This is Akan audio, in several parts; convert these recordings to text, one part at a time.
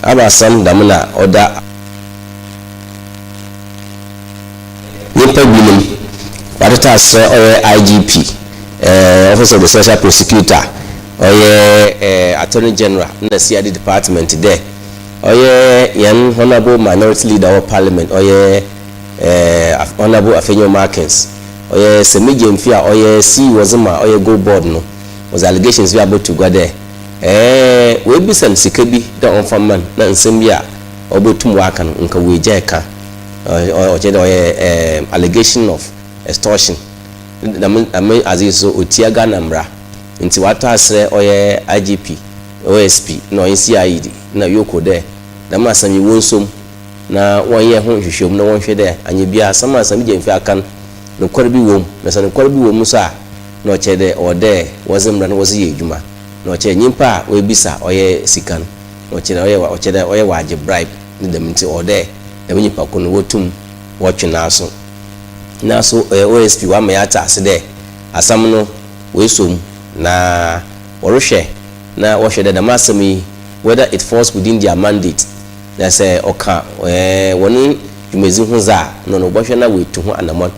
Aba asɛm dɛm na ɔda. Nyimpa binom wɔatete aserɛ ɔyɛ IGP, Office of the Special Prosecutor, ɔyɛ Attorney General na CID Department dɛ ɔyɛ hɛn Honourable Minority Leader wɔ Parliament ɔyɛ Honourable Afenyo Markins, ɔyɛ Semi Gyamfi a ɔyɛ CEO dze ma ɔyɛ Gold Board no, wɔdze allegations bi abɔto gua dɛ oebisa no sika bi dɛ ɔmfa mma no na nsɛm bi a obotum ɔaka no nka oegyae ka. Ɔkyerɛ dɛ ɔyɛ allegation of extortion. Dɛm dɛm adze yi so otsia Ghana mbra ntsi wɔatɔ aserɛ ɔyɛ IGP, OSP na ɔnye CID na YOCO dɛ dɛm asɛm yi wonsuo mu na wɔnyɛ ho nhwehwɛmu na wɔnhwɛ dɛ annyɛ biara asɛm a Sammy Gyamfi aka no nokwar bi wɔ mu, na sɛ nokwar bi wɔ mu so a na ɔkyerɛ dɛ ɔwɔ dɛ wɔdze mbra no wɔdze yɛ edwuma, na ɔkyerɛ nyimpa a oebisa ɔyɛ sika no na ɔkyerɛ ɔyɛ ɔkyerɛ dɛ ɔyɛ ɔagye bribe ne dɛm ntsi ɔwɔ dɛ dɛm nyimpa kor no wotum wɔtwe n'aso. Naaso OSP ɔama yɛatse ase dɛ asɛm no woesuo mu na wɔrohwɛ na wɔhwɛ dɛ dɛm asɛm yi whether it falls within their mandate, na sɛ ɔka hɔn dwumadzi ho dze a, nna ɔno wɔbɔhwɛ na woetu ho anamɔn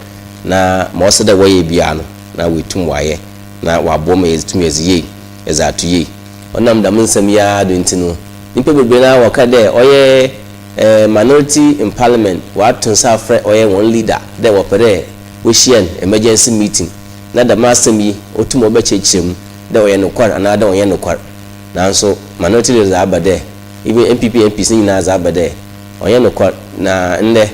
na ma ɔsɛ dɛ wɔyɛ biara no na woetum wɔayɛ na wɔaboa ma yeetum yɛdze yie yɛdze ato yie. Ɔnam dɛm nsɛm yi ara do ntsi no, nyimpa beberee no ara wɔka dɛ ɔyɛ minority in parliament wɔato nsa afrɛ ɔyɛ hɔn leader dɛ wɔpɛ dɛ wohyia no emergency meeting na dɛm asɛm yi otum ɔbɛkyerɛkyerɛ mu dɛ ɔyɛ nokwar anaa dɛ ɔnnyɛ nokwar. Naaso minority leader dze aba dɛ, even NPP MPs ne nyina dze aba dɛ ɔnnyɛ nokwar na ndɛ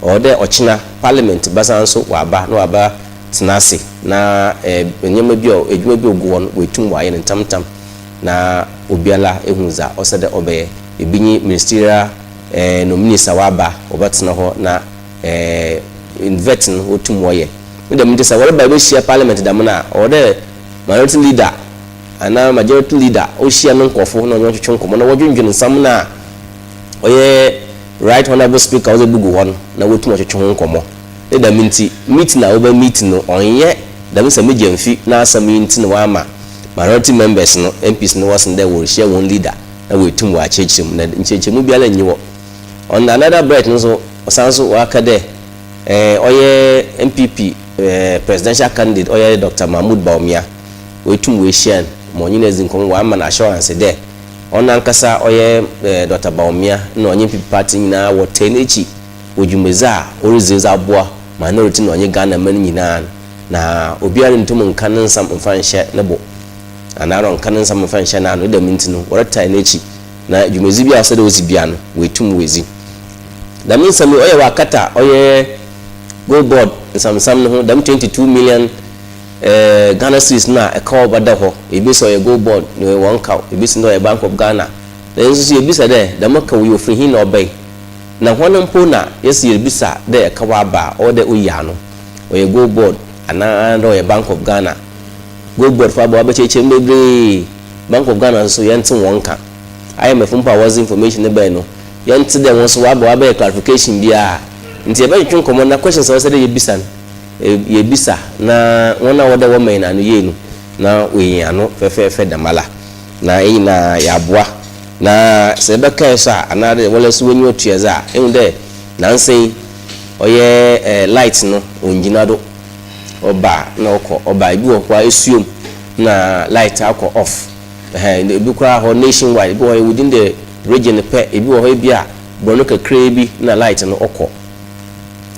ɔwɔ dɛ ɔkyena parliament bɛsan so wɔaba na wɔaba tsena ase na ndzɛmba bi a edwuma bi a ogu hɔ no woetum wɔayɛ no ntsɛmntsɛm na obiara ehu dza ɔsɛ dɛ ɔbɛyɛ. Bi nye ministerial nominees a wɔaba wɔbɛtsena hɔ na vet no wotum wɔyɛ. Ne dɛm ntsi sɛ wɔreba ebehyia parliament dɛm no a, ɔwɔ dɛ minority leader anaa majority leader ohyia no nkorɔfo na ɔnye hɔn twetwe nkɔmbɔ na wɔdwendwen nsɛm no a ɔyɛ right honourable speaker ɔdze ebogu hɔ no na wotum wɔtwetwe ho nkɔmbɔ. Ne dɛm ntsi meeting a wɔbɛ meet no ɔnnyɛ dɛm Sammy Gyamfi n'asɛm yi ntsi na wɔama minority members no, MPs no wɔsen dɛ wɔrehyia hɔn leader na woetum wɔakyerɛkyerɛ mu na nkyerɛkyerɛmu biara nnyi hɔ. On another breath no so ɔsan so ɔaka dɛ ɔyɛ NPP presidential candidate ɔyɛ Doctor Mahmood Bawumia oetum oehyia no ma ɔnye no edzi nkɔmbɔ, ɔama no assurance dɛ ɔnankasa ɔyɛ Doctor Bawumia na ɔnye NPP party nyina wɔtaa n'ekyir wɔ dwumadzi a oridzi dze aboa minority na ɔnye Ghanaman nyina no, na obiara runntum nnka ne nsɛm mmfa nnhyɛ no bo anaadɛ ɔnnka ne nsɛm mmfa nnhyɛ n'ano, ne dɛm ntsi no wɔretaa n'ekyir na dwumadzi bi a ɔsɛ dɛ odzi bia no oetum oedzi. Dɛm nsɛm yi ɔyɛ wɔ akata a ɔyɛ Gold Board nsɛmnsɛm no ho, dɛm 22 million Ghana cedis no a ɛkaw a ɔbɛda hɔ, ebi sɛ ɔyɛ Gold Board na ɔyɛ hɔn kaw, ebi so dɛ ɔyɛ Bank of Ghana, na hɛn so yebisa dɛ dɛm kaw yi ofir hen na ɔbae? Na hɔn mpo na yɛse yeribisa dɛ ɛkaw aba a ɔwɔ dɛ oyi ano, ɔyɛ Gold Board anaa dɛ ɔyɛ Bank of Ghana? Gold Board fo aba wɔabɛkyerɛkyerɛ mu beberee, Bank of Ghana so yɛnntse hɔn nka. IMF mpo a wɔdze information no bae no, yɛnntse dɛ hɔn so wɔaba wɔabɛyɛ clarification biara. Ntsi yɛbɛtwetwe nkɔmbɔ na questions a ɔsɛ dɛ yebisa no, yebisa na hɔn a ɔwɔ dɛ wɔma hɛn ano yie no na woeyi hɛn ano fɛfɛɛfɛ dɛmara na hɛn nyina yɛaboa. Na sɛ ebɛkae so a, anaadɛ woara so w'enyiwa tua dze a, ehu dɛ naansa yi ɔyɛ light no onngyina do, ɔba a nna ɔkɔ, ɔba a bi wɔ hɔ koraa esuo mu na light akɔ off. Ɛhɛn, ebi koraa hɔ nation wide, ebi wɔ hɔ within the region pɛ, ebi wɔ hɔ ebi a borɔno kakraa bi na light no ɔkɔ.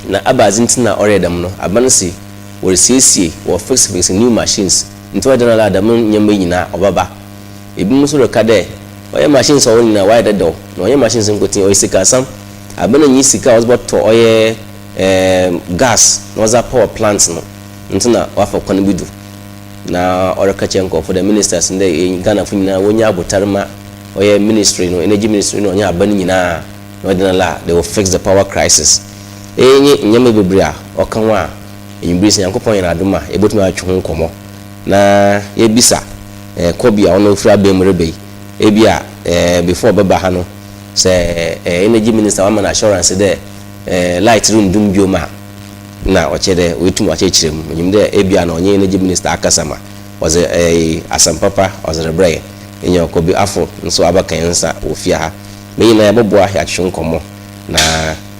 Na abadze ntsi na ɔreyɛ dɛm no, aban se wɔresiesie, wɔ fix fix new machines, ntsi ɔyɛ dɛn ara a dɛm ndzɛmba yi nyina ɔbɛba. Binom so reka dɛ ɔyɛ machines a ɔwɔ nyina wɔayɛ dɛdɛw, na ɔnnyɛ machines nkotsee, ɔyɛ sikasɛm. Aban nnyi sika a ɔdze bɔtɔ ɔyɛ gas na ɔdze apower plant no ntsi na ɔafa kwan bi do na ɔreka kyerɛ nkorɔfo dɛ ministers no dɛ Ghanafo nyina wonnya abotar ma ɔyɛ ministry no, energy ministry no na ɔnye aban nyina na ɔdze no la they will fix the power crisis. Iyi nye ndzɛmba beberee a ɔka ho a ewimbir yi sɛ Nyankopɔn yɛ n'adom a yebotum atwe ho nkɔmbɔ na yebisa Kobe a ɔno ofir aban mu reba yi, ebi a before ɔbɛba ha no sɛ energy minister ɔama no assurance dɛ light runndum bio a nna ɔkyerɛ dɛ oetum ɔakyerɛkyerɛ mu. Minyim dɛ ebia na ɔnye energy minister akasa ma ɔdze asɛm papa ɔdze rebrɛ hɛn. Nyew, Kobe Afful so abɛka hɛn nsa wɔ fie ha. Ma hɛn nyina yɛbɔboa yɛatwetwe nkɔmbɔ na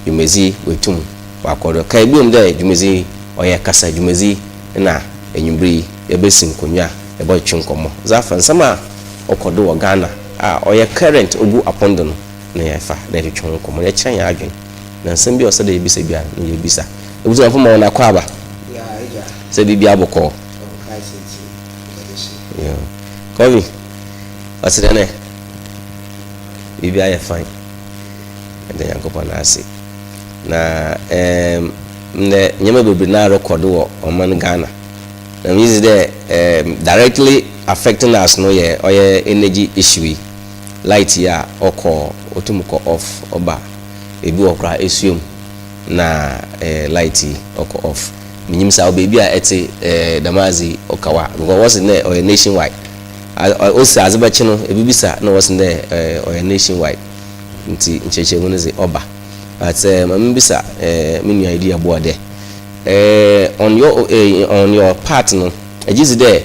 dwumadzi oetum ɔakɔ do. Kae bio dɛ dwumadzi yi ɔyɛ kasa dwumadzi na ewimbir yi yɛbesi nkonnwa a yɛbɔtwetwe nkɔmbɔ dze afa nsɛm a ɔkɔ do wɔ Ghana a ɔyɛ current ogu apon do no na yɛfa na yɛtwetwe ho nkɔmbɔ na yɛkyerɛ hɛn adwen na nsɛm bi a ɔsɛ dɛ yebisa biara no yebisa. Ebusuafo ma hɔn akwaaba sɛ biribiara bɔkɔɔ. Kobi, ɔtse dɛn ɛ? Biribiara yɛ fine. Yɛda Nyankopɔn ase. Na ɛɛm ndɛ nneɛma bebree na rekɔ do wɔ ɔman Ghana. Na megye dzi dɛ ɛɛm directly affecting us no yɛ ɔyɛ energy issue yi. Light yi a ɔkɔ otum kɔ off ɔba ebi wɔ koraa esuo mu na ɛɛ light yi ɔkɔ off. Minyim sɛ beebi a ɛte ɛɛ dɛm adze yi ɔka wa because wɔse dɛ ɔyɛ nationwide. Osi adze bɛkye no ebi bisa na wɔse dɛ ɛɛ ɔyɛ nationwide nti nkyerɛkyerɛmu no dze ɔba. But ɛɛ ma mibisa ɛɛ me nua yi di ɛboɔ dɛ ɛɛ on your part no egye dzi dɛ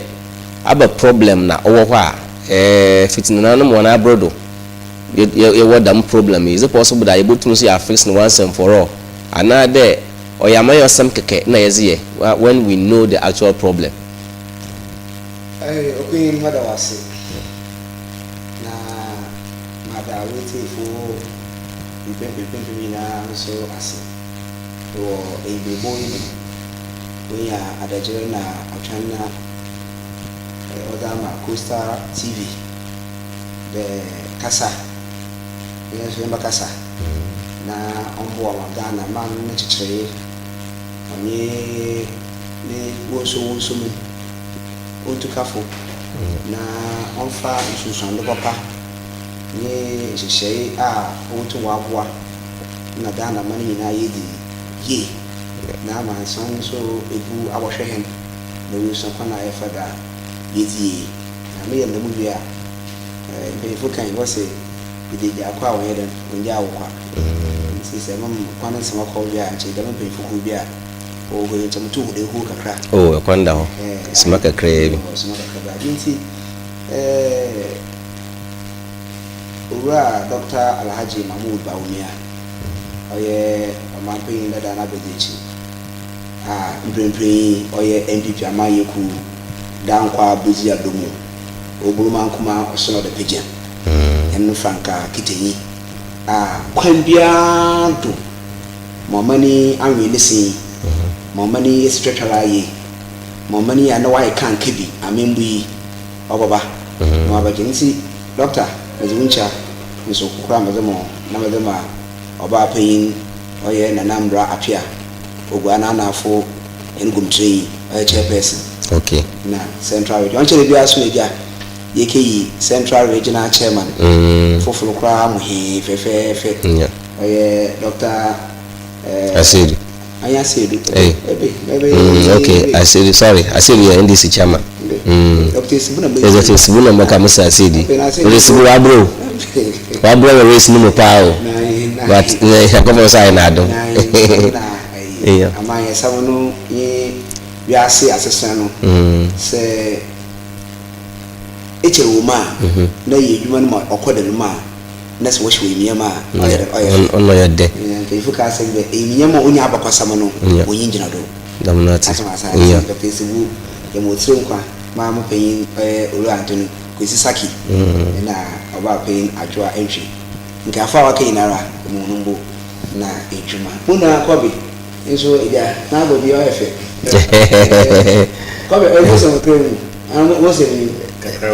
aba problem na ɔwɔ hɔ a ɛɛ fiti nananom wɔn abere do yɛwɔ dɛm problem yi. Is it possible that yɛbɛtum so yɛ fix no once and for all anaa dɛ ɔyɛ amanyɔsɛm kɛkɛ na yɛdze yɛ when we know the actual problem? Ɔkùnrin, mada wo ase na mada wetiefo mpempempempem nyinaa nso ase wɔ eyiberebɔ yi mu. Wonya adagyere na atwan na ɔdze ama Coastal TV dɛ kasa yɛn nso yɛmbɛkasa na ɔmboa ma Ghana man ne kyekyeree ɔnye ne wonso wonso mu ɔntu kafo na ɔmfa nsunsuando papa ne nhyehyɛe a ɔbɛtum wɔaboa na Ghana man nyinaa yɛdi yie na amansan nso ebu abɔhwɛ hɛn na owusu kwan a yɛfa da yɛdi yie. Na meyɛ nnamu wie a, mpanyinfo kan wɔsɛ yɛde gya akɔ a wɔnyɛ dɛn wɔnyɛ awo kwa, nti sɛ mam kwan nsɛm akɔ wie a, nkyɛn dɛm mpanyinfo kuo bi a wɔwɔ hɔ yi nkyɛn mutu hu de ehu kakra. Oh, ɛkwan da hɔ sima kakraa bi. Sima kakra bi adi nti Owura Dr. Alhaji Mahmood Bawumia, ɔyɛ ɔmanpanyin dada n'abɛdze akyi a mprempren yi ɔyɛ NPP amanyɛkuo Dankwa Bezi Adomu Oburumankoma ɔsono ɔde pagya ɛno frankaa kitanyi a kwan biara do ma ɔmani anwene ne sin ma ɔmani esi twɛtwɛrɛ ayɛ ma ɔmani a na wayɛ kanka bi amembu yi ɔbɛba na wabɛgye. Nti doctor, mɛdze wo nkyia nso kokora mɛdze mo na mɛdze ma ɔbaa panyin ɔyɛ Nana Mbra Apia Ogua n'anafo ɛne gomtire yi ɔyɛ chairperson na Central Region ɔnkyɛn biara so na egya yɛkɛyi Central Regional chairman foforɔ koraa mo hee fɛfɛɛfɛ ɔyɛ Dr. Asiedu. Anya Asiedu. Hey. Ebe ebe. Okay, Asiedu, sorry, Asiedu yɛ NDC chairman. Dr. Esibu na Yes, Dr. Esibu na mbɛka Mr. Asiedu. Dr. Esibu wabro. Wabro wɔ race no mu paa o. But akɔfɔ sɛ ayɛ n'adom. Amanyɛsɛm no nye wiase asesena no sɛ ekyɛ wɔ mu a na yɛ adwuma no ma ɔkɔ dɛm mu a na sɛ wɔhyɛ wɔ enyim a ɔyɛ ɔyɛ fɛ. Ɔno yɛ dɛ. Mpanyinfo ka asɛm dɛ enyim a onya abakɔsɛm no onyi gyina do. Dɛm na ɔte. Asɛm asa Dr. Esibu yɛ mo tiri nkwa maa mo panyin ɔyɛ Owura Antoni Kwesi Saki ɛna ɔbaa panyin Adwoa Antwi nkaafo a waka nyinara mu no mbo na edwuma mu na kɔbi nso egya n'abɔ bi ɔyɛ fɛ. Kɔbi ɔyɛ sɛ ɔkura mu wɔsɛ mu.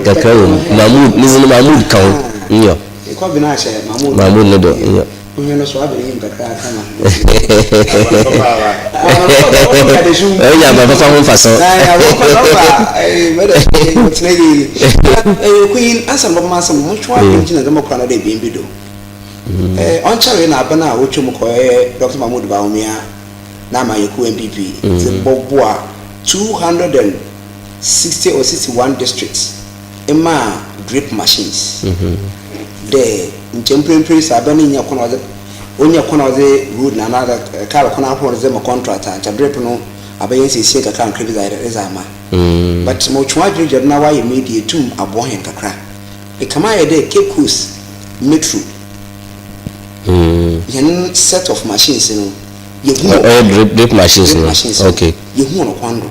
Kakra wɔ mu. Mahmood, ne zin Mahmood ka ho. Nyɔ. Kɔbi na ahyɛ Mahmood. Mahmood ne do. Nyɔ. Ohun no so abɛn enyim kakra kama. Ɔyɛ aba papa ho mfa so. Queen asɛm bɔbɔ asɛm mo twa adwene gyina dɛm kora no dɛ ebien bi do ɔnkyɛree na aban a wotwa mu kɔɛ Dr. Mahmood Bawumia na amanyɛkuo NPP dze bɔboa 260 or 61 districts maa drip machines dɛ nkyɛn mprempren sɛ aban no nya kwan a ɔdze onya kwan a ɔdze road na anaa car kwan ahorow no dze ma contract a nkyɛn drip no abɛyɛ nsiesie kakra nkra bi dze ayɛ dze ama. But ma otwa adwene gya do na wayɛ media etum aboa hɛn kakra ekama ayɛ dɛ Cape Coast Metro. Hɛn set of machines no yehu wɔ Ɔyɛ drip drip machines drip no. machines no yehu wɔ no kwan do.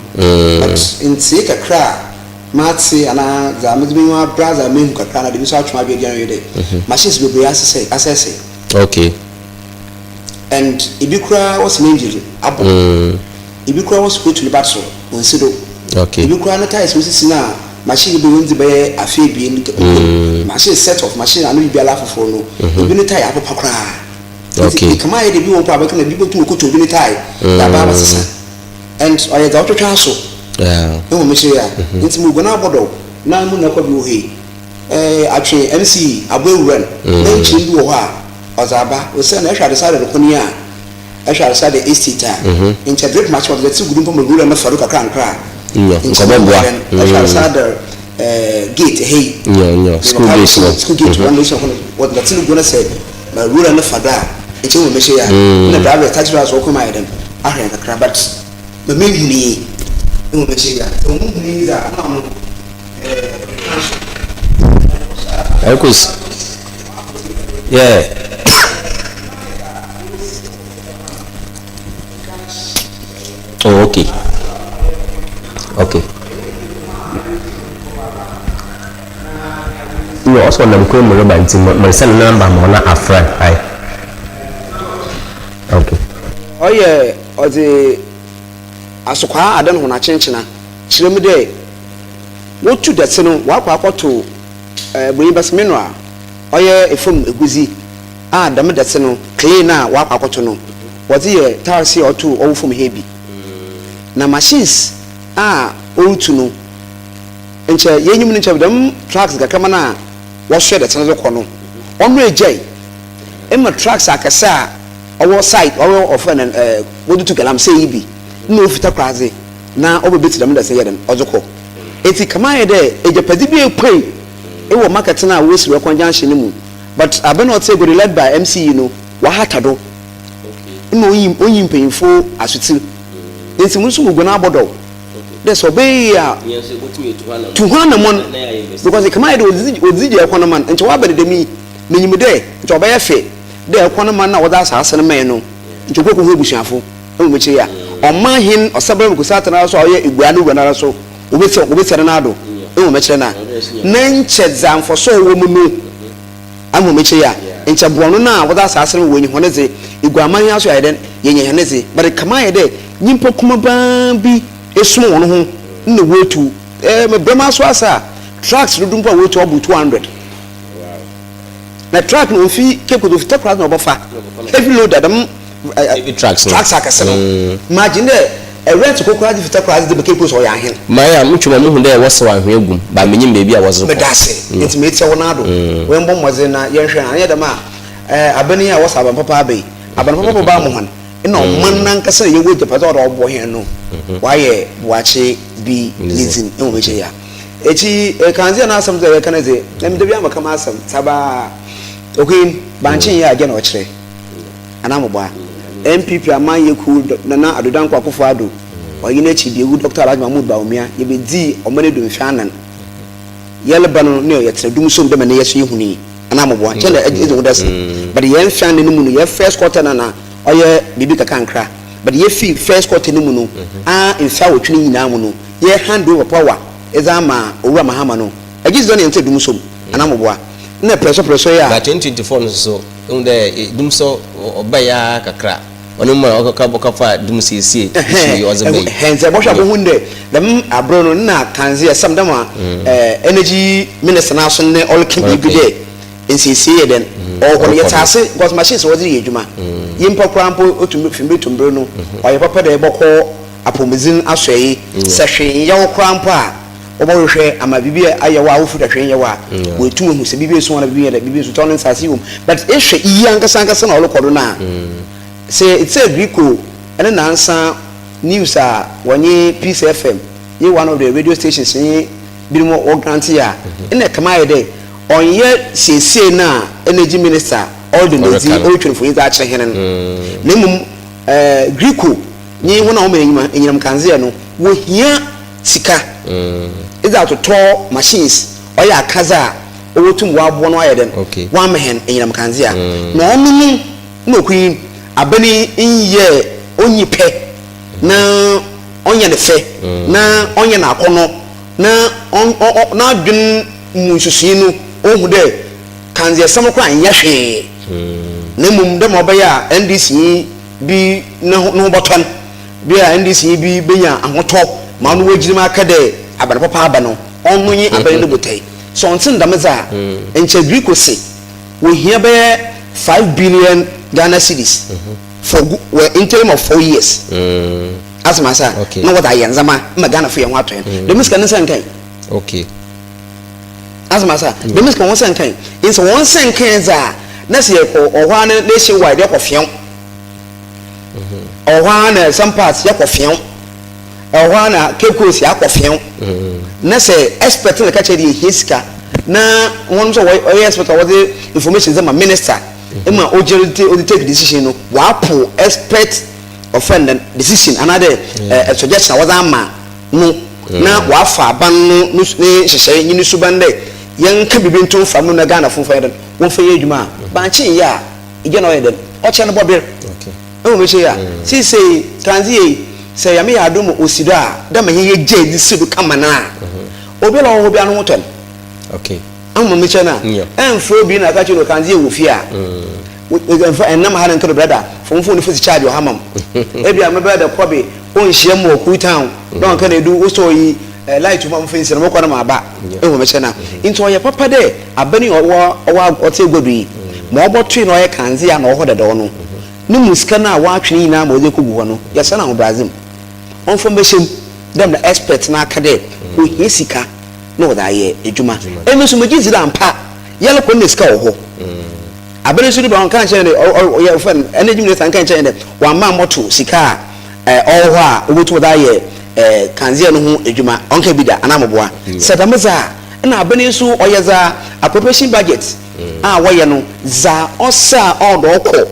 But ntsee kakra a matse anaa dza medze m'enyiwa abra dza mehu kakra anaa dza bi so atwe m'adwen egyina do nye dɛ machines beberee asesɛe asɛɛsɛe. And ebi koraa wɔse n'engine abɔ. Ebi koraa wɔse otu ne battery onnsi do. Ebi koraa ne tyres wosisi no a machine no bi onndzi bɛyɛ afe ebien mpo no machine set of machine ano biribiara afofor no ebi ne tyre apopa koraa. Ntsi ekama ayɛ dɛ bi wɔ hɔ mpo a bɛka na bi botum ekotu obi ne tyre dze aba abɛsesa and ɔyɛ dza ɔtwetwe aso. Ehu mekyerɛ yi a? Ntsi muruguan abɔdɔw na mo nua kor bi wɔ hɔ yi eh atwe MC aboa ewura no na nkyem bi wɔ hɔ a ɔdze aba osiandɛ ehwɛ adesada do kɔ no yi a Ehwɛ Aresade Estate a, nkyɛ drip machine wɔdze bɛtse gu do mpo ma wura no fa do kakrankra a, nkyɛ ɔbɔboa hɛn. Ehwɛ Aresade gate ha yi, School gate no. School gate hɔ no, hɔ no wɔdze dɔtse no gu na sɛ ma wura no fa do a, nkyɛ ihu ma mehyɛ yi a, nna drivers, taxi drivers wɔkɔ mu ayɛ dɛn ahwɛ hɛn kakra but ma mennhunii yi, ihu ma mehyɛ yi a, sɛ muhunii dze a nna ɔno eh, so. Ɛkos, yeah. Oh, okay. Okay. No, ɔsɛ ɔnam kwan mu reba nti meresɛ ne namba ma ɔna afra ae. Okay. Ɔyɛ ɔdze asokwaa adan hɔn akyenkyena kyerɛ mu dɛ wotu dɛtse no wɔakɔ akɔto Ebonyi Basemeno a ɔyɛ famu egudzi a dɛm dɛtse no, clay no a wɔakɔ akɔto no, wɔdze yɛ tiles a ɔto ɔwɔ famu ha bi. Na machines a orutu no, nkyɛ yenyim no nkyɛ dɛm trucks nkakramba no a wɔsoa dɛtse no dze kɔ no, ɔno egyae ma trucks akɛse a ɔwɔ site, ɔwɔ wɔfrɛ no dɛn, wɔdze tu galamsey yi bi nna ofi Takoradi na ɔba betsi dɛm dɛtse no yɛ dɛn, ɔdze kɔ. Ntsi kama ayɛ dɛ egyapadze bi epuei wɔ market no a woesi wɔ Ekwan Junction no mu. But aber na ɔtse eguado led by MC yi no ɔahata do nna onnyi onnyi mpanyimfo asotsir ntsi mo so muguan abɔdɔw dɛ sɛ ɔbɛyɛ yie a tu ho anamɔn because ekama ayɛ dɛ odzidzi odzidzi gya ɛkwan man nkyɛ ɔaba no dɛm yi minyim dɛ nkyɛ ɔbɛyɛ fɛ dɛ ɛkwan man na wɔdze asaase no mae no nkyɛ ɔkɔ ekohu ebusuafo mbom ekyir yi a ɔman hen ɔsabram Kosi-Arthur noara so a ɔyɛ Eguaa no wura noara so wobetsia wobetsia no n'ado mbom mekyerɛ no a na nkyɛ dza mfaso a ɔwɔ mu no Mbom ekyir yi a, nkyɛ borɔno no a wɔdze asaase no ma woenyi hɔn dze, eguaman yi ara so yɛayɛ dɛn, yenya hɛn dze. But kama ayɛ dɛ nyimpa kumabaa bi esuma hɔn ho na woetu. Eh, mebrɛ m'aso ase a, trucks dodow mpo a woetu ɔbor 200. Na truck no ommfi Cape Coast, ofi Takoradi na ɔbɔfa. Heavy loader, dɛm Heavy trucks no. Trucks akɛse no. Imagine dɛ rent kor koraa dze fi Takoradi dze ba Cape Coast ɔyɛ ahen? Mae a motwa mu a muhu dɛ wɔsew anhwea gu mu, but minyim beebi a wɔdze rokɔ. Meda ase. Ntsi metsia wo nan do. Yɛmbɔ mbɔdzen na yɛnhwɛ, annyɛ dɛm a, aban yi a wɔse aban papa aba yi, aban papa bɛba ama hɔn, nna ɔman nankasa a yɛwɔ egyapadze a ɔwɔ dɛ ɔboa hɛn no, ɔayɛ boakye bi ne dzin. Ehu me kyerɛ yi a? Ekyi, kandzea n'asɛm dze a yɛreka no dze, emi da biara meka m'asɛm, tsabaa, Okuyin, bankye nnyɛ adze na ɔkyerɛ. Anaa mobɔa? NPP amanyɛ kuw Nana Addo Dankwa Akufo Addo ɔnye n'ekyir biewu Dɔkta Alhaji Mahmood Bawumia yebedzii ɔman yi do mfe anan. Yɛreba no nna yɛtsena dum som dɛ ma ndɛ yɛso yehu no yi. Anaa mobɔa? Nkyɛ nna edzi ho dase. But hɛn mfe anan no mu no, hɛn first quarter no na ɔyɛ biribi kakrankra. But yefii first quarter no mu no, aa mfe awɔtwe no nyina mu no, yɛ hand over power dze ama Owura Mahama no, egye dzi dɛ nna yɛnntse dum som. Anaa mobɔa? Nna prɛsɔprɛsɔ yi a. But 2024 no so, Ehu dɛ dumsɔ ɔbae ara kakra, ɔno mu na ɔkɔfaa dum siesie issue yi ɔdze bae. Ɛhɛn, ntsi ebɔhwɛ a bohun dɛ dɛm aber no nna kandzea sam dɛ ma energy minister n'aso ndɛ ɔrekã biribi dɛ nsiesie yɛ dɛn ɔwɔ hɔ no yɛtse ase because machines a wɔdze reyɛ edwuma nyimpa koraa mpo otum fi mber to mber no ɔyɛ papa dɛ ebɔkɔ apɔwmudzen asoɛe sɛ hwee nnyɛ wo koraa mpo a. Wɔbɔhwehwɛ ama biribi ayɛ hɔ a wofi dɛ hwee nnyɛ hɔ a, woetum ehu sɛ biribi esu anaa biribi nnyɛ dɛ, biribi nso tɔ no nsaase yi wɔ mu. But ehwɛ iyi ankasa ankasa na ɔrokɔ do no a, sɛ etse Rico ne nansa news a wɔnye Peace FM nye one of the radio stations nye binom wɔ grant yi a, nna ɛkama ayɛ dɛ ɔnnyɛ siesie no a Energy Minister ɔreda no edzi, orutwa mfonyin dze akyerɛ hɛn no, na mbom Rico nye hɔn a wɔma enyima enyinam kandzea no, wohia sika edze atotɔ machines ɔyɛ akadze a obotum ɔaboa no ayɛ dɛn ɔama hɛn enyinam kandzea na ɔno no Nna okunyin aber yi nnyɛɛ onnyi pɛ na ɔnnyɛ no fɛ na ɔnnyɛ no akɔnnɔ na n'adwen mu nsusui no ohu dɛ kandzeasɛm koraa nnyɛ hwee na mbom dɛ ma ɔbɛyɛ a NDC nyi bi noho bɔtɔ no, bi a NDC nyi bi benya ahotɔ ma ɔno oegyina mu aka dɛ aber papa aba no, ɔno nye aber no botae. Sɛ ɔnntse no dɛm dze a, nkyɛ Griko se wohia bɛyɛ 5 billion Ghana cedis for wɔ interim of 4 years. Asɛm ase a, na wɔdze ayɛ ndzɛmba ma Ghanafo hɛn ho atɔ hɛn. Dɛm sika no nsa nnka. Asɛm ase a, dɛm sika wɔn nsa nka yi. Nti wɔn nsa nka yi dze a, na sɛ yɛkɔ ɔhɔ ara na nationwide yɛkɔ feɛw. Ɔhɔ ara na some parts yɛkɔ feɛw. Ɛwɔ hɔ ara na Cape Coast yɛakɔ feɛw. Na sɛ expert na ka kyerɛ de yɛhia sika na wɔn nso wɔyɛ expert a wɔdze information dze ma minister ma ogyina do ɔdze take decision no, wɔapo expert ɔfɛn no decision anaadɛ suggestion a wɔdze ama no na wɔafa aban no ne nhyehyɛe nye ne suban dɛ yɛnka biribi nto mfa mu na Ghanafo mfa yɛ dɛn, wɔmfa nyɛ edwuma a, bankye nnyɛ a, egya na ɔyɛ dɛn, ɔkyɛ no bɔber. Ehu me kyerɛ yi a, seisei kandzea yi, sɛ Nyame yɛ adom ma osi do a, dɛ ma hɛn yɛgyaa dze si do kama no a, obiara a ɔwɔ hɔ biara no ho tɔ no. Ehu ma mekyerɛ no a, ɛmmfrɛ obi na aka kyerɛ no kandzea wɔ fie a, mfa ɛnnam ha na nka do brɛda, fa wo phone no fesi charge wɔ ha ma m'. Ebia me brɛda Kɔbe onnhyia mu wɔ Cool Town na ɔnka na edu wo store yi light wɔ mu a mfa nsi na mɔkɔ na maba. Ehu ma mekyerɛ no a, ntsi ɔyɛ papa dɛ aber yi a ɔwɔ ɔwɔ ɔtse egua do yi, ma ɔbɔtoe na ɔyɛ kandzea na ɔwɔ hɔ dadaw no, no mu sika no a ɔatwe ne nyina ma ɔdze ekogu hɔ no, yɛsɛ no ahobrɛadze mu ɔmfa mbɛhyɛ mu dɛ mbrɛ expert no aka dɛ ohia sika na wɔdze ayɛ edwuma. Emi so megye dzi dɛ ampa yɛrokɔ no nna sika wɔ hɔ. Aber no so du ba ɔnnkaa nnkyerɛ hɛn dɛ ɔyɛ wɔfrɛ no energy minister nnkaa nnkyerɛ hɛn dɛ ɔamma ammɔto sika a ɔwɔ hɔ a wobotum wɔdze ayɛ kandzea no ho edwuma, ɔnnkaa bi da anaa moboa? Sɛ dɛm dze a, nna aber no so ɔyɛ dza appropriation budget a wɔyɛ no, dza ɔsɛ a ɔwɔ dɛ ɔkɔ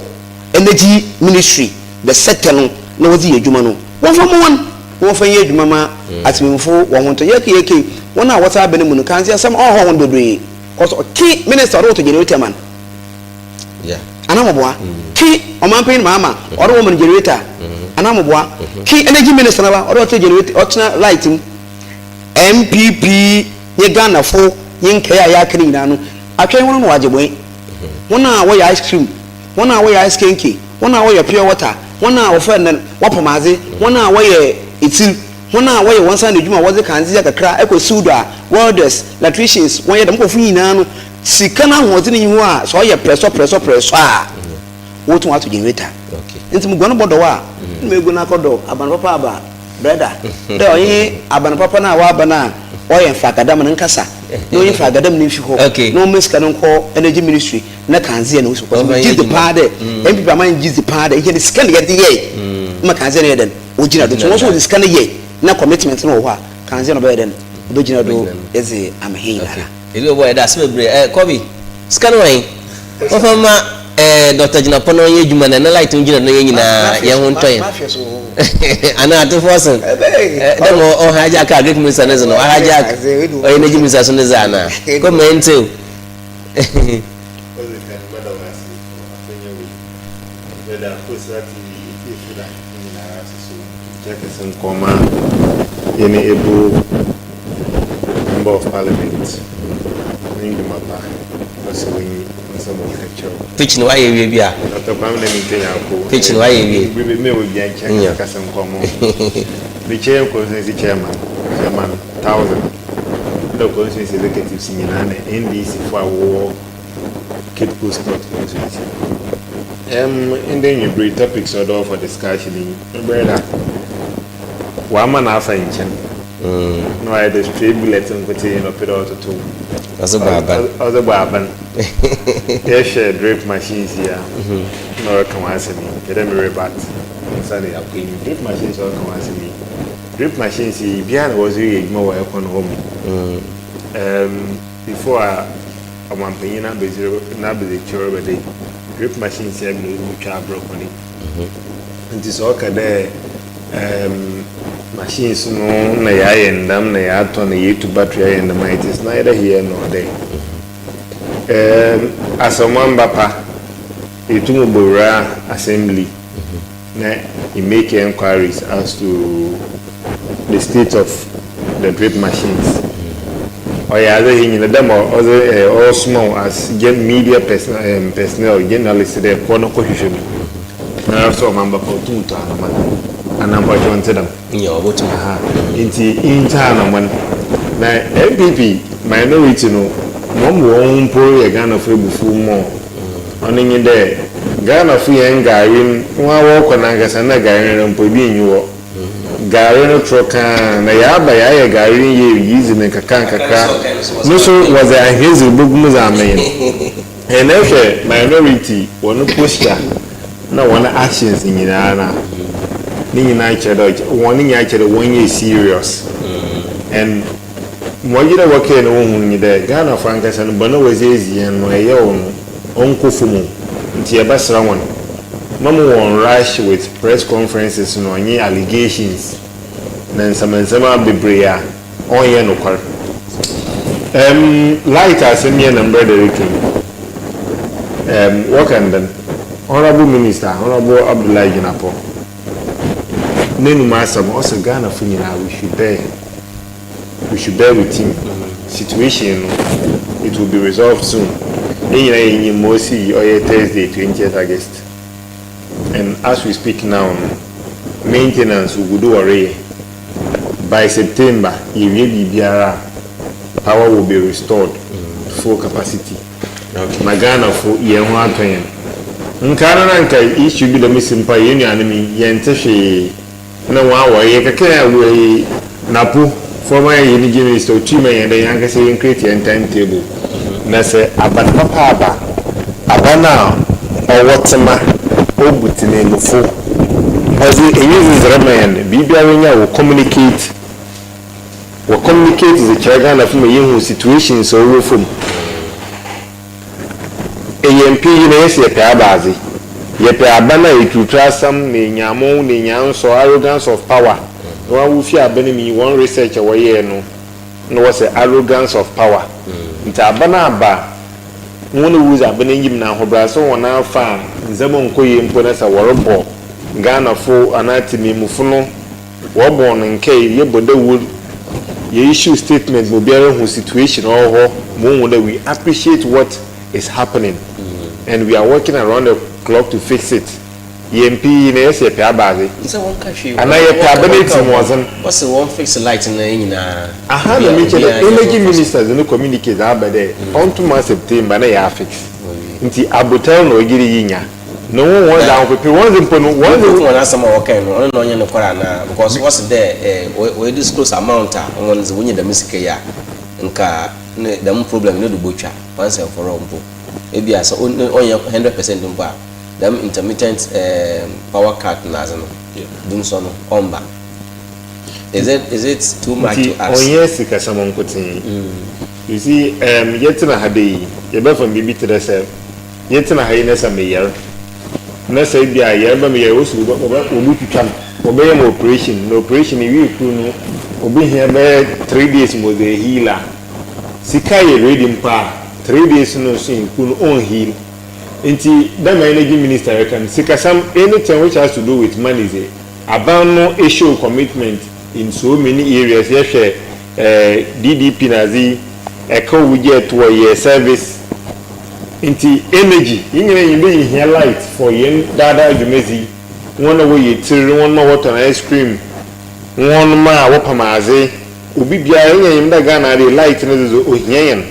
energy ministry, the sector no na wɔdze yɛ edwuma no, wɔmfa mma hɔn na wɔmfa nyɛ edwuma ma atsemamufo hɔn ho ntɔ. Yɛkei yɛkei, hɔn a wɔtse aber no mu no, kandzeasɛm ɔnnhaw hɔn beberee. Cause ɔke minister ɔde wɔtɔ generator ma no. Anaa mɔboa. Ke ɔmanpanyin Mahama ɔde wɔma no generator. Anaa mɔboa. Ke energy minister naba ɔde wɔtɔ generator ɔtena light mu. NPP nye Ghanafo nye nkae a yɛaka no nyinaa no atwɛn hɔn na wɔagye bɔn. Hɔn a wɔyɛ ice cream, hɔn a wɔyɛ ice kenkey, hɔn a wɔyɛ pure water, hɔn a wɔfrɛ no dɛn wɔpam adze, hɔn a wɔyɛ etsir. Hɔn a wɔyɛ hɔn nsa ano edwuma a wɔdze kandzea kakra kɔ siw do a, welders, electricians, wɔyɛ dɛm nkorɔfo yi nyina no, sika no ahoɔdzen nnyi hɔ a sɛ ɔyɛ prɛsɔ prɛsɔ prɛsɔ a, wobotum wɔato generator. Ntsi muguan bɔdɔw a, nna meguan akɔdɔ aban papa aba brɛda, dɛ ɔnye aban papa no a ɔaba no a ɔyɛ mfrakadam no nkasa na onyi mfrakadam no mfi hɔ na ɔmma sika no nkɔ Energy Ministry na kandzea no nsi hɔ. Cause megye dzi paa dɛ NPP aman gye dzi paa dɛ hɛn sika na yɛdze yɛe ma kandzea no yɛ dɛn. Ogyina do. Ntsi hɔn so wɔdze sika no yɛ na commitment no wɔ hɔ a, kandze no ɔbɛyɛ dɛn? Obegyina do dze ama hɛn nyinara. Ebi wɔ hɔ a yɛda ase bebree. Eh, Kobe, sika no wɔ he? Wɔmfa mma eh, Dɔkta Gyinapɔ na ɔnyɛ adwuma no, na light no gyina do na yɛn nyinaa yɛn ho ntɔ yɛn. Anaa Atofo Ɔsen, eh, dɛ ma ɔhijack a Greek minister ne dze no, ɔhijack ɔyɛ energy minister so ne dze anaa? Kobe, ma yɛntse o. Odzi kan, mɛda wo ase wɔ akwanya wei. Meda Akosua TV etiefo na ahwɛfo nyinara ase so. Nkyɛ kɛse nkɔ ma yɛne able Member of Parliament ne ndwuma pa ɔsɛ w'enyi ɔsɛ mo kɛkyɛw. Pitch no wayɛ wie bi a. Doctor Kwame Nantwi Nyarko. Pitch no wayɛ wie. Bere bi mewɔ bia nkyɛ kɛse nkɔ mo. Me chair constituency chairman, chairman Thousand, ɛna constituency executives nyinaa na NDC fo a wɔwɔ Cape Coast North constituency. Ndɛ nwibere topics a ɔdɔ for discussion yi, mbrɛ na wɔama no afa nkyɛn na ɔayɛ dɛ stray bullet nkotsee na ɔpɛ dɛ ɔtotow. Ɔdze bɔ aban. Ɔdze bɔ aban. Yɛhwɛ drip machines yi a na ɔreka ho asɛm yi, mepɛ dɛ me rebut ansa na yɛakɔ enyim. Drip machines a ɔreka ho asɛm yi, drip machines yi biara na wɔdze reyɛ edwuma wɔ ɛkwan hɔ mu. Before a ɔmampanyin n'abedziekyir reba dɛ drip machines yi bi na wɔdze twa abrɛ kwan yi. Ntsi sɛ ɔka dɛ machines no na yɛayɛ ndam na yɛatɔ na yeetu battery ayɛ ndam a, it is neither here nor there. Asɛm amba pa. Etum bɔwura assembly na e make enquiries as to the state of the drip machines. Ɔyɛ adze yi nyina dɛm a ɔdze ɔresoma wo as media personnel, journalist, dɛ kɔ no kɔhwehwɛ mu na sɛ ɔman bɛkɔ ɔtum tɔ anoma anampɔtwe nte dɛm. Nyɛ ɔbɔtum. Aha, nti nta anoma no na NPP minority no wɔn mu wɔn mpo yɛ Ghanafo ebufu mɔ. Ɔno nye dɛ Ghanafo yɛn gaari no wɔn a wɔrekɔ nankasa na gaari no mpo ebi nyi hɔ. Gaari no toro kaa na yɛaba yɛayɛ gaari no yie yizi ne nkakra nkakra no so wɔdze ahwea dze bogu mu dze amɛn ɛna hwɛ minority wɔn posture na wɔn actions nyinaa na ne nyinaa kyerɛ dɛ wɔn nyinaa kyerɛ dɛ wɔn yɛ serious and wɔn gyina wɔkɛɛ no wɔn hu nye dɛ Ghana fo ankasa no bɔn a wɔdze ezi yɛn no ɛyɛ wɔn ɔnkɔ fam, nti yɛbɛsrɛ wɔn mama wɔn rush with press conferences no ɔnye allegations na nsɛmnsɛm a bebree a ɔnyɛ nokwar. Light asɛm yɛ na mbrɛ de retwam wɔka ndɛn. Honourable Minister, Honourable Abdullahi Jinapor n'enum asɛm, ɔsɛ Ghana fo nyinaa we should bear with him. Situation no, it will be resolved soon. Ne nyinaa yɛ nyim ma osi ɔyɛ Thursday, 20th August, and as we speak now no, maintenance ogu do wɔreyɛ. By September yɛwie biribiara a, power will be restored to full capacity na Ghana fo yɛn ho atɔ yɛn. Nkaa no na nka issue bi dɛm si mpa yɛn nuanom yi yɛnte hwee na wɔn awɔ yɛ kɛkɛ a wɔyi napo former yɛ energy minister otu ma yɛn dɛ yɛn ankasa yɛn create yɛn timetable na sɛ aban papa aba, aban a ɔwɔ tema obu tenamufo ɔdze enyi zezere ma yɛn biribiara nya wɔ communicate dze kyerɛ Ghana fo ma yɛhu situations a ɔwɔ fam. Ɛyɛ mpe yi na yɛsɛ yɛpɛ abaadze, yɛpɛ aba no a yɛturutu asɛm na enyamo na enyansɔ arrogance of power na wɔn awofi aba no mu yi wɔn research a wɔyɛɛ no na wɔsɛ arrogance of power, nti aba no aba wɔn a wɔdzi aba no enyim na ahobrɛase wɔn afa a ndzɛmba nkɔ yie mpo na sɛ wɔrebɔ Ghanafo anaa temamufo no wɔbɔ no nkae, yɛbɔ dawuro, yɛ issue statement ma obiara hu situation a ɔwɔ hɔ ma ohun that we appreciate what is happening and we are working around the clock to fix it. Yɛn pii na yɛsɛ yɛpɛ abaadze sɛ wɔnka hwee. Anaa yɛpɛ aba no eti mu ɔdzen. Wɔsɛ wɔn fix light no nyinaa. Aha na mi kyerɛ dɛ energy ministers no communicate aba dɛ ɔntoma September na yɛ afix, nti abotar na ɔgyere yi nya na wɔn dze ahopepe wɔn dze mpo no wɔn dze. Wɔn asɛm a wɔka no, ɔno na ɔnyɛ no kɔrɔ anaa? Because wɔsi dɛ wɔyɛ disclose amount a wɔn dze wɔnyɛ dɛm sika yi a nka ne dɛm problem ne do botwa once and for all mpo. Ebi a sɛ ɔnyɛ 100% mpo a, dɛm intermittent power cut n'adze no dum sɔ no ɔmba. Is it too much nti to ask? Ɔnyɛ sikasɛm nkotee. You see, yɛtena ha de yi yɛbɛfa biribi te dɛ sɛ yɛtena ha yi na sɛ meyɛre na sɛ ebi a yɛreba meyɛre wosi wɔbɛtwitwa no, wɔbɛyɛ ma operation, na operation yi wie kuru no obɛhia bɛyɛ 3 days ma ɔdze heal a sika yɛ ready mpo a, 3 days no nso yɛ kuru no ɔn heal. Nti dɛm energy minister yɛka no sikasɛm, anything which has to do with money dze, aban no show commitment in so many areas. Yɛhwɛ DDP na adze ɛka owu gye ɛtoɔ yɛ service, nti energy yɛn nyinaa yɛn bɛ yɛ light for yɛn daadaa dwumadzi. Wɔn a wɔyɛ tiri, wɔn a wɔtɔn ice cream, wɔn a wɔpam adze, obi biara yɛn nyɛ yɛn dɛ Ghana de light no dze ohia yɛn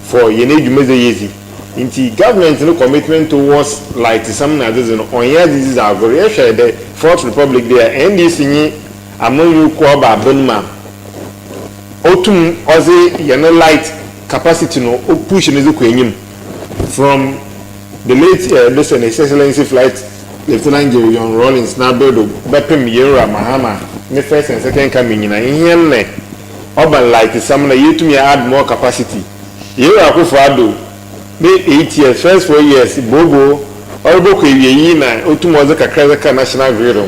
for yɛn adwumadzi yɛ dzi. Nti government no commitment towards light sam na adze dze no ɔnyɛ adze dzi agorɔ. Yɛhwɛ dɛ Fourth Republic de a NDC nye amanyɔkuo ɔba aban mu a otum ɔdze yɛn light capacity no o push no dze kɔ enyim from the late this and His Excellency Flight Lieutenant Jerry John Rawlings n'aber do bɛpem yɛn Mahama ne first and second coming nyinaa ihɛn nɛ ɔba light sam na yɛtumi add more capacity. Yɛn Akufo Addo ne 8 years, first 4 years bobo ɔrebɔkɔ ewie yi na otum ɔdze kakra dze ka national grid ho.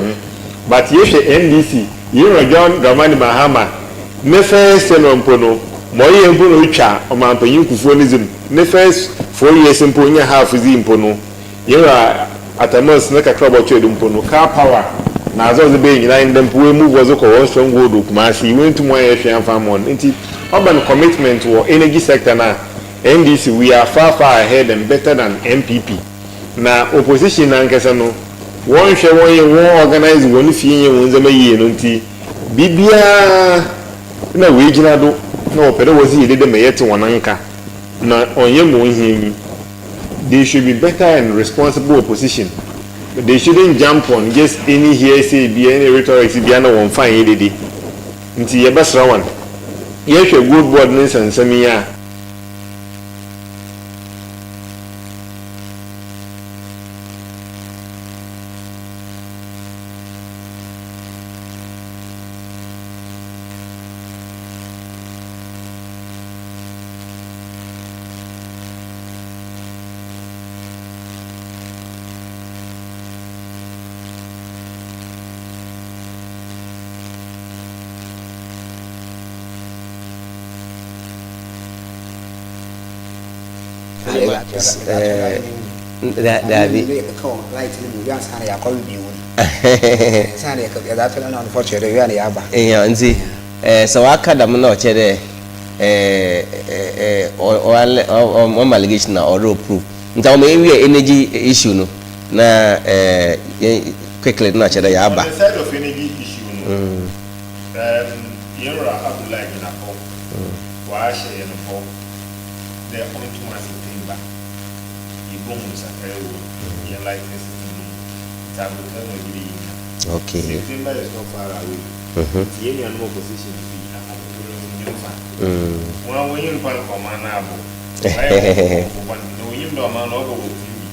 But yɛhwɛ NDC, yɛn John Dramani Mahama ne first tenure mpo no ma ɔyɛ mpo na otwa ɔmanpanyin Kufuor ne zim ne first 4 years mpo onye half zi mpo no. Yɛwura Atta Mills ne kakra a ɔbɔtoa do mpo no, Karpower na adze a ɔdze bae nyina ndɛ mpo woemove wɔdze kɔ hɔn stronghold wɔ Kumasi yi, woenntum annyɛ hwee ammfa amma hɔn. Ntsi ɔba no commitment wɔ energy sector no a, NDC we are far far ahead and better than NPP. Na opposition no ankasa no, wɔnnhwɛ wɔnnyɛ wɔn organise hɔn fie nnyɛ hɔn ndzɛmba yie no ntsi, biribiara na woegyina do na wɔpɛ dɛ wɔdze yɛ dede ma yɛtse hɔn nka, na ɔnnyɛ ma ohia nyi. They should be better and responsible opposition they shouldn't jump on just any hearsay bia any rhetorics bia na wɔnfa nyɛ dede nti yɛbɛsrɛ wɔn yɛhwɛ gold board ne nsɛnsɛm yi a. Daabi. Nti sɛ waka dɛm na ɔkyerɛ dɛ ɔma allegation na ɔrɔ prove nti awoma yɛn wiɛ energy issue no na yɛn quickly na kyerɛ dɛ yɛaba. On the side of energy issue no, yɛn wura Abdullahi Jinapɔ wɔahyɛ yɛn bɔ dɛ ɔntum September yɛbɔhu nsakrae wɔ yɛn lighting system no mu nti abotar na ɔgye dɛ yɛnya. Okay. September is not far away. Ntsi hɛn nuanom opposition fi afofor no nyimfa. Hɔn a wonyim kwan kɔ ɔman no abo. Wɔayɛ hɔn nkorɔfo bɔn na wonyim dɛ ɔman no ɔbɔ wɔ tsir bi.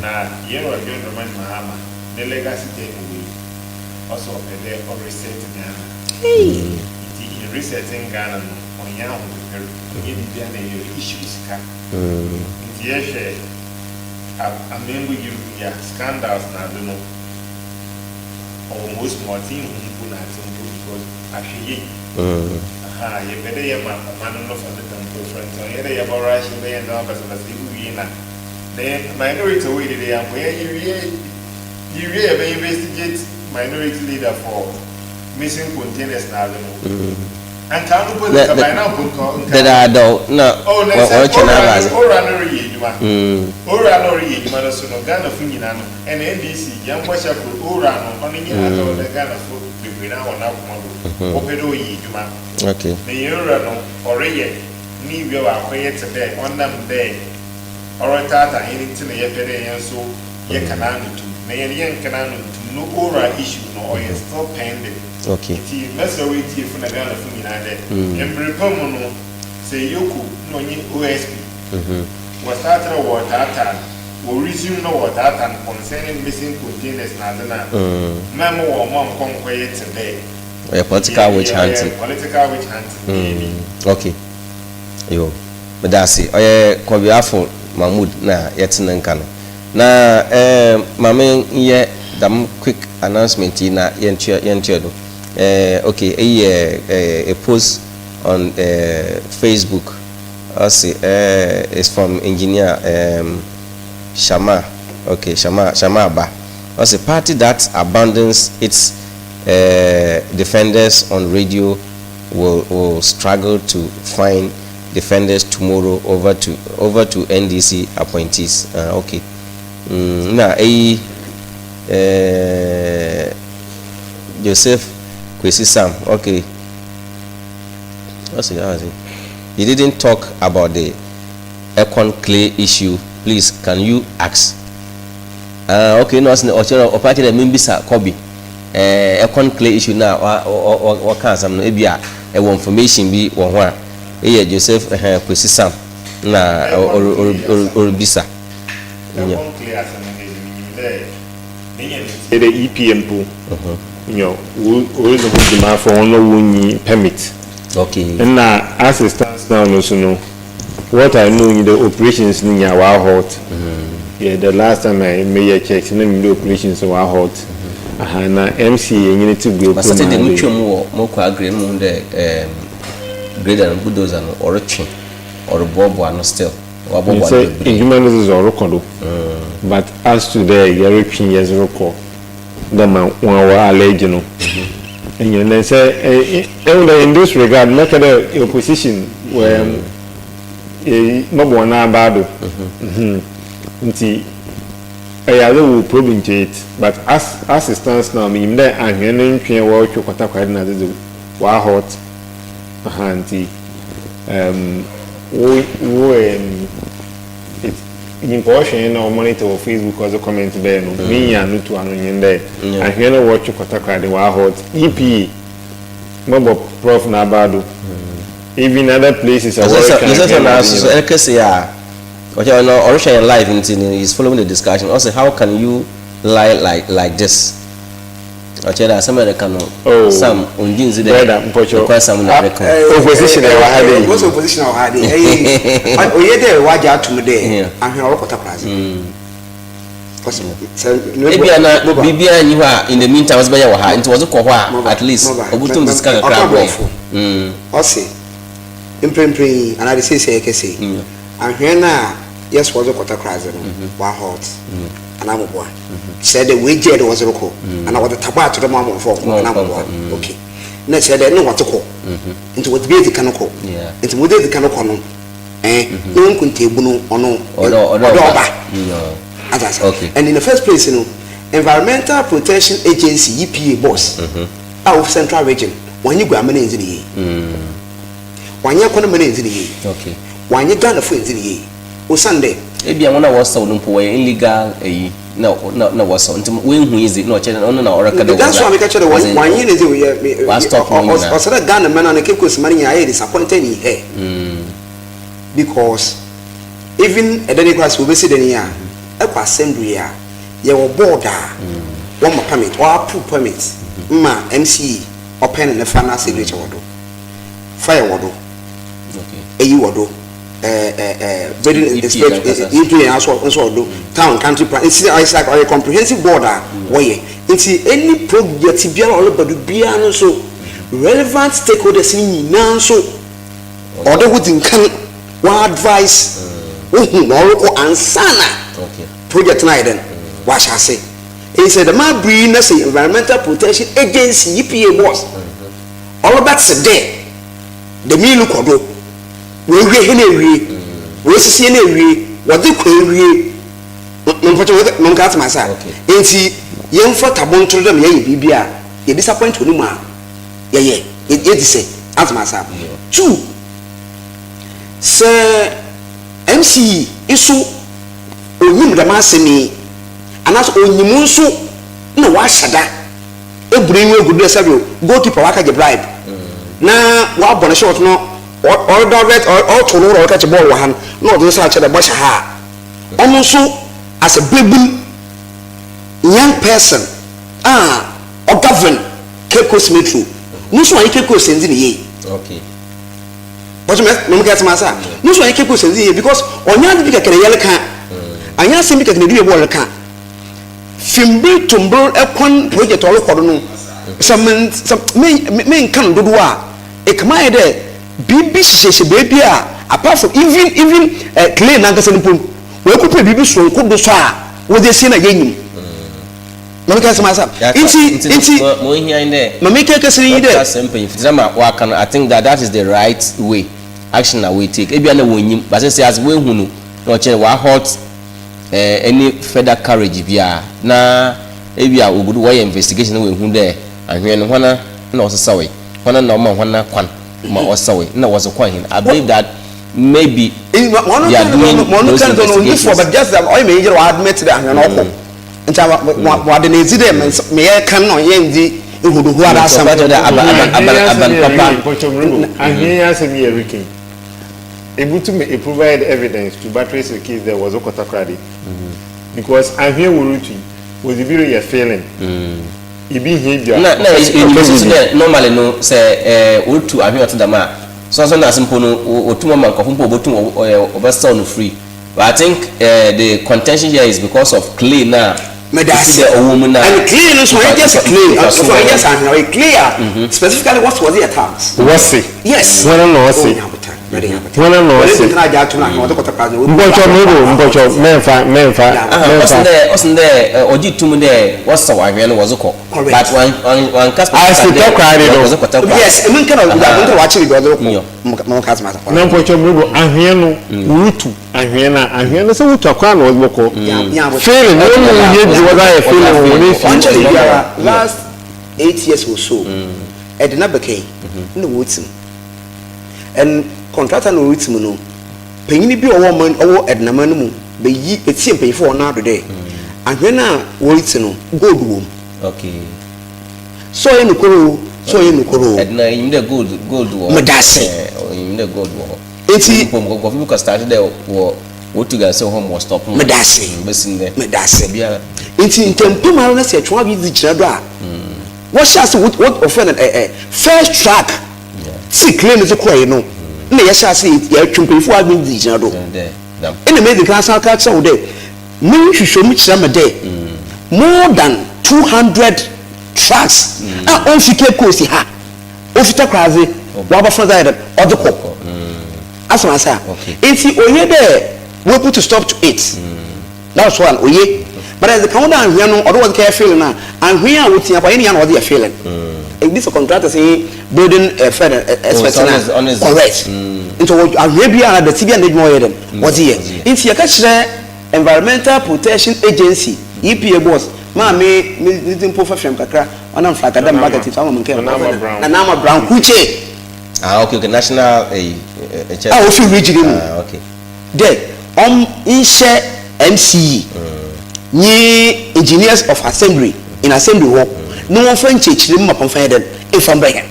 Na hɛn Wura John Dramani Mahama ne legacy take away ɔse ɔpɛ dɛ ɔ reset Ghana. Ntsi in resetting Ghana no ɔnnyɛ ahopeper, ɔnnyɛ biribiara na yɛ issue sika. Ntsi yɛhwɛ amambu yi a scandals na adze no. Ɔwɔ ma osi ma ɔtse nhu mpo na atse mpo because ahwɛ yie ahaa yɛpɛ dɛ yɛma ɔman no fa ne tam mpo fra ntsi ɔnnyɛ dɛ yɛbɔ rush yɛbɛyɛ ndzɛmba basabasa yebowie na na yɛ minority ɔwɔ yi dede yɛannkɔ yɛ yewie yewie yɛbɛ investigate minority leader for missing containers na adze no anka ano mpo dze nka by now mpo nka nka Dedaadaw na oh na sɛ wɔretwe owura n'aba adze. no owura no reyɛ edwuma owura no ɔreyɛ edwuma no so no Ghanafo nyina no Ɛna NDC yɛn bɔhyɛ kor, Owura no ɔno nye adze a ɔda Ghanafo beberee naa hɔn akoma do, wɔpɛ dɛ ɔyɛ edwuma. Na hɛn Wura no ɔreyɛ ne wia ɔakɔyɛ tse dɛ ɔnam dɛ ɔretaataa hɛn ntsi na yɛpɛ dɛ hɛn so yɛka n'ano tum. Na hɛn yɛnnka n'ano nntum, no Owura issue no ɔyɛ still pending. Ntsi mɛserɛ wo etsiefo na Ghanafo nyinaa dɛ, mber pa mu no sɛ Yoko na ɔnye OSP wɔstartee dɛ wɔretaataa no, Wɔ resume na wɔretaataa no concerning missing containers na adze no a, mma mma wɔn mma nnkɔ nnkɔyɛ tse dɛ Ɔyɛ political witch hunting. Ɔyɛ political witch hunting bi. Okay. Yo, meda ase. Ɔyɛ Kɔbeafo Mahmood na yɛtse ne nka no. Na eh, ma me nyɛ dɛm quick announcement yi na yɛntoa yɛntoa do. Eh, okay, eyi yɛ eh, a post on eh, Facebook. Ɔse eh it's from engineer ehm Shama ok Shama Shama Aba ɔse party that abandons its eh defenders on radio will will struggle to find defenders tomorrow over to over to NDC appointees ah ok mm na eyi eh Joseph Kwesi Sam ok ɔse ɔse. You didn't talk about the Ekon clay issue please can you ask ah okay na ɔse ɔkyerɛ ɔpɛ akyerɛ dɛ membisa Kobe eh, Ekon clay issue na wɔka asɛm no ebi a ɛwɔ information bi wɔ ho a eyɛ Joseph eh, Kwesi Sam na ɔrebisa. Ekon clay asɛm no deɛ menyim dɛ menya ne ntie dɛ EPA mpo nyɛ woridzi ho dwuma for hɔn a wonnyi permit. Okay. Nna as it stands now no so no, what I know nye dɛ operations no nyinaa wɔa halt. Yeah, the last time a meyɛ checks no na minyim dɛ operations no wɔa halt. Aha, na MCA nye no tse But Guaprom Saturday ha dei. motwa mu wɔ mokɔ Aggrey no muhun dɛ erm grader no bulldozer no ɔrotwe ɔroboaboa ano still. Wɔaboaboa Sɛ no bebree. Edwuma no dze dze ɔrokɔ do, but as to dɛ yɛrotwe yɛdze rokɔ dɛ ma hɔn a wɔ allege no, nyew, na sɛ ehu dɛ in this regard mɛka dɛ opposition wɔ mɔbɔ hɔn aba do, ntsi ɔyɛ adze wɔ probe into it, but as it stands now minyim dɛ anhwea no ntwe a wɔrotwe kɔ Takoradi na adze dze wɔahalt. Aha nti wo wo it nyimpa ɔhwɛ hɛn na ɔmonitor wɔ Facebook ɔdze comment bɛyɛ no ne nyia no tu ano nye dɛ ahwɛ no wɔtwe kɔtakora de wɔahot EPA mɔbɔ prof n'aba do even other places a wɔretwe ahwɛ na ade nyina. Ɛkɛse a ɔkyɛ ɔno ɔrehwɛ yɛn live nti no, he is following the discussion. Ɔsɛ, "How can you lie like this?" Ɔkyerɛ dɛ asɛm a ɛreka no, Oh, Sam ɔnngye nndzi dɛ brother, mpɔkyɛw. nokwasɛm na Ah, ɛreka. Opposition ɛwɔ ha dɛ. Wɔsɛ opposition wɔ ha de, ɛyi oyɛ dɛ wagye atum dɛ ahwɛ ɔrekɔ Takoradi. Ebia na biribiara nyi hɔ a in the meantime wɔdze bɛyɛ wɔ ha, nti wɔdze kɔ hɔ a, at least obotum dze sika kakra ɔka abrɛ. Borɔfo ɔse mprempren yi anaa de seesei yɛkɛsɛ yi, ahwɛ no a yɛsɛ wɔdze kɔ Takoradi no wahalt anaa moboa, kyerɛ dɛ woegyae dɛ wɔdze rokɔ anaa wɔdze tabo ato dɛ ma amamfo ɔkɔ anaa moboa? Okay, na kyerɛ dɛ ne wɔdze kɔ nti wɔdze bi edzi kan kɔ, nti wɔdze edzi kan kɔ no na wɔn nkontabu no ɔno ɔdɔ ɔba adzasa. And in the first place no, Environmental Protection Agency, EPA boss a wofi Central Region, wɔnye Guama no ndzi ne yie, wɔanyɛ kɔ no ma no ndzi ne yie, wɔanyɛ Ghanafo ndzi ne yie osiane dɛ Ebia wɔn a wɔsɛw no mpo wɔyɛ illegal eyi na wɔsɛw, nti woehu yi dze na ɔkyerɛ dɛ ɔno na ɔreka dɛ That's why meka kyerɛ dɛ wɔanyɛ ne dze yɛ wɔastop no nyinaa. Ɔsɛ dɛ Ghana man na Cape Coast man nyinaa ayɛ disappointed in her because even ɛdɛ ne kora sɛ wɔbɛsi dɛ ne a ɛkɔ assembly a yɛwɔ board a wɔma permit, ɔ approve permit ma MCE ɔpɛn ne ne fa na signature wɔ do, fire wɔ do, eyi wɔ do, ɛɛ ɛɛ building inspector, EPA nso wɔ do, town country plan. Nti it's like ɔyɛ comprehensive board a wɔyɛ, nti any project biara a ɔreba do biara no nso, relevant stakeholders ni nyinaa nso ɔde ho di nkan wɔn advice wohu na ɔrekɔ ansana project no ayɛ dɛn wahyɛ ase. Eyi sɛ dɛm abiri na sɛ Environmental Protection Agency, EPA boss, ɔrebɛte dɛ dɛm yi no kɔ do, wɔawie hɛn awie, wɔasisi hɛn awie, wɔde kɔ awie mpɔkyɛ wɔde mɔnka atema ase a, nti yɛmfa tabo ntoro dɛ yɛyɛ biribi a yɛ disappoint wɔ ne mu a yɛyɛ yɛdi sɛ atema ase a. Two, sɛ MCE nso onyim dɛm asɛm yi anaasɛ onyim nso na wahyɛ da eburu enyi egu do dɛ sɛbi goalkeeper waka gye bribe na wabɔ ne shot no, ɔredivert, ɔreto no, ɔrekɛkye bɔɔl wɔ ha no na ɔde nsa akyerɛ dɛ bɔhyɛ ha a, ɔno nso as a baby young person a ɔgovern Cape Coast Metro no nso, ayɛ Cape Coast ndzi ne yie. Bɔtɔ mɛ mɛ kɛ tɛmɛ asa no nso ayɛ Cape Coast ndzi yie because ɔnyɛ adi bi kɛkɛ na yɛlɛ ka, anyɛ asɛm bi kɛkɛ na ebi yɛ bɔɔl ka fimbiri tombiri ɛkwan project ɔrekɔ do no, sɛ mɛ sɛ mɛ mɛ nka no dodoɔ a ekama ayɛ dɛ biribi hyehyɛhyɛ beebi a, apart from even clay nankasa no mpo, wɔakɔpɛ biribi soronko do so a wɔdze esie na yɛnyim. Maame kɛ sɛm asa nti mo nhia dɛ maame kɛ kɛse yi dɛ asɛm mpanyinfo ti ma waka no, I think that that is the right way action na we take. Ebia na wɔn nyim, but sɛ as wehu no na ɔkyerɛ wa halt any further carriage bia na ebia ogudu wɔyɛ investigation na wehu dɛ ahwɛ no hwana na ɔsesawe, hwana na ɔma hwana kwan ma ɔsawe na wɔsɛ kwan hin. I believe that maybe they are doing those investigations, but just that ɔyɛ mɛ yi gyerɛ wɔ admit dɛ ahwɛ no ɔkɔ, nti wɔde ne edzi dɛ meyɛ kan na ɔyɛ ndi ehuduhu ada asɛm. Aban papa. Ahwɛ asɛm yɛ reken ebutum e provide evidence to buttress the case there was okɔ Takoradi because ahwɛ wɔretu wɔdze bi reyɛ filling ebi hia dwa. Na enyim soso dɛ normally no, sɛ wɔretu ahwɛ ɔte dɛm a sɔsɔ na ase mpo no, wɔtum ama nkɔfo mpo wɔbɛtum wɔbɛsell no free, but I think the contention here is because of clay na. Medase. Ɔwɔ mu na. And clay no so ɔyɛ just clay, so ɔyɛ just ahwɛ, ɔyɛ clay a specifically what was it, tiles. Wɔsi. Yes. Wɔn na wɔsi. Hɔn na ɔse. Mpɔkyɛw mebo mpɔkyɛw mɛnfa mɛnfa mɛnfa. Ɔsen dɛ ɔgye tum dɛ wɔsaw ahwea no wɔdze kɔ but wɔannka specifically dɛ wɔdze kɔ Takoradi. Yes, emi nka na ɔdze wɔakyere bi ɔdze kɔ mɔka asɛm asa. Na mpɔkyɛw mebo ahwea no worutu ahwea no a ahwea no sɛ wotu a kwan na wɔdze bɔkɔ feeling na wɔn mu hia dze wɔdze ayɛ feeling wɔ hɔn efie. Ɔnkyɛr biara last 8 years or so ɛde na bɛkɛn na wɔretsim. And contractor na ɔretsim no, panyin bi a ɔwɔ ɔman ɔwɔ Ɛdinaman no mu bɛyi etie mpanyinfo wɔ n'ado dɛ ahwɛ no a wɔreti no, gold wɔ mu. Sɛ ɔyɛ nokorɛ o, sɛ ɔyɛ nokorɛ o. Ɛdina enyim dɛ gold wɔ hɔ. Meda ase. Enyim dɛ gold wɔ hɔ. Nti mpo nkurɔfo bi kɔ start dɛ wɔ wɔtu galamsey wɔ hɔ ma wɔ stop mu. Meda ase. Bɛsi ndɛ. Meda ase. Obiara. Nti ntɛmpem ara na sɛ ɛtwe adwene dze gyina do a, wɔhyɛ ase wɔ wɔfrɛ no first truck si crane dze kɔɛ no, na yɛhyɛ ase yɛtwe mpanyinfo adwene dze gyina do. Ɛna mɛ kan san ka kyerɛ wo dɛ me nhwehwɛmu kyerɛ me dɛ more than 200 trucks a ɔmfi Cape Coast ha, ofi Takoradi, wabɔfra dze ayɛ dɛ ɔdze kɔ asɛm ase a. Nti oye dɛ we put a stop to it. That's one oye, but ɛdze ka ho dɛ ahwea no ɔde wɔdze kɛyɛ filling a, ahwea a wotia kɔ ɛne ya na ɔdze yɛ filling. Ebi sɛ contractors yi building fɛ no expert na correct. Nti ɔwɔ ahwea bi a dɛte bi a n'adwuma ɔyɛ dɛm wɔdze yɛ. Nti yɛka kyerɛ Environmental Protection Agency, EPA boss, maame me ne din mpo fɛfɛm kakra, ɔnam Flakadam market so ama me nkɛn. Nana Ama Brown Kuche. Ah, okay, national a ofi region mu. Ah, okay. Dɛ ɔm nhyɛ MCE nye engineers of assembly in assembly hɔ na wɔmfa nkyerɛkyerɛ mu ma pɔmfa yɛ dɛn mfa mbrɛ hɛn.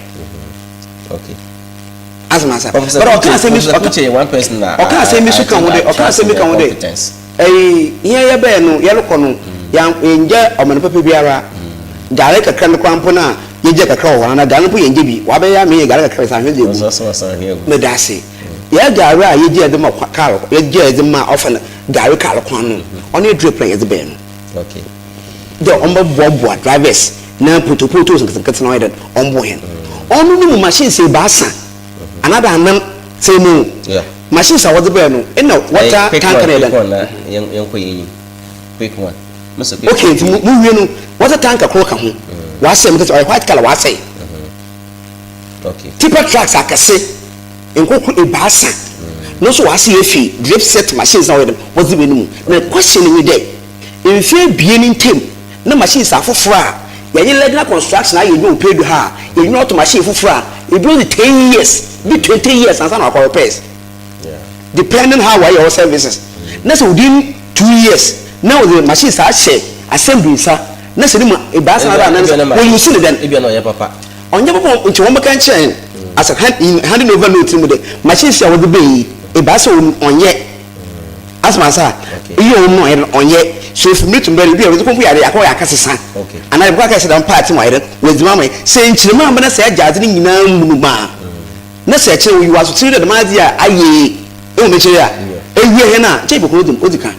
Asɛm asa. But ɔka asɛm bi so ɔka asɛm bi so ka ho dɛ ɔka asɛm bi ka ho dɛ ɛyi yɛn yɛ bɛyɛ no yɛrekɔ no yɛn yɛngya ɔmane papa biara, gare kakra no koraa mpo no a yɛgya kakra wɔ hɔ ana gare no mpo yɛngya bi wabɛyɛ ama yɛ gare kakra sɛ ahwɛ de egu. Meda ase. Yɛ gare a yɛgya yɛde ma kaar, yɛgya yɛde ma ɔfa no gare kaar kwan no, ɔno yɛ drip na yɛde bɛyɛ no dɛ ɔmbɛboaboa drivers na potopoto nketenkete na ɔyɛ dɛ ɔmboa hɛn. Ɔno no mu machines 3 anaadɛ anan sɛ mu machines a wɔdze bɛyɛ no ɛna water tank na yɛ dɛn. Yɛnkɔ yɛn enyim, quick one. Okay, nti mu wie no, water tank koro ka ho, wasɛe mu kɛse, ɔyɛ white colour, wasɛe. Tipper trucks akɛse nkoko 3 no nso wasɛe efi drip set machines na ɔyɛ dɛm wɔdze bɛ no mu. Na question nye dɛ, mfe 2 ntam na machines afoforɔ a yɛnye Legna Construction ayɛ edwuma wɔ Pedu ha a yɛnye ɔto machine foforɔ a ebi ɔdze 10 years bi, 20 years ansa na wakɔ repairs, depending how wɔayɛ wɔ services, na sɛ within 2 years na wɔdze machines ahyɛ assembly nsa na sɛ ne mu 3 na anan sɛ wɔyi nsu ne dɛn. Ebi na ɔyɛ papa. Ɔnyɛ papa, nti wɔn bɛka nkyɛn as a handing over note mu dɛ machines a wɔde bɛyi 3 wɔn ɔnyɛ asoma asa eyi a wɔn mu ɔyɛ no ɔnyɛ so efi mi tum bɛrɛ ebi a wɔdze kɔnkɔ yare akɔ yɛ aka sesa anaa ebi kɔ aka sɛ dɛm paati mu ayɛ dɛ wɔdzi mu ama yi sɛ nkyerɛmu amba na sɛ ɛgya adze ne nyinaa mu maa na sɛ ɛkyerɛ oyi wɔ asotiri dɛ dɛm adze a ayɛ ewu mekyerɛ a ewie hɛn a nkyɛn bɔkɔ odi kan.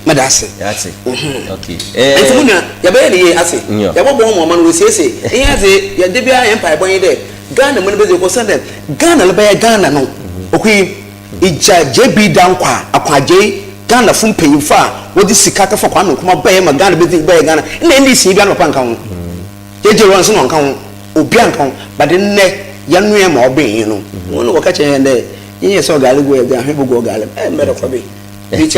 Mɛda ase. Yate. Okay. Nti mu nua, yɛbɛyɛ ne yie ase, yɛbɔbɔ wɔn ɔma no wɔsiesie ɛyɛ adze yɛde biara yɛn mpaebɔ yi dɛ Ghana mu no bɛdze kɔ sɛn dɛ Ghana no bɛyɛ Ghana no okui igya JB Dankwa Akwagye, Ghana fo mpanyinfo a wɔde sika kɛfa Kwame Nkrumah bɛyɛ ma Ghana bɛdzi bɛyɛ Ghana nna NDC bi ano papa nka ho, JJ Rawlings na ɔnka ho, obi anka ho, but nnɛ yɛnoa ma ɔbɛn yi no wɔn na wɔka kyerɛ yɛn dɛ yɛnyɛ sɛ ɔgaale gu yɛde ahwɛ bɛgu ɔgaale mɛrɛ kɔ bi. Okay,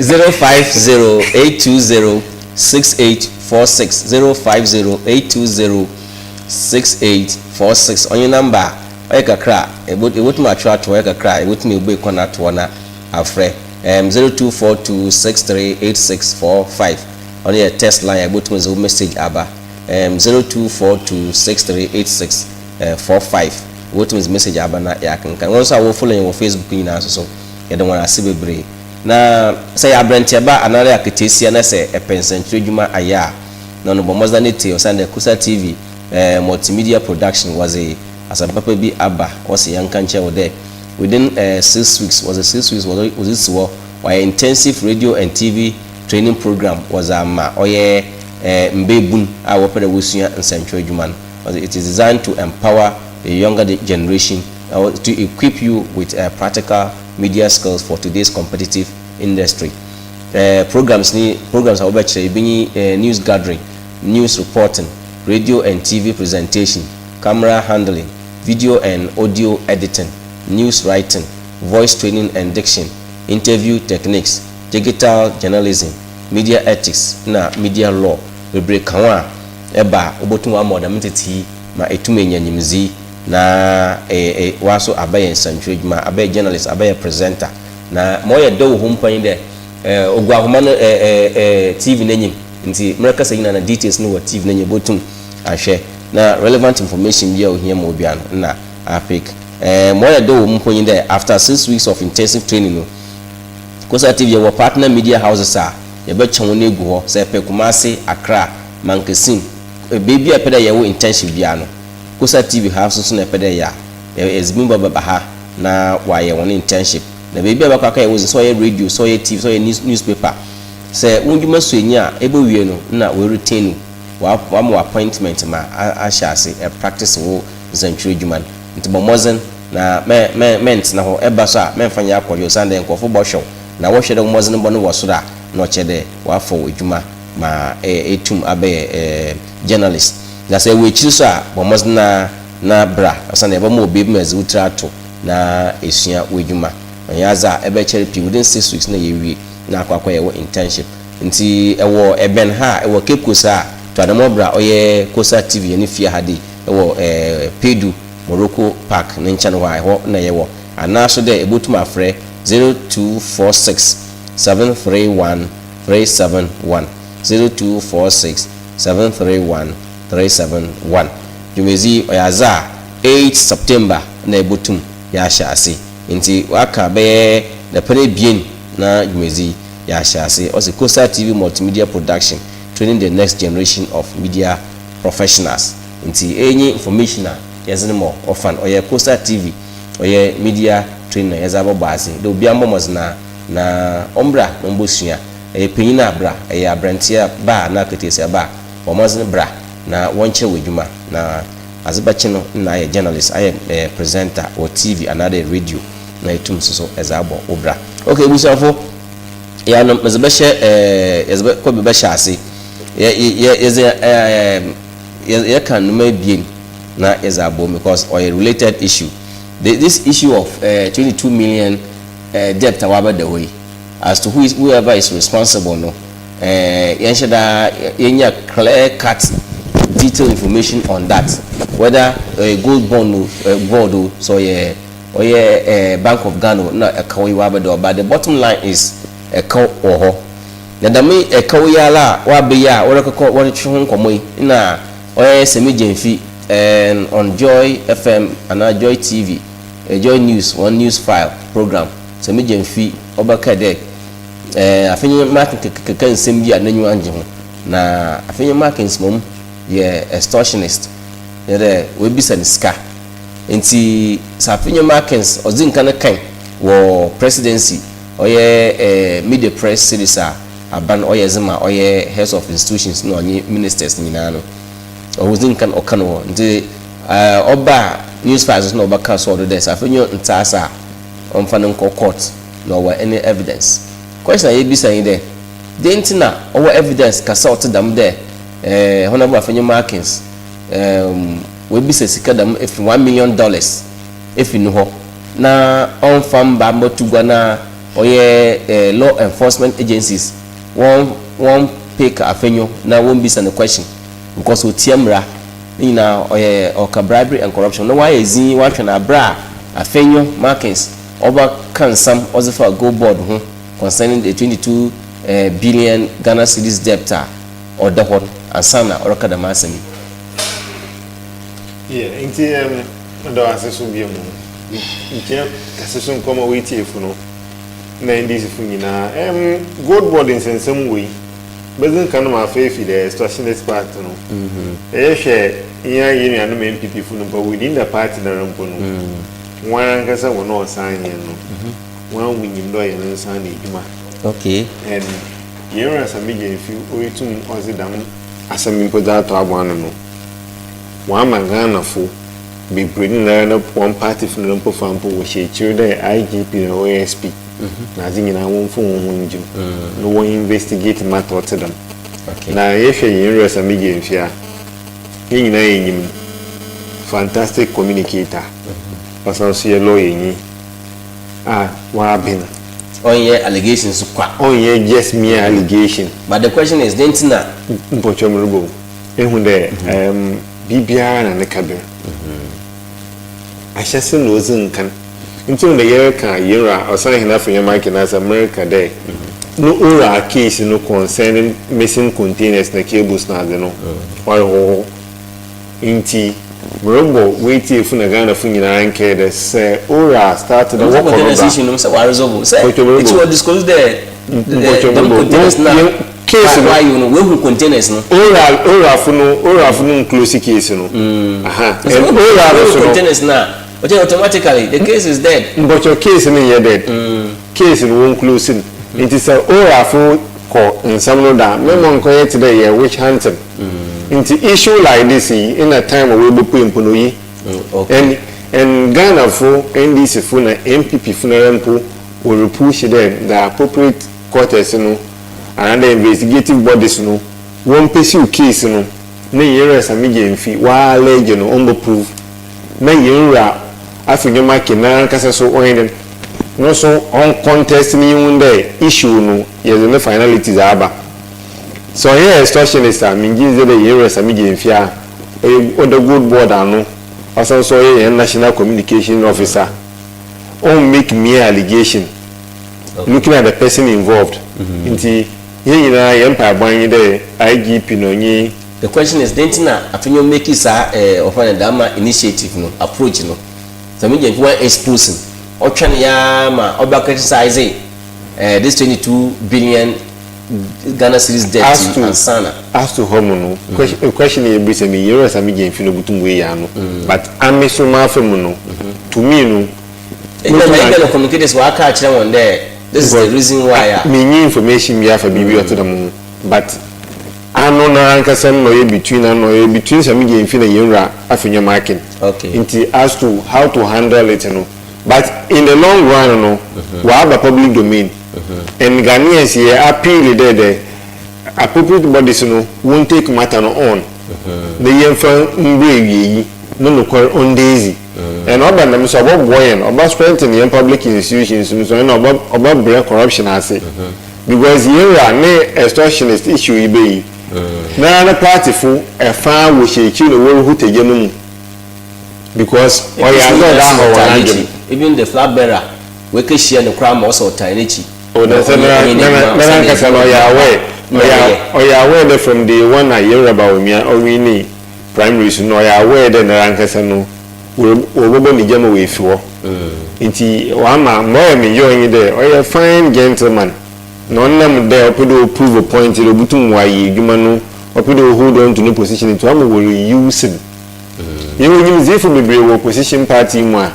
0508206846, 0508206846 ɔnye number a ɔyɛ kakra a ebotumi atwerɛ ato, ɔyɛ kakra a ebotumi ebu ekɔ n'atoɔ na afrɛ 0242638645. Ɔno yɛ text line a ebotumi dze wo message aba, 0242638645. Ebotumi dze message aba na yɛakenkan. Wɔn nso a wɔ follow yɛn wɔ Facebook nyinaa nso so, yɛde wɔn ase bebree. Na sɛ yɛ aberanteɛba anaa yɛ aketeesia na sɛ ɛpɛ nsɛntwerɛ adwuma ayɛ a, na ɔno bɔ mmɔdena ne tie ɔsan dɛ Kusa TV multimedia production wɔdze asɛm papa bi aba. Wɔsi yɛn nka nkyɛn wɔ dɛ within 6 weeks, wɔdze 6 weeks wɔdze si hɔ, wɔayɛ intensive radio and TV training program wɔdze ama ɔyɛ mbɛɛbun a wɔpɛ dɛ wɔsua nsɛntwerɛ adwuma no. Wɔdze it is designed to empower. the younger generation, to equip you with practical media skills for today's competitive industry. Programs ni programs a wɔbɛkyerɛ ebi nye news gathering, news reporting, radio and TV presentation, camera handling, video and audio editing, news writing, voice training and diction, interview techniques, digital journalism, media ethics na media law. Bebree ka ho a ɛba a wobɛtum ama ɔdɛm tete yi ma ɛtum anya nyimdzi na waso abɛyɛ nsɛntwerɛ adwuma, abɛyɛ journalist, abɛyɛ presenter. Na ma ɔyɛ dɛ wɔ ho mpan dɛ ogu ahoma no ɛɛ ɛɛ TV n'enyim, nti mmerɛkasa nyinaa na details no wɔ TV n'enyim, bɛtum ahwɛ na relevant information bi a ohia ma obiara no na apik. Ma ɔyɛ dɛ wɔ mu mpo dɛ after 6 weeks of intensive training no, Kosa TV yɛwɔ partner media houses a yɛbɛkyɛn wɔn egu hɔ sɛ ɛpɛ Kumase, Accra, Mankasim, beebi a ɛpɛ dɛ yɛwɔ internship biara no, Kosa TV ha nso so na ɛpɛ dɛ yɛ a ɛzibi bɔ bɛba ha na wayɛ wɔn internship. Na beebi a bɛkɔ aka yɛwɔ, sɛ ɔyɛ radio, sɛ ɔyɛ TV, sɛ ɔyɛ newspaper, sɛ wɔn dwuma so enyi a ɛbɛwie no na wɔretain no, wama wɔ appointment ma ahyɛ ase ɛ practice wo nsɛntwerɛ adwuma no. Nti bɔ mmɔden na mɛ mɛ mɛntena hɔ ɛba so a mɛmfa nyɛ akɔdwe, osiane dɛ nkurɔfo bɔhwɛw na wɔhwɛ dɛ mmɔden bɔ no wɔ soro a na ɔkyɛ dɛ wafa wɔ adwuma ma ɛtum abɛyɛ journalist. Na sɛ ɛwɔ akyiri so a, bɔ mmɔden na bra, ɔsan ɛbɛma obi ma ɛdze wotiri ato na esua wɔ adwuma. Ɔnyɛ adze a ɛbɛkyɛre pii, within 6 weeks na yɛwie na akɔ akɔyɛ wɔ internship. Nti ɛwɔ ɛbɛn ha, ɛwɔ Cape Coast a, to adamɔ bra ɔyɛ Kosa TV yɛne fie ha de ɛwɔ Pedu Morocco Park ne nkyɛn hɔ a ɛhɔ na yɛwɔ, anaaso dɛ ɛbɛtum afrɛ 0246 731 371, 0246 731 371. Dwumadzi ɔyɛ adze a 8 September na ɛbɛtum yɛahyɛ ase, nti waka bɛyɛ dapɛn 2 na dwumadzi yɛahyɛ ase. Ɔsɛ Coastal TV Multimedia Production, training the next generation of media professionals. Nti ɛnye information a yɛdze no ma ɔfa no ɔyɛ Coastal TV, ɔyɛ media training a yɛdze abɔbɔ ase dɛ obiara mbɔ mmɔdzen na ɔmbra na ɔmbɔsua. Ɛyɛ panyin a bra, ɛyɛ aberanteɛ ba a na aketesia ba a, wɔn bra na wɔnkyerɛ wɔ adwuma na adze bɛkye no na ayɛ journalist, ayɛ presenter wɔ TV anaadɛ radio na etum nso so ɛdze abɔ wo bra. Okay, ebusuafo, yɛanom yɛdze bɛhyɛ yɛdze bɛ kɔ bi bɛhyɛ ase. Yɛ yɛ yɛdze yɛ yɛka nnoma 2 na yɛdze abɔ because ɔyɛ related issue. This issue of 22 million debt a wabɛda hɔ yi, as to whoever is responsible no, yɛnhyɛ daa yɛnya clear cut detailed information on that, whether gold bond o, board o, so ɔyɛ Bank of Ghana na ɛka yi wabɛda hɔ. But the bottom line is ɛka wɔ hɔ na dɛm ɛka yi ara a wabɛyi a wɔrekɔkɔ wɔretwe ho nkɔmɔ yi na ɔyɛ Sammy Gyamfi on Joy FM anaa Joy TV, Joy News, one news file program. Sammy Gyamfi ɔbɛka dɛ Afenyo Markin keka nsɛm bi a n'enyiwa ngye ho, na Afenyo Markin mom yɛ extortionist, yɛ dɛ webisa ne sika. Nti sɛ Afenyo Markins ɔdze nka no kan wɔ presidency, ɔyɛ media press series a aban ɔyɛ dze ma ɔyɛ heads of institutions na ɔnye ministers nyinaa no, ɔwɔdze nka no ɔka no hɔ. Nti ɔba news files na ɔbɛka so ɔdo dɛ sɛ Afenyo ntaasa a, ɔmfa no nkɔ court na ɔwɔ any evidence. Question a yɛbisa yi dɛ, de nti na ɔwɔ evidence kasa ɔte dam dɛ Honourable Afenyo Markins webisa sika dam efi $1 million efi no hɔ na ɔmfa mba mbɛto gua na ɔyɛ law enforcement agencies wɔn pick Afenyo na wɔn bisa no question, because otia mmara ne nyinaa, ɔyɛ ɔka bribery and corruption na wayɛ zin wahwɛ na abira a Afenyo Markins ɔba ka nsam ɔdze fa Gold Board ho concerning the 22 billion Ghana cedis debt a ɔda hɔ no ansa na ɔreka dɛm asɛm yi. Yeah, nti ɔda ase so bio mu nkyɛn kɛse so nkɔmɔ wɔetiefo no na NDC fo nyinaa. Gold Board nsɛnsɛm wɔ yi bɛdze nka no ma afei fi the extortionist part no, ɛyɛ hwɛ yɛn yɛn nuanom NPP fo no mpo, within the party na mpo no, wɔn ankasa wɔn a ɔsan yɛn no, wɔn a wɔnyim dɛ ɔyɛ ne nsa na edwuma. And yɛn wura Sammy Gyamfi oyetum ɔdze dam asɛm mpo dze ato aboa no, wɔn ama Ghanafo Bebree no nyinara no hɔn partyfo no mpo fa mpo wɔhyɛ ekyir dɛ IGP na OSP na adze nyinaa wɔmfa hɔn ho ngye mu na wɔ investigate matter ɔtse dɛm. Na yɛhwɛ hɛn wura Sammy Gyamfi a, hɛn nyinaa yenyim no, fantastic communicator, ɔsan so yɛ lawyer-nyi a ɔaben. Ɔnnyɛ allegations kwa. Ɔnnyɛ just mere allegation. But the question is, dɛn ntsi na. Mpɔkyɛw morobɔ mu ehu dɛ biribiara na ne kaber. Ahyɛse na odzi nkan. Ntsi ɔno dɛ yɛreka Yewura Ɔsanhen Afenyo-Markin n'asɛm, mereka dɛ no owura case no concerning missing containers na cables na adze no, ɔyɛ hɔho. Ntsi morobɔ w'etsiefo na Ghanafo nyina nkae dɛ sɛ owura start dɛ Dɛm wɔkɔ no containers do a, issue no sɛ wɔaresolve sɛ Mpɔkyɛw morobɔ ekyi wɔ disclose dɛ Mpɔkyɛw dɛm morobɔ containers no a yɛn case no wɔayew no woehu containers no. Owura owurafo no owurafo no nclose case no. Aha Sɛ and woehu owura no woehu so no. containers no a, ɔkyerɛ automatically the case is dead. Mpɔkyɛw case no nnyɛ dead. Case no wɔnclose no. Ntsi sɛ owurafo kɔ nsɛm no do a, mema ɔnnkɔyɛ tse dɛ yɛ witch hunting. Ntsi issue like this yi nna time a woebopue mpo no oye. And and Ghanafo, NDC fo na NPP fo noara mpo worupush dɛ the appropriate quarters no anaadɛ investigative bodies no wɔmpursue case no na hɛn wura Sammy Gyamfi wɔallege no ɔmbɔ prove na hɛn wura Afenyo-Markin noarankasa so ɔnyɛ dɛn no so ɔncontest na yehu dɛ issue no yɛdze ne finalities aba. Sɛ ɔnnyɛ extortionist a, menngye nndzi dɛ hɛn wura Sammy Gyamfi a ɔyɛ ɔda Gold Board ano, ɔsan so ɔyɛ hɛn National Communication Officer, ɔnn make mere allegation looking at the person involved. Ntsi hɛn nyina hɛn mpaabɔ ara nye dɛ IGP na ɔnye. The question is, dɛn nti na Afenyo make saa eh, wɔfrɛ no Dama initiative no, approach no? Sammy Gyamfi wan expose no, ɔtwɛn yi ara ma ɔba criticize eh, this 22 billion Ghana cedis debt As yi to ansa na. as to hɔ mu no, question question a yɛbisa mi, Yewura Sammy Gyamfi no obotum oeyi ano, but ame so m'afamu no, to me no, Ebia na ebia na communicators wɔaka akyerɛ hɔn dɛ this is the reason why a. Minnyi information biara fa biribi a ɔtse dɛm ho, but ano noara ankasa no na ɔyɛ between ano ɔyɛ between Sammy Gyamfi na Yewura Afenyo-Markin. Ntsi as to how to handle it no, but in the long run no, ɔaba public domain and Ghanaians yɛ appeal dɛ the appropriate bodies no won take matter no on na yɛmfa mbrɛ ewiei no nokwar ɔnda edzi. And ɔba no dɛm so a ɔbɔboa hɛn, ɔbɛ strengthen hɛn public institutions no so na ɔbɛ ɔbɛbrɛ corruption ase because hɛn wura ne extortionist issue yi bɛ yi noara ne party fo ɛfa wɔhyɛ ekyir na woruhuta gya no mu because ɔyɛ adze a ɔda ahɔ hɔn adwen. Even the flag bearer woekehyia no koraa ma ɔsɛ ɔtaa n'ekyir. Oh na sɛ na na nankasa no ɔyɛ aware ɔyɛ ɔyɛ aware dɛ from day one a Yewura Bawumia ɔwinii primaries no ɔyɛ aware dɛ nara ankasa no wɔbɔbɔ ne gya ma oefi hɔ ntsi ɔama ma ɔyɛ me yaw nye dɛ ɔyɛ fine gentleman na ɔnam dɛ ɔpɛ dɛ ɔprove a point dɛ obotum ɔayɛ edwuma no ɔpɛ dɛ ɔhold on to no position ntsi ɔama wɔreuse no. Yɛwɔ nyimdziifo beberee wɔ opposition party yi mu a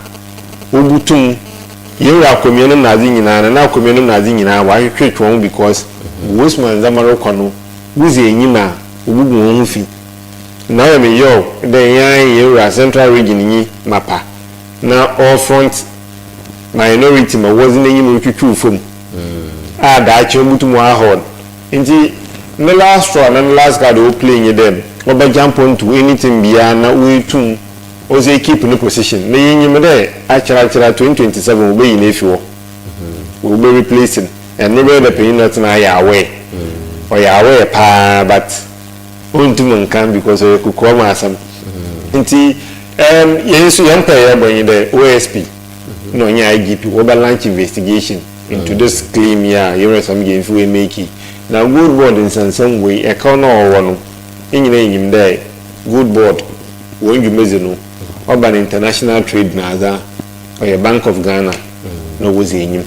wobotum Yewura Akomea nom nadze nyina Nana Akomea nom nadze nyina wɔahwehwetwe hɔnho because wosuma ndzɛmba rokɔ no wodzi enyim a wobugu hɔnho fi. Na ɔyɛ me yaw dɛ hɛn ara hɛn wura Central Region nyi mapa na ɔrefront minority ma wɔdze n'enyim rotwutwuw famu a daakye obotum ɔahaw no. Ntsi ne last straw anaa ne last card a ɔplay nye dɛ ɔbɛ jump onto anything biara na oetum ɔdze ekeep no position. Na yenyim dɛ akyɛr akyɛr a 2027 wobeyi no efi hɔ, wɔbɛ replace no and mebɛyɛ dɛ panyin na ɔtsena ayɛ aware, ɔyɛ aware paa but onntum nnka because ɔyɛ kokoa mu asɛm. Ntsi erm hɛn so hɛn mpaa a yɛbɔ nye dɛ OSP na ɔnye IGP wɔbɛ launch investigation into this claim yi a Yewura Sammy Gyamfi wei make yi. Na Gold Board nsɛnsɛm wei, ɛkaw no a ɔwɔ no, hɛn nyina yenyim dɛ Gold Board hɔn dwumadzi no ɔba no international trade na adze a, ɔyɛ Bank of Ghana na wodzi enyim.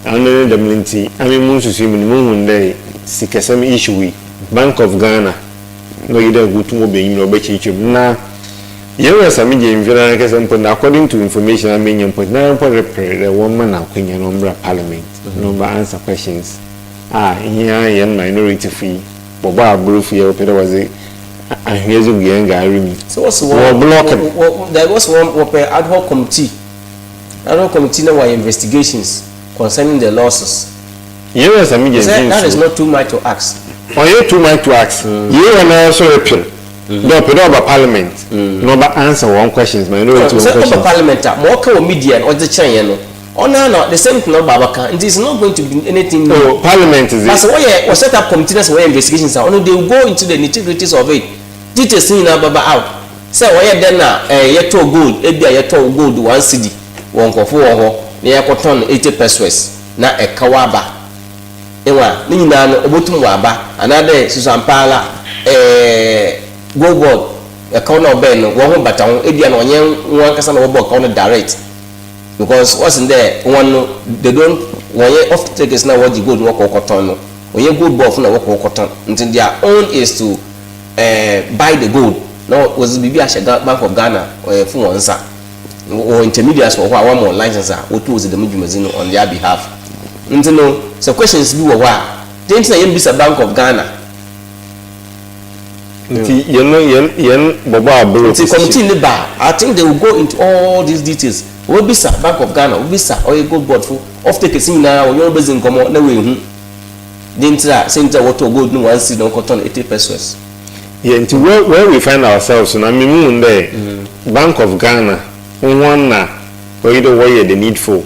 Ano ne dɛm no ntsi, ame mo nsusui mu no muhun dɛ sikasɛm issue yi, Bank of Ghana na ɔyɛ dɛ wotum wɔba enyim na wɔbɛkyerɛkyerɛ mu. Na Yewura Sammy Gyamfi noara mpo no, according to information a menya mpo, noara mpo reper dɛ wɔmma no akwanya na ɔmbra parliament na ɔmbɛ answer questions a hɛn hɛn minority fo yi, wɔbɔ aborfo yi a wɔpɛ dɛ wɔdze. Ahwea dze gu hɛn gari mu. Sɛ wɔsi Wɔ wɔn block no. wɔ wɔ wɔsi wɔn wɔpɛ ad hoc committee, ad hoc committee na wɔayɛ investigations concerning the losses. Yɛn wɔ Sammy Sɛ Gyamfi that is nso. not too much to ask. Ɔnnyɛ too much to ask. Yei wɔ noara so reper dɛ ɔpɛ dɛ ɔba parliament na ɔba answer wɔn questions, minority wɔn Sɛ ɔba questions. Parliament a, ma ɔka wɔ media no ɔdze kyerɛ yɛn no, ɔno ara na the same thing na ɔba abɛka, nti it's not going to be anything new. Oh, parliament dze. But sɛ wɔyɛ wɔ set up committee na sɛ wɔyɛ investigations a, ɔno they will go into the nitty gritties of it, details no nyinaa bɛba out. Sɛ wɔyɛ dɛn na ɛɛ yɛtɔɔ gold, ebi a yɛtɔɔ gold 1 cedi wɔ nkorɔfo wɔ hɔ na yɛkɔtɔn no 80 pesewas na ɛkaw aba. Ewa ne nyinaa no obotum wɔ anaadɛ susuampaala gold board ɛkaw na ɔbɛn no wɔn ho bata ho, ebia na ɔnyɛ wɔn ankasa na wɔbɔ ɛkaw no direct, because wɔsen dɛ wɔn no they don't, wɔnyɛ off takers na wɔgye gold no wɔkɔ kɔtɔn no, wɔnyɛ gold board fo na wɔkɔ kɔtɔn, nti their own is to buy the gold na wɔdze biribi ahyɛ Bank of Ghana fo wɔn nsa. Wɔ intermediaries wɔ hɔ a wɔn wɔn license a wɔtu wɔdze dɛm dwumadzi no on their behalf. Nti no sɛ questions bi wɔ hɔ a, den nti na yɛn bisa Bank of Ghana? Nti yɛn no yɛn bɔbɔ abere. Nti committee ne ba, I think they will go into all these details. Wɔbisa Bank of Ghana, wɔbisa ɔyɛ gold board fo, off takers nyinaa, wɔnyɛ wɔn bɛzi nkɔmɔ na wɔehu den nti a sɛ nti a wɔtɔ gold no 1 cedi na wɔkɔtɔ no 80 pesewas. Yeah, nti where we find ourselves na mi mu dɛ Bank of Ghana wɔn na wɔyi dɛ wɔyɛ the needful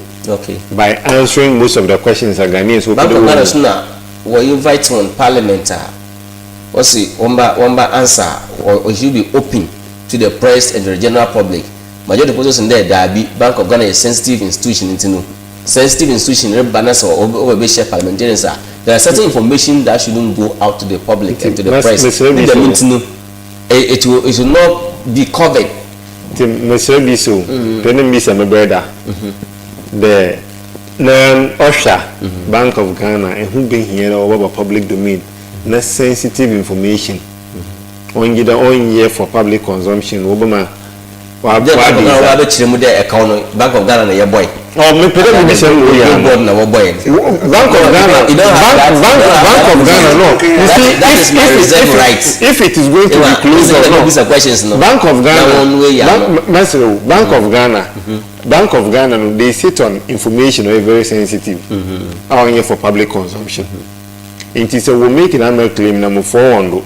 by answering most of the questions that Ghanaians Bank of Ghana so na wɔ invite wɔn parliament a wɔsi wɔn ba answer or it should be open to the press and the general public. Majority opposition dɛ daabi, Bank of Ghana yɛ sensitive institution, nti no sensitive institution reba na sɛ ɔbɛ bɛ hyɛ parliamentarians a, there are certain information that shouldn't go out to the public and to the press. Ne dɛm nti no it will not be covered. Nti mesrɛ bi so pɛ ne mbisa me brɛda dɛ na ɔhwɛ Bank of Ghana ɛho behia dɛ ɔbɛba public domain na sensitive information ɔngye dɛ ɔnyɛ for public consumption wɔbɛma. Bank of Ghana wa bɛkyerɛ mu dɛ ɛkaw no Bank of Ghana na yɛ bɔɛ. Ɔ mepɛ dɛ mebisa mu yɛ. Gold board na wɔbɔɛ. Bank of Ghana, Bank of Ghana no, you see, that is my reserve right. If it is going to be closed or not, questions no. Bank of Ghana, Bank, Bank of Ghana, Bank of Ghana no, they sit on information wey very sensitive a ɔnyɛ for public consumption. Nti sɛ wɔ make na claim na mo fɔ wɔn do,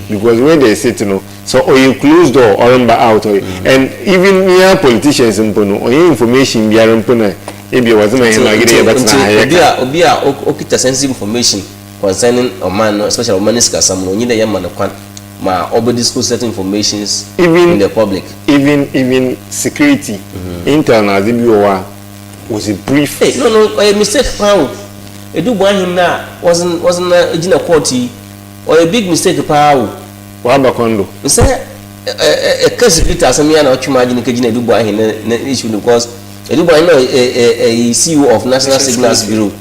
because when they sit no so ɔyɛ closed door, ɔremba out ɔyɛ, and even near politicians mpo no, ɔyɛ information biara mpo na ebi wɔdze ma yɛn na agede yɛ bɛtena ha yɛ obi a obi a okita sensitive information concerning ɔman no, especially ɔman ne sikasɛm no, onyi dɛ yɛ ma no kwan ma ɔbɛ disclose certain informations even in the public. Even security intel na adze bi wɔ hɔ a was a brief. Hey, no, ɔyɛ mistake paa o. Adu Boahen na wɔdze na gyina court yi, ɔyɛ big mistake paa o. Waba kɔndo. Sɛ ɛ ɛka security asɛm yi a na ɔtwe mu adwene kegyina Adu Boahen ne issue no, because Adu Boahen na ɛ ɛ CEO of National Signals Bureau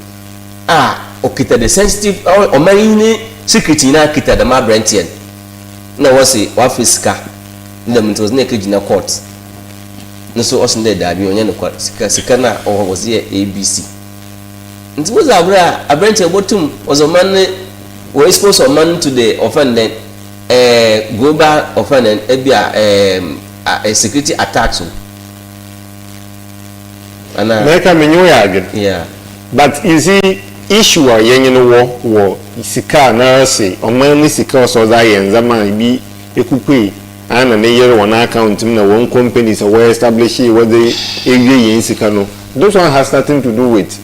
a ɔkita the sensitive ɔman yi ne security nyinaa kita dɛm aberanteɛ no, na wɔsi wafa sika ne dɛm, nti wɔsi na ɛkɛgyina court ne so ɔsi dɛ daabi, ɔnyɛ no kwa sika na ɔwɔ wɔsi yɛ ABC. Nti wɔdze abere a aberanteɛ bɔtum wɔdze ɔman ne wɔ expose ɔman to the offended global offended ebi a security attacks o ana. Mɛka menye wo yɛ adwene. But you see, issue a yɛnye no wɔ sika a n'ase ɔman ne sika ɔsɔ ɔdze ayɛ ndzɛmba a ebi ekukue ana ne yere wɔn account mu na wɔn companies a wɔn establish wɔdze ewie yɛn sika no, this one has nothing to do with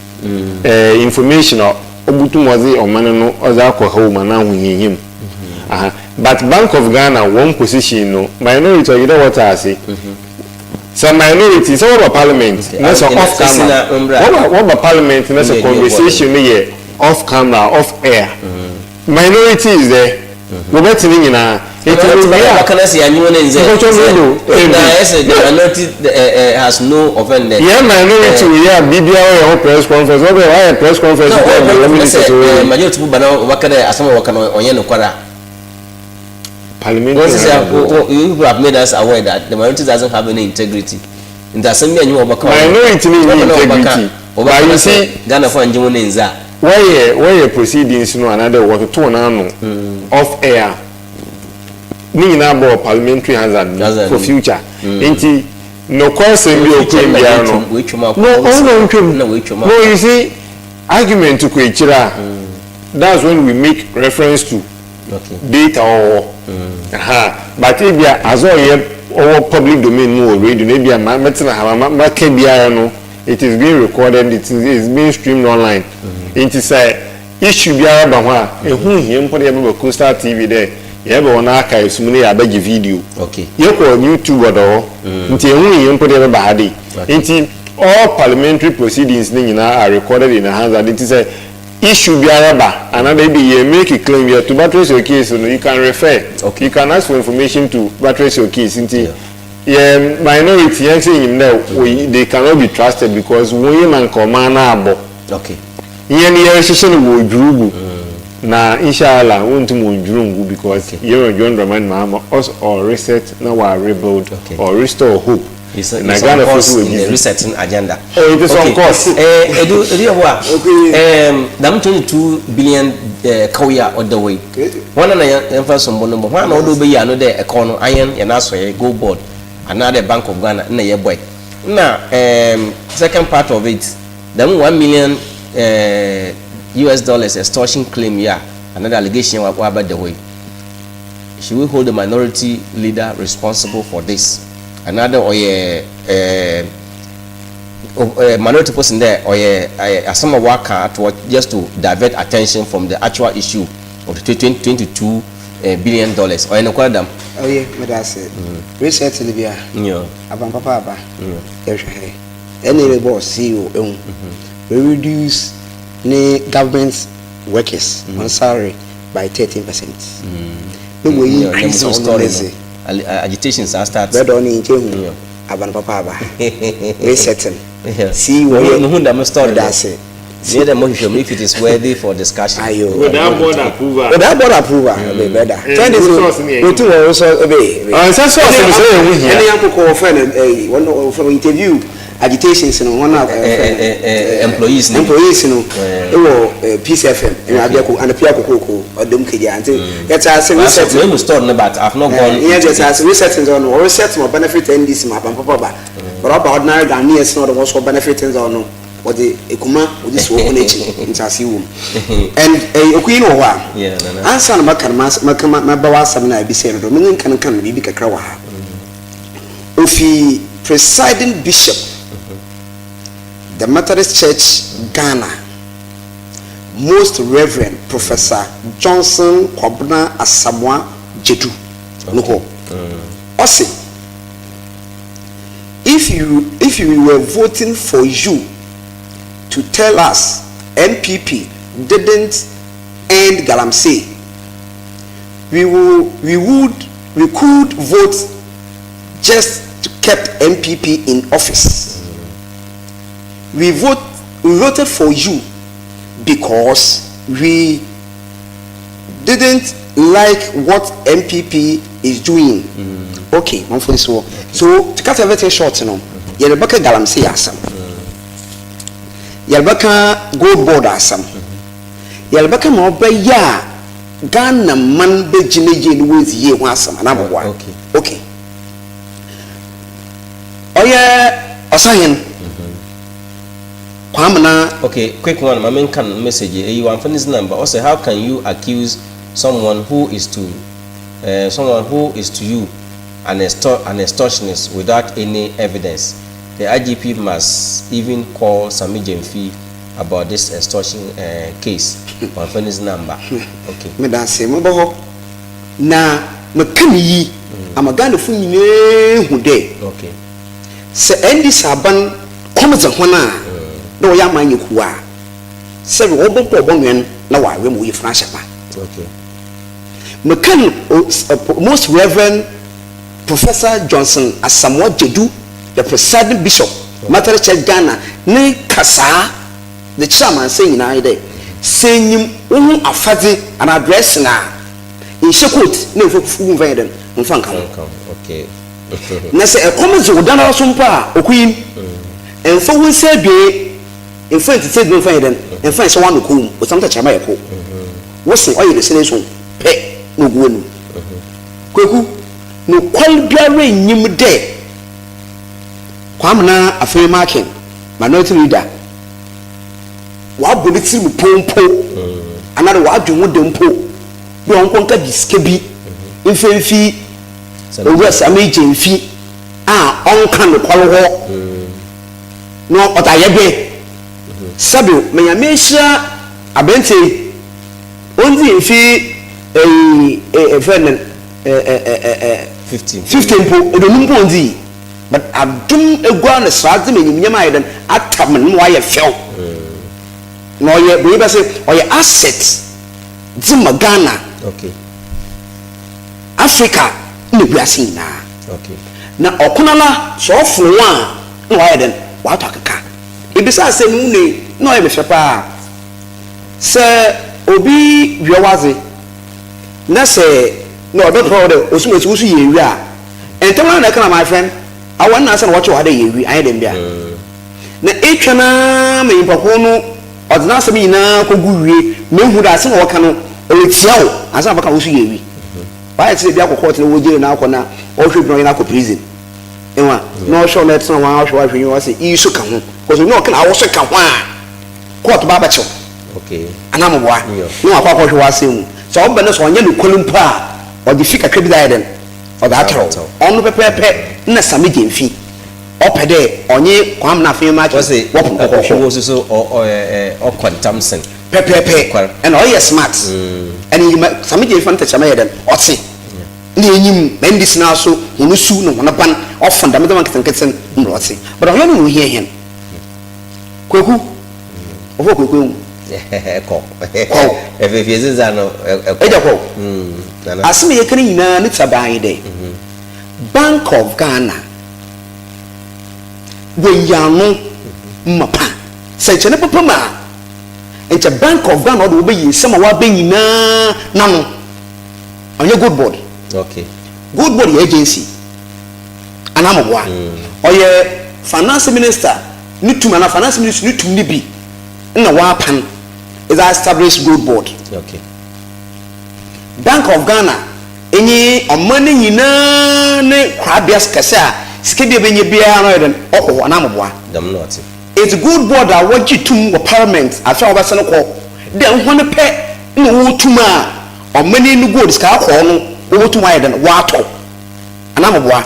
information a obutum ɔdze ɔman no ɔdze akɔ ha mu anaa ahohiahia mu aha. But Bank of Ghana wɔn position no, minority ɔyɛ dɛ wɔte ase sɛ minority sɛ wɔba parliament na sɛ off camera, wɔba parliament na sɛ conversation no yɛ off camera, off air, minority is there, wɔbɛte ne nyinaa. Eti obi a ɔka sɛ yanyi wɔn nzɛ na ɛsɛ the minority has no offended. Yɛn minority wo yɛ a biribiara yɛ hɔ press conference, wɔbɛ wɔayɛ press conference. No, wɔbɛ sɛ majority bu ba na wɔbɛka dɛ asɛm a wɔka no ɔnyɛ nokware a. Parliamentary. Wọ́n sɛ you people have made us aware that the minority doesn't have any integrity. Nti asɛm bi a nyi wɔbɛka. Minority ni ni integrity. But you see, Ghana fo angye wɔn nza. Wɔyɛ proceedings no anaadɛ wɔtoto n'ano off air. Ne nyinaa bɔ wɔ parliamentary Hansard mu for future. Nti nokwasɛm bi a ɔkura biara no, no, ɔno na ɔntwam. No, you see, argument kɔ akyire a, that's when we make reference to data ɔwɔ hɔ. But ebia adze ɔyɛ ɔwɔ public domain mu wɔ radio no, ebia ma mɛtena ha ma maka biara no, it is being recorded, it is being streamed online. Nti sɛ issue biara ba ho a, ehu hia mpo de yɛbɛba Coastal TV dɛ yɛbɛ wɔn aka esum ne yɛabɛgye video. Yɛkɔ YouTube, ɔdɔ hɔ, nti ehu hia mpo de yɛbɛba ha de. Nti all parliamentary proceedings ne nyinaa are recorded in a Hansard. Nti sɛ issue biara ba another bi, yɛ make a claim yɛ to buttress your case no, you can refer, you can ask for information to buttress your case. Nti yɛ minority yɛn sɛ enyim dɛ they cannot be trusted because wɔn yɛ man ka ɔman na abɔ. Yɛn yɛrehyehyɛ no wɔ odwuru gu na inshallah wɔntum wɔn dwuru ngu because yɛn John Dramani Mahama us or reset na wa rebuild or restore hope. Na Ghana fo so wɔ in the resetting agenda. Oh, it is on course. Edu yɛ hɔ a, dam 22 billion kaw yi a ɔda hɔ yi, wɔn na yɛn fa sombo no bɔ wɔn a na ɔde ɔbɛyi ano dɛ ɛkɔw no ayɛn yɛn asɔyɛ Gold Board anaadɛ Bank of Ghana na yɛ bɔ yi. Na second part of it, dam 1 million US dollars extortion claim yi a another allegation wa waba da hɔ yi, should we hold the minority leader responsible for this anaadɛ ɔyɛ minority person dɛ ɔyɛ asɛm a waka ato just to divert attention from the actual issue of the $22 billion? Ɔyɛ nokware dam? Ɔyɛ, meda ase. Research ni bia aban papa aba, yɛhwɛ ɛne yɛ bɔ CEO ehu we reduce ne government workers on salary by 13% ne wɔ yi increase ɔno ne se Agitation saa start. Bɛdɔ ɔne nkyɛn hu aban papa aba, resetting CEO yɛ. Muhu dam story. Meda ase. Yɛ dɛ mo hwehwɛ mu if it is worthy for discussion. Ayo. Without board approval. Without board approval, ebe bɛda 10 days. Resource ni yɛn. Otu wɔ resource ebe. Ɔnsɛ source ni sɛ yɛn ho hia. Ɛne yan koko wɔfrɛ no ɛyi, wɔn wɔfrɛ no interview agitations no, wɔn a Employees ni. Employees no ɛwɔ Peace FM ɛna abia ko anapia kokoko ɔdɔm kejì nti yɛtɛ ase reset. Mo store no, but I have not gone. Yɛn yɛtɛ ase reset nzɔ no, wɔ reset ma benefit NDC ma aban papa ba, but ɔba ordinary Ghanaians na ɔde wɔn so benefit nzɔ no, wɔde ekuma wɔde si wɔn n'akyi ntaase wɔ mu and ɛyi okuyi no wɔ hɔ a, ansa na maka no maka maba w'asɛm na ebi sɛ no do me nka no nka no biribi kakra wɔ ha. Ofi presiding bishop, the Methodist Church Ghana, Most Reverend Professor Johnson Kwabena Asamoah Gyedu no hɔ. Ɔse if you were voting for you to tell us NPP didn't end galamsey, we could vote just to keep NPP in office. We voted for you because we didn't like what NPP is doing. Okay, one for so. So to cut everything short, yɛrebɛka galamsey asɛm, yɛrebɛka Gold Board asɛm, yɛrebɛka ma ɔbɛyɛ a Ghana man bɛgyina yie ne wɔdzi yie ho asɛm anaa bɔboa. Okay, ɔyɛ ɔsahen Kwamina. Okay, quick one. My main can message. You want this number. Also, how can you accuse someone who is to you an extortionist without any evidence? The IGP must even call Sami Gyamfi about this extortion case. One this number. Okay. Meda ase. Mebɔ hɔ na meka ne yi ama Ghanafo nyinaa hu dɛ sɛ NDC aban kɔm dze hɔn a na wɔyɛ amanyɛ kuo a, sɛbi wɔbɛbɔ ɔbɔ nwɛn na wɔawe ma wɔyɛ funu ahyɛ pa. Meka no Most Reverend Professor Johnson Asamoah Gyedu, the presiding bishop, Methodist Church Ghana, ne kasaa de kyerɛ amansa nyinaa yi dɛ sɛ enyim wo ho afadze anaa dressing a, nhyɛ coat na mfa fugu mfa yɛ dɛn mfa nka ho. Na sɛ ɛkɔm dze wo danara so mpo a, okuyim mfa wo nsa abie mfa ntete adwuma mfa yɛ dɛn mfa nhyɛ w'ano kɔn mu, ɔsam tɛkyerɛma yɛ ko wo se ɔyɛ de sene nso pɛ na ogu w'anum. Kweku, nokwar biara nnyim dɛ Kwamina Afenyo Markin, Minority Leader, ɔabɔ ne tsir mu pɔw mpo, anaadɛ ɔadwen ho dɛ mpo dɛ ɔnkɔ nkɛgye sika bi mfa mfi Owura Sammy Gyamfi a ɔnnka nokwar hɔ na ɔdze ayɛ dɛn? Sɛbew, ma Nyame nhyira aberantsɛ yi, onndzi mfe eyi efrɛ no dɛn 50 mpo, eduonum mpo onndzii, but adom egua na sradze ma enyimnyam ayɛ dɛn atam no ma ɔayɛ fɛw. Na ɔyɛ, bronyi bɛse, ɔyɛ asset dze ma Ghana, Africa na wiase nyinaa. Na ɔko no ara sɛ ɔfono wo a na wayɛ dɛn? Watɔ akeka. Ebisaa sɛ me wunu yi na ɔyɛ me fɛ paa. Sɛ obi wia w'adze na sɛ na ɔbɛpɛ wo dɛ osumasi wo so yɛ ewi a, ntɛm ara na ɛka na my friend, awɔ nna ansa na wɔkye wo ha dɛ yɛ ewi anyɛ dɛm bi a. Na etwɛn ara ma nyimpa kor no ɔdze n'asɛm nyina kogu wie ma ehu dɛ asɛm a ɔka no oritsia wo ansa na ɔbɛka wo so yɛ ewi. Ɔayɛ tse dɛ bi akɔ court na wɔgyee no akɔ na ɔhwɛ bi na ɔnye no akɔ prison. Ehu a, na ɔhwɛ wo na ɛtsena hɔ ara ɔhwɛ wo ahwɛ nyi ɔse iyi so ka ho. Cause onyim dɛ ɔka na awo so ka ho a, court ba abɛkye wo. Anaa moboa? Na ɔakɔ akɔhwɛ w'asɛm mu. Sɛ ɔba na sɛ ɔnnyɛ nokwar mpo a, ɔdze fi kakra bi dze ayɛ dɛn? Ɔdze atar wo. Ɔno pɛpɛɛpɛ nna Sammy Gyamfi ɔpɛ dɛ ɔnye Kwame Nafee Markin Wɔse wɔpon ɔhwɛ kɔkɔɔkɔ. wo so so ɔkɔ ntam sen. Pɛpɛɛpɛ, nna ɔyɛ smart. Ɛna enyim Sammy Gyamfi no tɛkyerɛma yɛ dɛn? Ɔtse. Nna yenyim ma ndc no ara so hɔn su na hɔn ban ɔfa dɛm ndzɛmba nketsenketse no mbrɛ ɔtse. But ɔnnyɛ ɔno na ohia hɛn. Kweku, wɔfrɛ wo Kweku ehu? Kɔ. Kɔw. Efifie dzedze ano kɔ. Egya kɔw. Asɛm a yɛka no nyina ne tsabaa nye dɛ, Bank of Ghana woeyi ano mapa. Sɛ nkyɛ ne papa mu a, nkyɛ Bank of Ghana ɔde wɔbɛyi nsɛm a wɔaba nyina n'ano. Ɔnyɛ gold board. Okay. Gold board yɛ agency. Anaa moboa. Ɔyɛ finance minister ne tum anaa finance ministry ne tum ne bi na wɔapan dze establish gold board. Okay. Bank of Ghana nye ɔman no nyinaa ne korabea kɛse a sika bi a ebenya biara no ɔyɛ dɛn ɔkɔ hɔ anaa moboa. Dɛm na ɔtse. Ntsi gold board a wɔgye tum wɔ parliament afe a wɔbɛsen kɔ dɛ hɔn pɛ na wɔwɔ tum a Ɔman yi no gold sika akɔɔ no wobotum ayɛ dɛn wɔatɔ anaa moboa?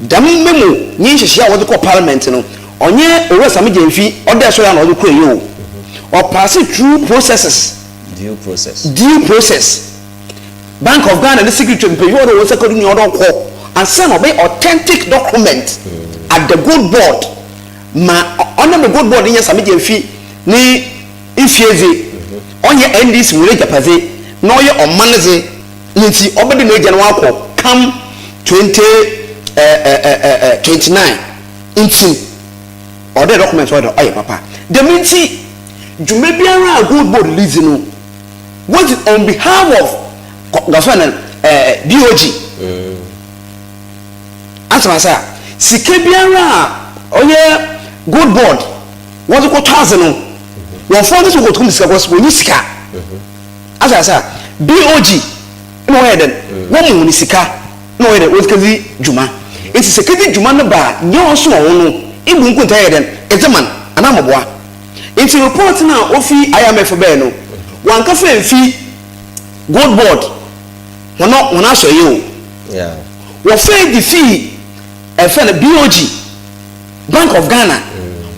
Dɛm memo nye nhyehyɛɛ a wɔdze kɔɔ parliament no ɔnnyɛ Owura Sammy Gyamfi ɔda sɔr a na ɔdze kɔe yi o. Ɔpaase through processes. Due process. Due process. Bank of Ghana ne secretary mpanyimfo a wɔdze hɔn nsa ka do nyina ɔdze ɔkɔ ansaana ɔbɛyɛ authentic document at the gold board ma ɔnam dɛ gold board nyɛ Sammy Gyamfi ne Mfie dze, ɔnnyɛ NDC hɔn egyapadze na ɔyɛ ɔman dze ne ntsi ɔbɛda n'egya no akɔ come 2029 ntsi ɔwɔ dɛ document ɔyɛ dɛ ɔyɛ papa. Dɛm ntsi dwuma biara a Gold Board ridzi no wodzi on behalf of wɔfrɛ no BOG. Atse me ase a? Sika biara a ɔyɛ Gold Board wɔdze kɔtɔ adze no, wɔmmfa nnkɛsɛ wɔkɔtɔ mu sika cos wonnyi sika. Atse ase a? BOG na wɔyɛ dɛn? Wɔma hɔn sika na wɔyɛ dɛn? Wɔdze kedzi dwuma. Ntsi sɛ kedzi dwuma no ba a, nyia ɔsoma wo no, ibu nkontaa yɛ dɛn? Edze ma no anaa mboa. Ntsi report no a ofi IMF bae no, wɔannkɛfa emmfi Gold Board hɔn hɔn asɔɛe o. Wɔfaa dze fii yɛfrɛ no BOG. Bank of Ghana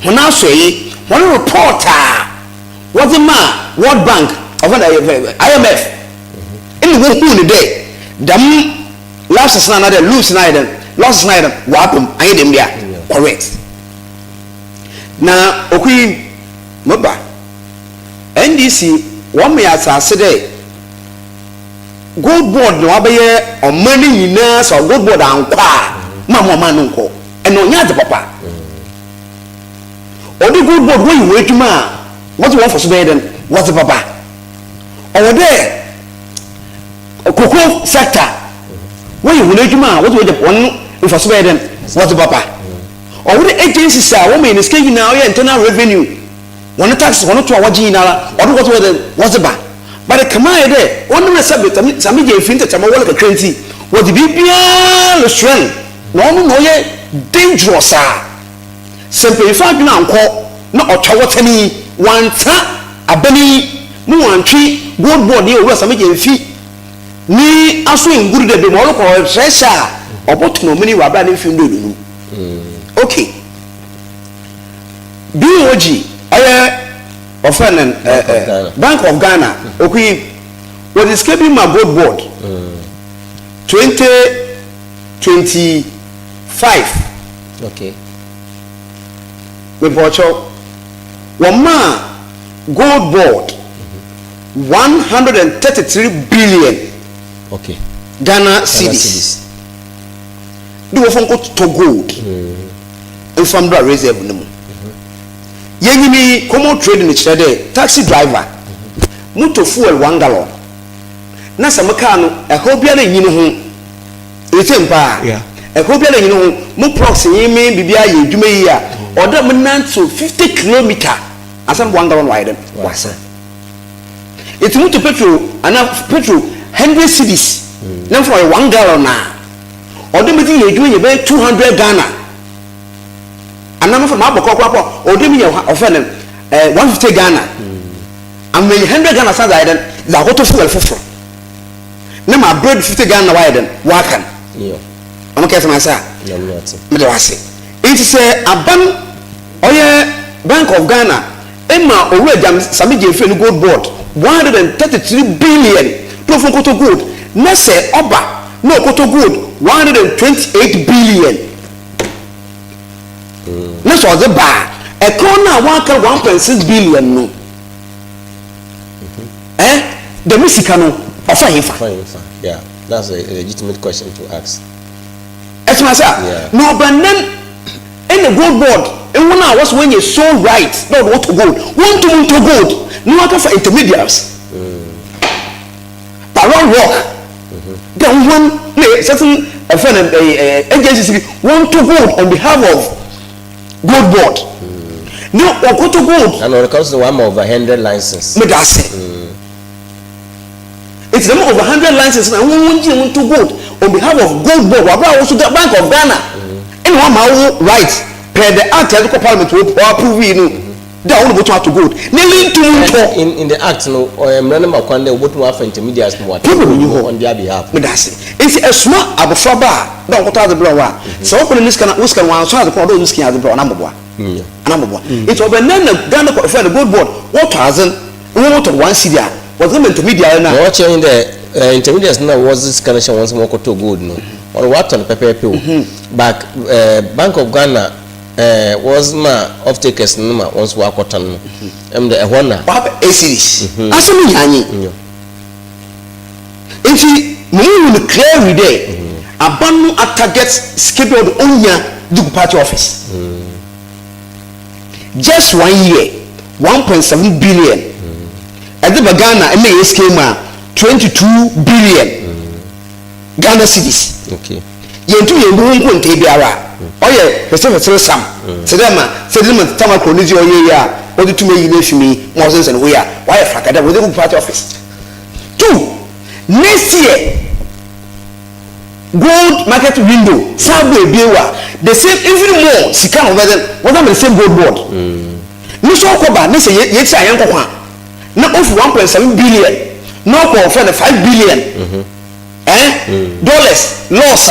hɔn asoɛe, hɔn report a wɔdze maa World Bank, ɔfrɛ no IMF, nna wohun no dɛ dɛm lapses no anaadɛ loops no ayɛ dɛn, losses no ayɛ dɛn, wɔaba mu, annyɛ dɛm bi a, correct. Na Okuyi, meba, NDC wɔma yɛatse ase dɛ Gold Board na ɔabɛyɛ ɔman no nyina, sɛ Gold Board annkɔ a, mma ma ɔman no nnkɔ. Ɛno ɔnnyɛ adze papa. Ɔwɔ dɛ Gold Board wɔyɛ hɔn edwuma a wɔdze hɔn mfaso bɛyɛ dɛn, wɔdze bɛba. Ɔwɔ dɛ cocoa sector wɔyɛ hɔn edwuma a wɔdze hɔn mfaso bɛyɛ dɛn, wɔdze bɛba. Ɔwɔ dɛ agencies a wɔma hɛn sika nyina ɔyɛ internal revenue, hɔn taxes, hɔn tow a wɔgye nyinara ɔwɔ dɛ wɔdze wɔdze ba. But kama ayɛ dɛ ɔnam dɛ sɛ Sammy Gyamfi ne tɛkyerɛma wɔle kakra ntsi, Wɔdze biribiara resoɛ no, na ɔno na ɔyɛ dangerous a sɛ mpanyimfo adwen annkɔ na ɔtwa wɔtsen yi, wɔanntsena aban yi mu wɔanntwe Gold Board yi Owura Sammy Gyamfi ne aso enngu do dɛ bema ɔrokɔ ɔrekyerɛkyerɛ a ɔbɔtɔn ɔman yi wɔ aber a ne mfe ndu 50. Okay. BOG ɔyɛ wɔfrɛ no Bank of Ghana okui wɔdze sika bi ma Gold Board 2025. Okay. Mepɔkyɛw, wɔmaa Gold Board 133 billion Ghana cedis de wɔfa nkɔtotɔ gold mfa mbra reserve no mu. Yenyim yi, common trading kyerɛ dɛ taxi driver motɔ fuel one gallon na sɛ mo car no ɛhaw biara nnyi no ho, etse me paa, ɛhaw biara nnyi no ho, mo plugs nye me biribiara yɛ edwuma yie a, ɔwɔ dɛ menantsew 50 kilometre ansa na one gallon ɔayɛ dɛn, ɔasa. Ntsi motɔ petrol anaa petrol hundred cedis na mfa ɔyɛ one gallon a, ɔwɔ dɛ medze yɛ edwuma nya bɛyɛ 200 Ghana. Anaa mɛfa mabɔ kɔ koraa po a, ɔwɔ dɛ minya ɔfrɛ no 150 Ghana. Ama menya 100 Ghana san dze ayɛ dɛn, dze akɔtɔ fuel fofor. Na mabrɛ 50 Ghana na ɔayɛ dɛn, ɔaka no. Ɔno kɛse m'ase a, meda wo ase. Ntsi sɛ aban, ɔyɛ Bank of Ghana, ma Owura James Sammy Gyamfi no Gold Board 133 billion dɛ ɔmfa nkɔtɔ gold, na sɛ ɔba na ɔkɔtɔ gold 128 billion na sɛ ɔdze ba a, ɛkaw no a wɔaka 1.6 billion no, eh, dɛm sika no ɔfa hefa? Ɔfa hefa? Yeah, that's a legitimate question to ask. Ɛtena ase a, na ɔbɛn ɛna Gold Board hɔn a wɔse wɔnyɛ sole right dɛ wɔdze wɔtɔ gold, wonntum nntɔ gold na wɔakɛfa intermediaries, Baron Rock, dɛ hɔn na certain wɔfrɛ no agencies bi wɔntɔ gold on behalf of Gold Board na wɔkɔtɔ gold. Ana ɔreka so sɛ wɔama over hundred license. Meda ase. Ntsi dɛm over hundred license na hɔn wongyina mu ntɔ gold on behalf of Gold Board wɔ aber a wo so Bank of Ghana nna wɔama wo right per the act a yɛdze kɔ parliament wɔ approve yi no dɛ ɔwo na botum atɔ gold na nntum nntɔ. In the act no ɔyɛ mbra no ma kwan dɛ wobotum afa intermediaries ma wɔatɔ Problem gold no on their behalf. Meda ase. Ntsi esoma abofraba a dɛ ɔnkɔtɔ adze brɛ wo a, sɛ ɔkɔ na ne sika no wo sika no ɔannsɔ adze kor a ɔdɛ ɔdze wo sika nye adze brɛ wo anaa mboboa? Anaa mboboa? Ntsi ɔbɛn dɛn na Ghana kɔ frɛ no Gold Board wɔtɔ adze no wɔtɔ no one cedi a wɔdze ma intermediary no a. Ma ɔkyerɛ nye dɛ intermediaries no a wɔdze sika no hyɛ hɔn nsa ma wɔkɔtɔ gold no, ɔno wɔatɔ no pɛpɛɛpɛ o, but Bank of Ghana wɔdze maa off-takers no ma hɔn so wɔakɔtɔn no, emi dɛ ɛhɔ na. Wɔapɛ eight cedis. Asɛm yi hia nye. Ntsi ma muhu no clearly dɛ aban no atarget sika bi a ɔwɔ dɛ onya dze gu party office. Just one year, 1.7 billion. Ɛde ba Ghana ɛnna yɛ sika mu a, 22 billion Ghana cedis. Yɛntum yɛn bu ho nkontaa biara. Ɔyɛ hwɛsɛhwɛsɛre sam. Te dɛ ma sɛ de ma tama kuro ne dze ɔyɛ yi a wɔde tumi ayi no afi mu yi ma ɔsensɛn hɔ yi a wayɛ frakada wɔde gu party office. Two, next year gold market window san bɔ ebie wa the same, even more sika na wɔbɛdze wɔdze ama the same Gold Board ne so ɔkɔ ba ne sɛ yɛ yɛti a yɛn kɔkɔ a na ofi 1.7 billion na ɔkɔ ɔfɛ no 5 billion dollars loss a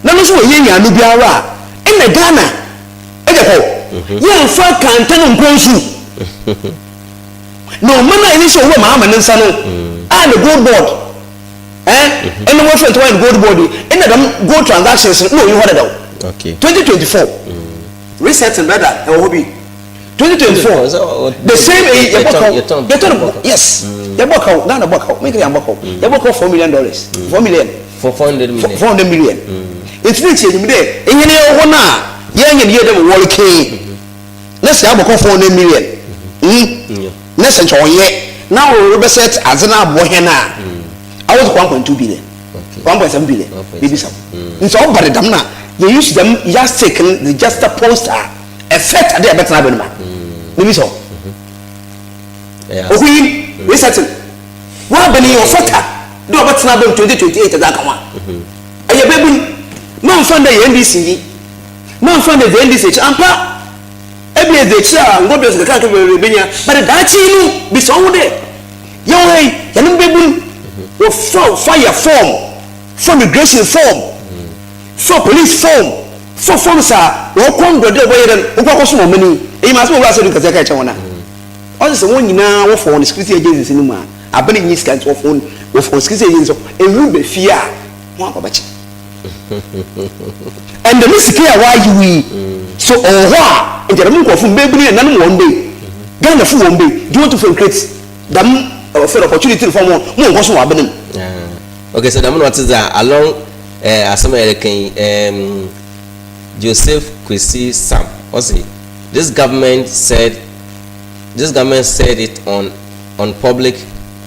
na no so wɔ yɛn nyanu biara a ɛna Ghana ɛde kɔ yɛnfa kanta no nkɔ nsu na ɔman a yɛn sɛ owó maa ama ne nsa no a ne Gold Board ɛna wɔn fɛn to wɔn Gold Board yi ɛna dɛm gold transactions no na oyi hɔ dadaw. 2024 resetting brother ɛwɔ hɔ bi 2024 the same eyi yɛbɔ kaw yɛtɔ no, yes, yɛbɔ kaw. Ghana bɔ kaw, make yɛn bɔ kaw, yɛbɔ kaw $4 million, 4 million. 400 million. 400 million. Nti ne kyerɛ enyim dɛ enyɛ ne yɛwɔ hɔ no a yɛnyɛ ne yie dɛ mo wɔre kee na sɛ abɔ kɔ 400 million na sɛ nkyɛ ɔnyɛ na wɔrebɛsɛ adze no aboɔ hɛn a awɔ 1.2 billion, 1.7 billion bibi sa. Nti ɔba de dam na yɛ use dɛm yardstick no de just a post a effect ade a ɛbɛtena abɛ no ma bibi sa. Okuyi resetting wɔabɛn yi ɔfata. dɛ ɔbɛtsena abam 2028 dze aka ho a, ɛyɛ babun. Mammfa no dɛ eyɛ NDC nyi, mammfa no dɛ edzi NDC ekyir. Ampa, ebia edzi ekyir a ngɔdua so nkakrankra beberee ebenya, but daakye yi no, bisa woho dɛ, yɛwɔ ha yi, hɛn mbabun wɔfa fire form, fa migration form, fa police form, fa forms a wɔkɔ ndɔ dɛ wɔbɛyɛ dɛn, wɔkɔ akɔsom ɔman yi. Enyim asɛm a Owura Asadu Nkatia kae kyerɛ hɔn a, ɔse sɛ hɔn nyina wɔfa hɔn security agencies no mu a, aber nnyi sika ntsi wɔfa hɔn wɔfa hɔn security agencies enwu ba fie a, hɔn aba bɛkye. And dɛm sika yi a wɔayew yi, so ɔwɔ hɔ a, nkyɛ dɛm nkorɔfo mbabun yi nananom hɔn bɛ yi, Ghanafo hɔn bɛ yi, do you want to create dɛm wɔfrɛ no opportunity no for hɔn ma wɔnkɔsom wɔ aban mu? Ah, okay, so dɛm na ɔtse dze a, along eh, asɛm a yɛreka yi, um, Joseph Kwesi Sam, ɔse, this government said, this government said it on public,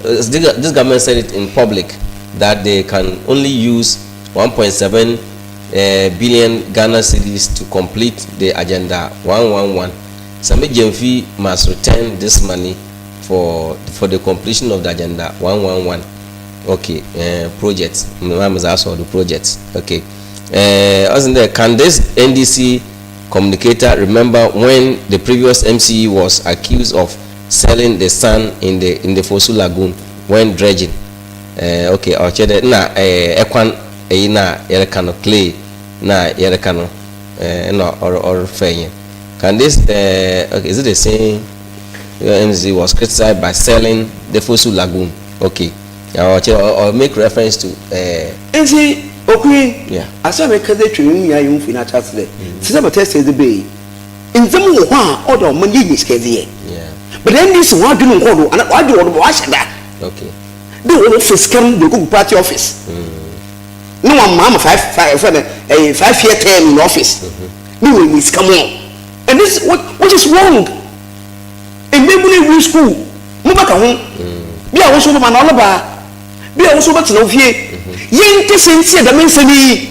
this government said it in public that they can only use 1.7 billion Ghana cedis to complete the Agenda 111. Sammy Gyamfi must return this money for the completion of the Agenda 111. Okay, project. Mama also the project. Okay. Wasn't there? Can this NDC communicator remember when the previous MCE was accused of selling the sand in the Fosu Lagoon when dredging? Okay, ɔkyerɛ dɛ na ɛkwan ɛyi na yɛreka no, clay na yɛreka no, na ɔrefɛ yɛn. Can this okay, is it the same MC was criticized by selling the Fosu Lagoon? Okay, ɔkyerɛ or make reference to Nti okui asɛm a meka dze atwa mu nyinaa yɛ mfoni akyerɛ ase dɛ te sɛ bɛtɛ sɛ dze bɛyi ndzɛmba wɔ hɔ a ɔda ɔman yɛnya sika dze yɛ, but NDC wɔn adwene nkɔ do ana wɔadwene wɔ do ma wɔahyɛ da dɛ wɔfa sika no de kɔgu party office ne wɔn maa ma five five fɛ no ɛyɛ 5 year term in office ne wɔn nyi sika mu, and this what which is wrong. Mmɛmu no ewi school mo bɛka ho bi a wɔn nso bɛma na ɔlɔba bi a wɔn nso bɛtena wo fie. Yɛn kese nti ɛdɛm nsɛm yi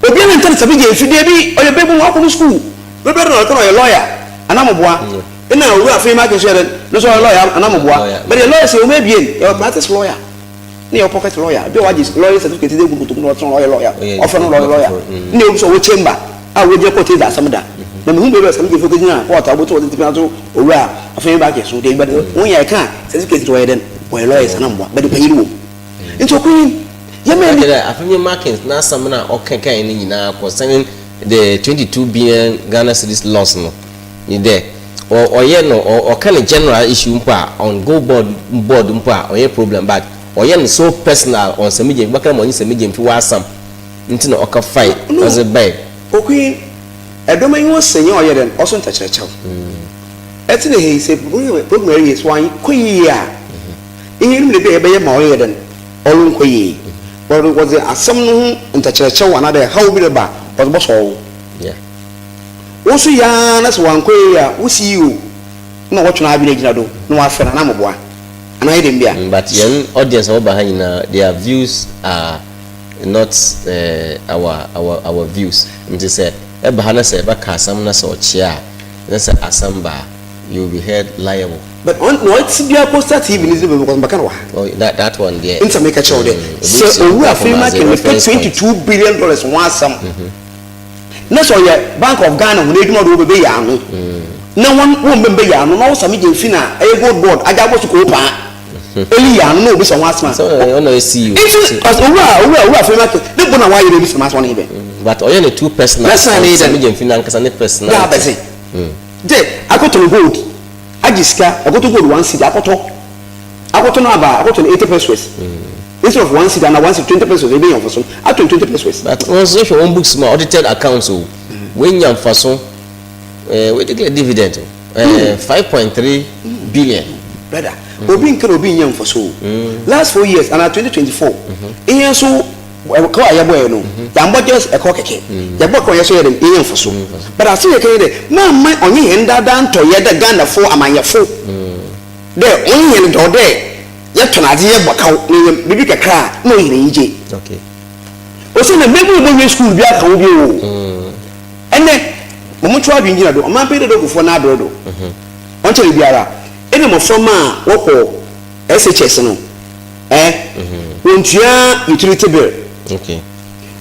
obiara ntɛn sɛbi gye mfidie bi ɔyɛ bɛbu wɔn akɔ no school bɛbɛ na ɔka na ɔyɛ lawyer anamoboa, ɛna owura afei maa kɛse yɛ dɛ no nso ɔyɛ lawyer anamoboa, but yɛ lawyer sɛ wɔn ebien, yɛ practice lawyer ne yɛ pocket lawyer bi a wagye lawyer certificate de egu kotoku na ɔtɔn ɔyɛ lawyer, ɔfɛ no lawyer lawyer ne yɛ obi sɛ ɔwɔ chamber a wɔgyina court ɛdze asɛm da na mehu baabi a sɛm gyefo kɔgyina court a wɔbɛto wɔde tipina to owura afei ba kɛ so de but wɔn yɛ ka certificate wɔyɛ dɛn wɔyɛ lawyers anamboa, but panyin wɔ mu nti ɔkɔyin yɛ mɛ ni. Afenyo Markins n'asɛm na ɔkankan ne nyinaa concerning the 22 billion Ghana cedis loss no ni dɛ ɔyɛ no ɔka ne general issue mpo a on Gold Board mpo a ɔyɛ problem, but ɔyɛ no so personal on Sammy Gyamfi bɛka ma ɔnye Sammy Gyamfi w'asɛm nti na ɔka fight ɔdze bɛn. Okui ɛdɔm enyi wɔ sɛnyɛ ɔyɛ dɛn ɔso ntakyerɛkyɛw ɛte ne hei sɛ program ɛyɛ so ankɔ yie a ihe no mu de bi a yɛbɛyɛ ma ɔyɛ dɛn ɔno nkɔ yie, wɔde wɔdze asɛm no ho ntakyerɛkyɛw anaadɛ haw bi reba, wɔdze bɔsɔ wo wo nso yaa na sɛ wankɔ yie a, wo CEO na wɔtwe n'adwene gyina do na wafrɛ no anaa anaa yɛ dɛm bi a. But yɛn audience a wɔba ha nyinaa, their views are not our views, nti sɛ ɛba ha na sɛ ɛbɛka asɛm na sɛ ɔkyea a na sɛ asɛm ba a, you will be held liable. But on na ɔte bi akɔ TV ne sɛ bɛbɛ bɛka no wɔ ha. Oh, that one there. Nti meka kyerɛw dɛ sɛ owura afei ma kɛ meka $22 billion ho asɛm na sɛ ɔyɛ Bank of Ghana ho n'edwuma do wɔbɛbɛ yɛ ano na wɔn bɛbɛ yɛ ano na wɔsame gye mfi na ɛyɛ Gold Board agya abɔ so koo paa eli yɛ ano na obi sɛ ho asɛm a ɔna ɔyɛ CEO. Nti owura afei ma kɛ ne bo na wayɛ ebi sɛ ma asɛm ɔne bɛ. But ɔyɛ ne too personal. Mɛsan ne yɛ dɛ Sammy Gyamfi n'ankasa ne personal. Yɛ abɛse de akɔtɔ no gold agye sika, akɔtɔ gold 1 cedi, akɔtɔ no aba akɔtɔ no 80 pesewas instead of 1 cedi ana 1 cedi 20 pesewas, ebi yɛ nfaso atɔ 20 pesewas. But wɔn nso hwɛ wɔn books mu a, audited accounts o, wɔnya nfaso, wɔn declare dividend o, 5.3 billion. Brother, obi nka na obi nya nfaso o. Last 4 years ana 2024 ihe nso ɛkɔ a yɛbɔ yɛ no, yɛambɔ just ɛkɔ kɛkɛ, yɛbɔ kɔ yɛ so yɛ dɛ yɛnya nfaso, but ase yɛ kɛyɛ dɛ maama ɔnye yɛn daadaa ntɔ yɛ dɛ Ghanafo amanyɛfo dɛ ɔnye yɛn dɔ dɛ yɛtɔn adze, yɛbɔ kaw na yɛ biribi kakra a na ɔyɛ n'anyi gye. Osi na mmɛmu bɔ wie school bi aka wo bi o. Ɛnɛ mɔmɔtɔ adwene gyina do ɔman pɛn dɛ dɔkofoɔ n'abere do ɔnkyɛn biara ɛna mmɔframma a wɔkɔ SHS no. Eh, wonntua utility bill,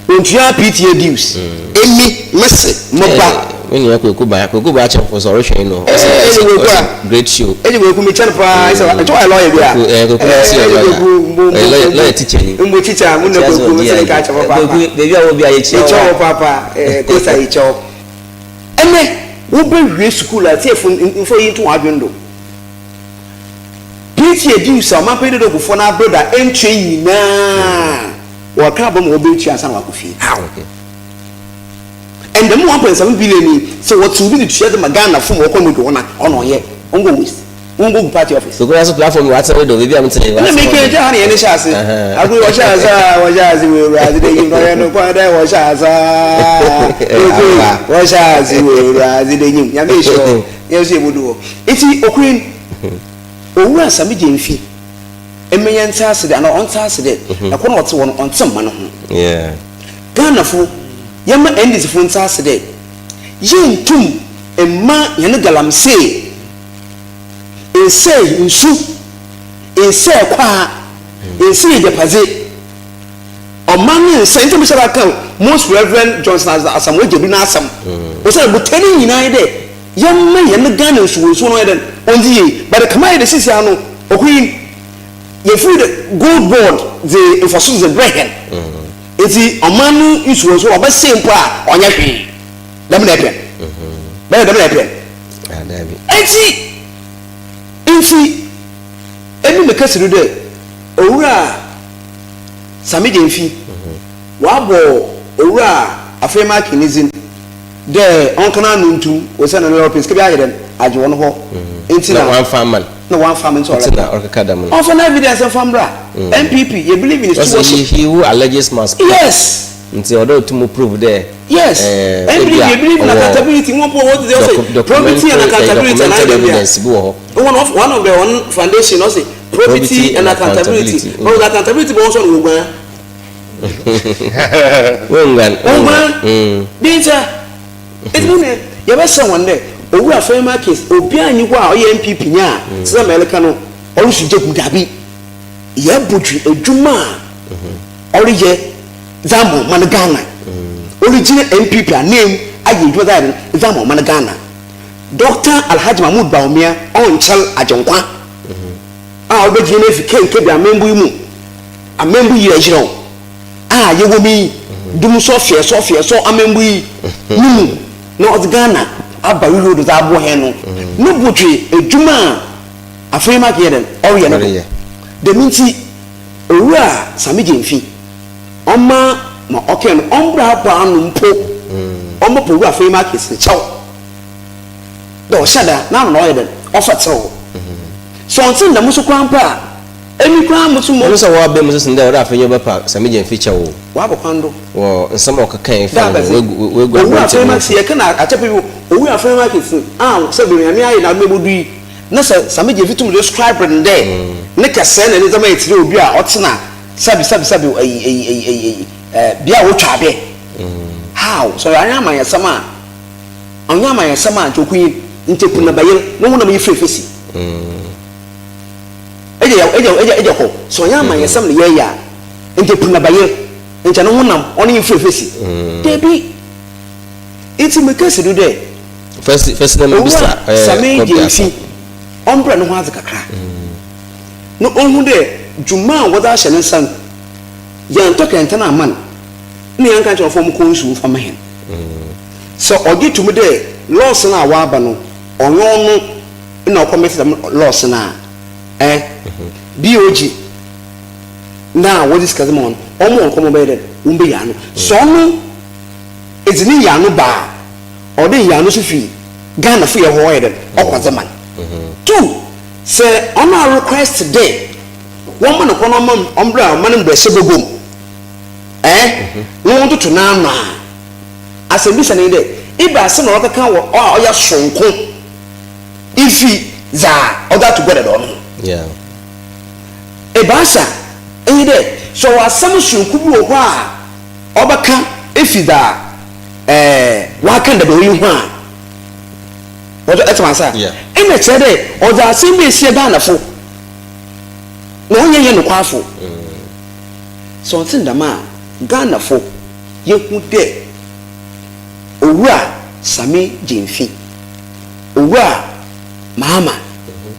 wonntua PTA dues. Emi mese mo ba. Me nua Kweku Ba, Kweku Ba Akyɛmfo sɛ ɔrehwɛ no. Ɛɛ Kweku a. Great show. Ɛdi Kweku mi kyɛn paa ɛsɛ ɛkyɛ wɔyɛ lɔya bi a. Ɛɛ Kweku na si yɛ lɔya. Ɛɛ lɔya teacher ni. Mbo teacher mu na Kweku mi sɛ nka akyɛm paapa. Kweku beebi a wɔ bi a yɛ kyerɛ wɔ. Yɛ kyerɛ wɔ paapa ɛɛ kosa yɛ kyerɛ wɔ. Ɛnɛ wobɛ wie sukuu a tiefo nfo yi nto wɔn adwene do. PTA dues a ɔmanpanyin Dodo Kufuor n'aber do a enntua nyina wɔreka abɔ ma wobetua ansa na wɔakɔ fie. How? And dɛm 1.7 billion yi sɛ wɔtsew bi dze tua dze ma Ghanafo ma wɔkɔ no do hɔn a ɔno ɔnnyɛ, ɔnnkɔ waste, ɔnnkɔ gu party office. Kokoa so platform wɔatsena do do beebi a metsena yi Nna wɔatsena mekã do. gya ha na hɛn hyɛ ase. Agor yi wɔhyɛ ase a wɔhyɛ ase wɔ Ewuradze n'enyim na ɔyɛ nokwar dɛ wɔhyɛ ase a Kokoe wɔhyɛ ase wɔ Ewuradze n'enyim. Nyame nhyira wo. Hɛn so yebodu hɔ. Ntsi Okurin, Owura Sammy Gyamfi, mma yɛntse ase dɛ anaa ɔntse ase dɛ kor na ɔtse hɔ no ɔnntse mma no ho. Ghanafo, yɛmma NDCfo ntse ase dɛ yenntum mma hɛn galamsey nnsɛɛ nsu, nnsɛɛ kwaa, nnsɛɛ egyapadze. Ɔman no nnsɛɛ. Ntsi mehyɛ da kã Most Reverend Johnson Asamoah Gyedu n'asɛm osiandɛ botae no nyina nye dɛ Yɛmma hɛn Ghana nsuwansuwa no ɔnyɛ dɛn, ɔndzi yie. But kama ayɛ dɛ sesei ara no, ɔkɔ yi, yɛfir dɛ Gold Board dze mfaso dze brɛ hɛn. Ntsi ɔman no nsuwansuwa no ɔbɛsɛɛ mpo a, ɔnnyɛ hwee. Dɛm na epɛ? Bɛyɛ dɛm na epɛ? Ntsi, ntsi emi mekesi do dɛ Owura Sammy Gyamfi, ɔabɔ Owura Afei-Markin ne dzin. Dɛ ɔnka n'ano nto mu osiandɛ no ɔpɛ sika bi ayɛ dɛn agye hɔn hɔ ntsi na ɔammfa amma no. Na ɔammfa amma ntsi ɔrekã. Na ɔrekeka dɛm no. Ɔmfa n'evidence mfa mbra. NPP yɛ believe in stewardship. Ɔse he who alleges must prove. Yes. Ntsi ɔwɔ dɛ otum prove dɛ. Yes. NPP yɛ believe in accountability. Hɔn mpo wɔdze dze ɔse probity and accountability anaa documented evidence bi wɔ hɔ. One of one of the hɔn foundation ɔse probity and accountability. Ɔwɔ accountability bɔ hɔn so na woguan. Wonguan, wonguan. Dɛn ntsi a? Ntsi mo nua, yɛbɛserɛ hɔn dɛ, Owura Afenyo Case, obiara nnyi hɔ a ɔyɛ NPP nyi a, tse dɛ ma ereka no, ɔrosu gya gu, dabi. Yɛbɔdwe edwuma a ɔreyɛ dze ama ɔman Ghana. Origyina NPP ananmu ayɛ edwuma dze ayɛ dɛn? Dze ama ɔman Ghana. Dɔkta Alhaji Mahmood Bawumia ɔnnkyɛr Agyenkwa a ɔbɛgye hɛn efi KNKB amambu yi mu. Amambu yerɛyerɛw a yɛwɔ mu yi, dum sɔ fiɛsɔ fiɛsɔ amambu yi no mu na ɔdze Ghana aba wiwɔ do dze aboa hɛn no, no bo dwe edwuma a afei Mark yɛ dɛn ɔreyɛ no do. Dɛm ntsi Owura Sammy Gyamfi ɔmma ma ɔkɛn no ɔmbra abɔ ano mpo ɔmbɔpɛ Owura Afei Mark ne kyɛw dɛ ɔhyɛ da n'ano na ɔyɛ dɛn ɔfa tsew. Sɛ ɔnntse no dɛm so koraa mpo a, Emi koraa mo so mo. Ɔno sɛ wɔaba mu so sen dɛ ɔdɛ afei nye ɔbɛpa Sammy Gyamfi kyɛw o. Wɔabɔ kwan do. Wɔ nsɛm a ɔkekae fa no ho, woegu Owura aberantsɛ Afenyo no Markin, ho fi. yɛka no akyɛpɛ bi wɔ Owura Afenyo Markin a sɛ beebi Nyame ayɛ n'adom ebodu yi, na sɛ Sammy Gyamfi tum describe no dɛ ne kɛsɛɛ na ne ndzɛmba yɛ tse dɛ obi a ɔtsena sɛbe sɛbe sɛbe ayi ayi ayi ayi ayi eh bea a wotwa abɛ. How? Sɛ ɔannyɛ amanyɛsɛm a, ɔnnyɛ amanyɛsɛm a nkyɛ okunyin, nkyɛ kunabayer no honam yi firefesi. Egya yɛ egya egya egya kɔ sɛ ɔnyɛ amanyɛsɛm na yɛyɛ a nkyɛ punabayɛ nkyɛ no ho nam ɔno yɛ mfirifesi dabi ntsi meka si do dɛ Fɛsi fɛsi na mebisa Owura Sammy Kɔbi Gyamfi asɛm. ɔmbrɛ no ho adze kakra na onhu dɛ dwuma a wɔdze ahyɛ ne nsa no yɛanntɔ kɛntɛn amma no na yɛannka annkyerɛ hɔn dɛ wɔnkɔ nsu mfa mma hɛn. Sɛ ɔgye to mu dɛ laws no a wɔaba no ɔnnyɛ ɔno na ɔkɔmɛte dɛm laws no a, eh, BOG na wɔdze sika dze ma hɔn, ɔma hɔn kɔn ma wɔbɛyɛ dɛn, wɔbɛyi ano. Sɛ ɔno edze ne nyiano ba a, ɔwɔ dɛ nyiano so fi Ghanafo yɛ hɔ ɔyɛ dɛn, ɔkɔ dze ma no. Two, sɛ ɔno a request dɛ wɔmma no kwan na ɔma ɔmbra ɔman mbrɛhyɛ bagua mu, eh, na wɔntoto n'ano a, asɛmbisa no nye dɛ, ebɛn asɛm na ɔrekɛka wɔ a ɔyɛ soronko ifi dza ɔdze ato gua dadaw no ho. Ebiasa nye dɛ, sɛ ɔwɔ asɛm soronko bi wɔ hɔ a ɔbɛkã efi dza ɔakã dadaw yi ho a, ɔdze etse me ase a, nna kyerɛ dɛ ɔdze asɛm bi esie Ghanafo. Na ɔnnyɛ hɛn nokwarfo. Sɛ ɔnntse no dɛm a, Ghanafo yehu dɛ Owura Sammy Gyamfi, Owura Mahama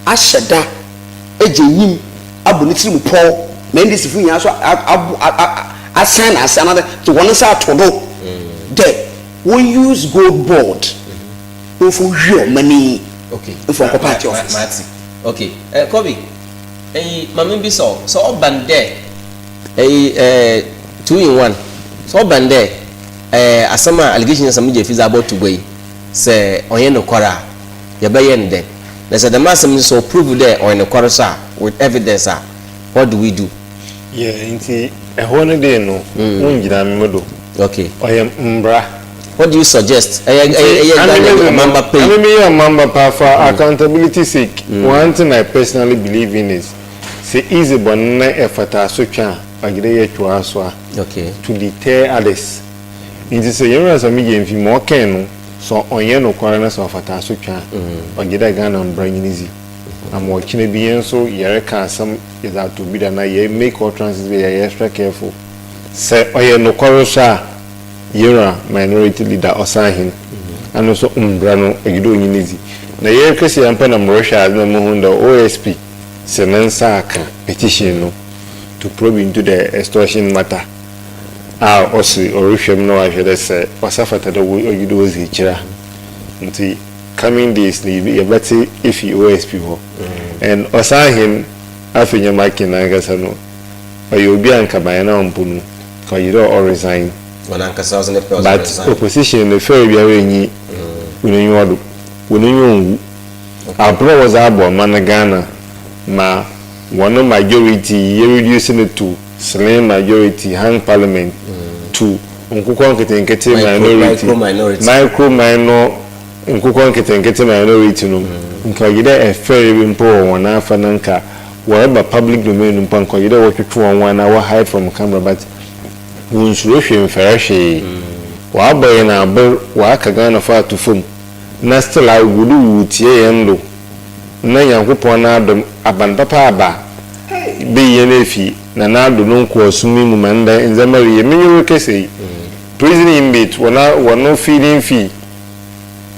ahyɛ da egye enyim abɔ ne tsirmu pɔw ma NDC fo nyina so abo asan n'ase anaadɛ dze hɔn nsa ato do dɛ won use gold board na wɔmfa nwia ɔman yi mfa nkɔ party office. Mate. Okay. Eh, Kobe, eyi, ma mibisa wo, sɛ ɔba no dɛ, eyi, eh, two in one, sɛ ɔba no dɛ, eh, asɛm a allegation asɛm gye fi dze abɔto gua yi, sɛ ɔnnyɛ nokwar a, yɛbɛyɛ no dɛn? Na sɛ dɛm asɛm no sɛ ɔprove dɛ ɔyɛ nokwar so a, with evidence a, what do we do? Yeah, nti ɛhɔ no dei no, wongyina me do. Okay. Ɔyɛ mbra. What do you suggest? Ɛyɛ ɛyɛ ɛyɛ Ghana yi ɔmamba pa yi. Ame meyɛ ɔmamba pa for accountability sake, one thing I personally believe in is sɛ idzi bɔn na ɛfata asotwe a, ɔgye dɛ yɛtwe w'asoa Okay. to deter others. Ntsi sɛ hɛn Wura Sammy Gyamfi ma ɔkɛn no, sɛ ɔnnyɛ nokwar na sɛ ɔfata asotwe a, ɔgye dɛ Ghana mbra nye no dzi. Ama ɔkyena bi hɛn so yɛreka asɛm yɛdze ato obi do anaa yɛ make utterances bi a yɛyɛ extra careful. Sɛ ɔyɛ nokwar so a, Yewura Minority Leader Ɔsaahen, ano so mbra no ɔgye dɛ ɔnye no dzi. Na yɛrekesi ampa na morohwɛ adze na muhun dɛ OSP se ne nsa aka petition no to probe into the extortion matter a ɔse ɔrohwɛ mu na ɔahwɛ dɛ sɛ ɔsa fata dɛ ɔgye dɛ odzi ekyir a. Ntsi coming days no yɛbɛtse efi OSP hɔ. And Ɔsaahen Afenyo-Markin nankasa no ɔyɛ obi a nka by now mpo no nka ɔyɛ dɛ ɔresign. Ɔno ankasa ɔdze ne pɛ ɔdze But resign. opposition no fair biara nnyi hɔn enyiwa do, hɔn enyiwa nnwu. Aber a wɔdze abɔ ɔman Ghana ma hɔn majority yɛ reduce no to slim majority hung parliament to nkokɔ nketsenketse Micro minority, micro minority. micro minor nkokɔ nketsenketse minority no, nka ɔyɛ dɛ fair bi mpo wɔ hɔn afa na nka wɔreba public domain mpo a nka ɔyɛ dɛ wɔtwetwe hɔn ho anaa wɔ hide from camera but wonnsuro hwee mmfɛr hwee. Wɔabɔ hɛn aber, wɔaka Ghanafo ato famu na still a wogu do wotsia hɛn do na Nyankopɔn n'adom aban papa aba beyi hɛn efi Nana Addo no nkowaasom yi mu ma ndɛ ndzɛmba reyɛ. Menye wo rekasa yi, prison inmate hɔn hɔn feeding fee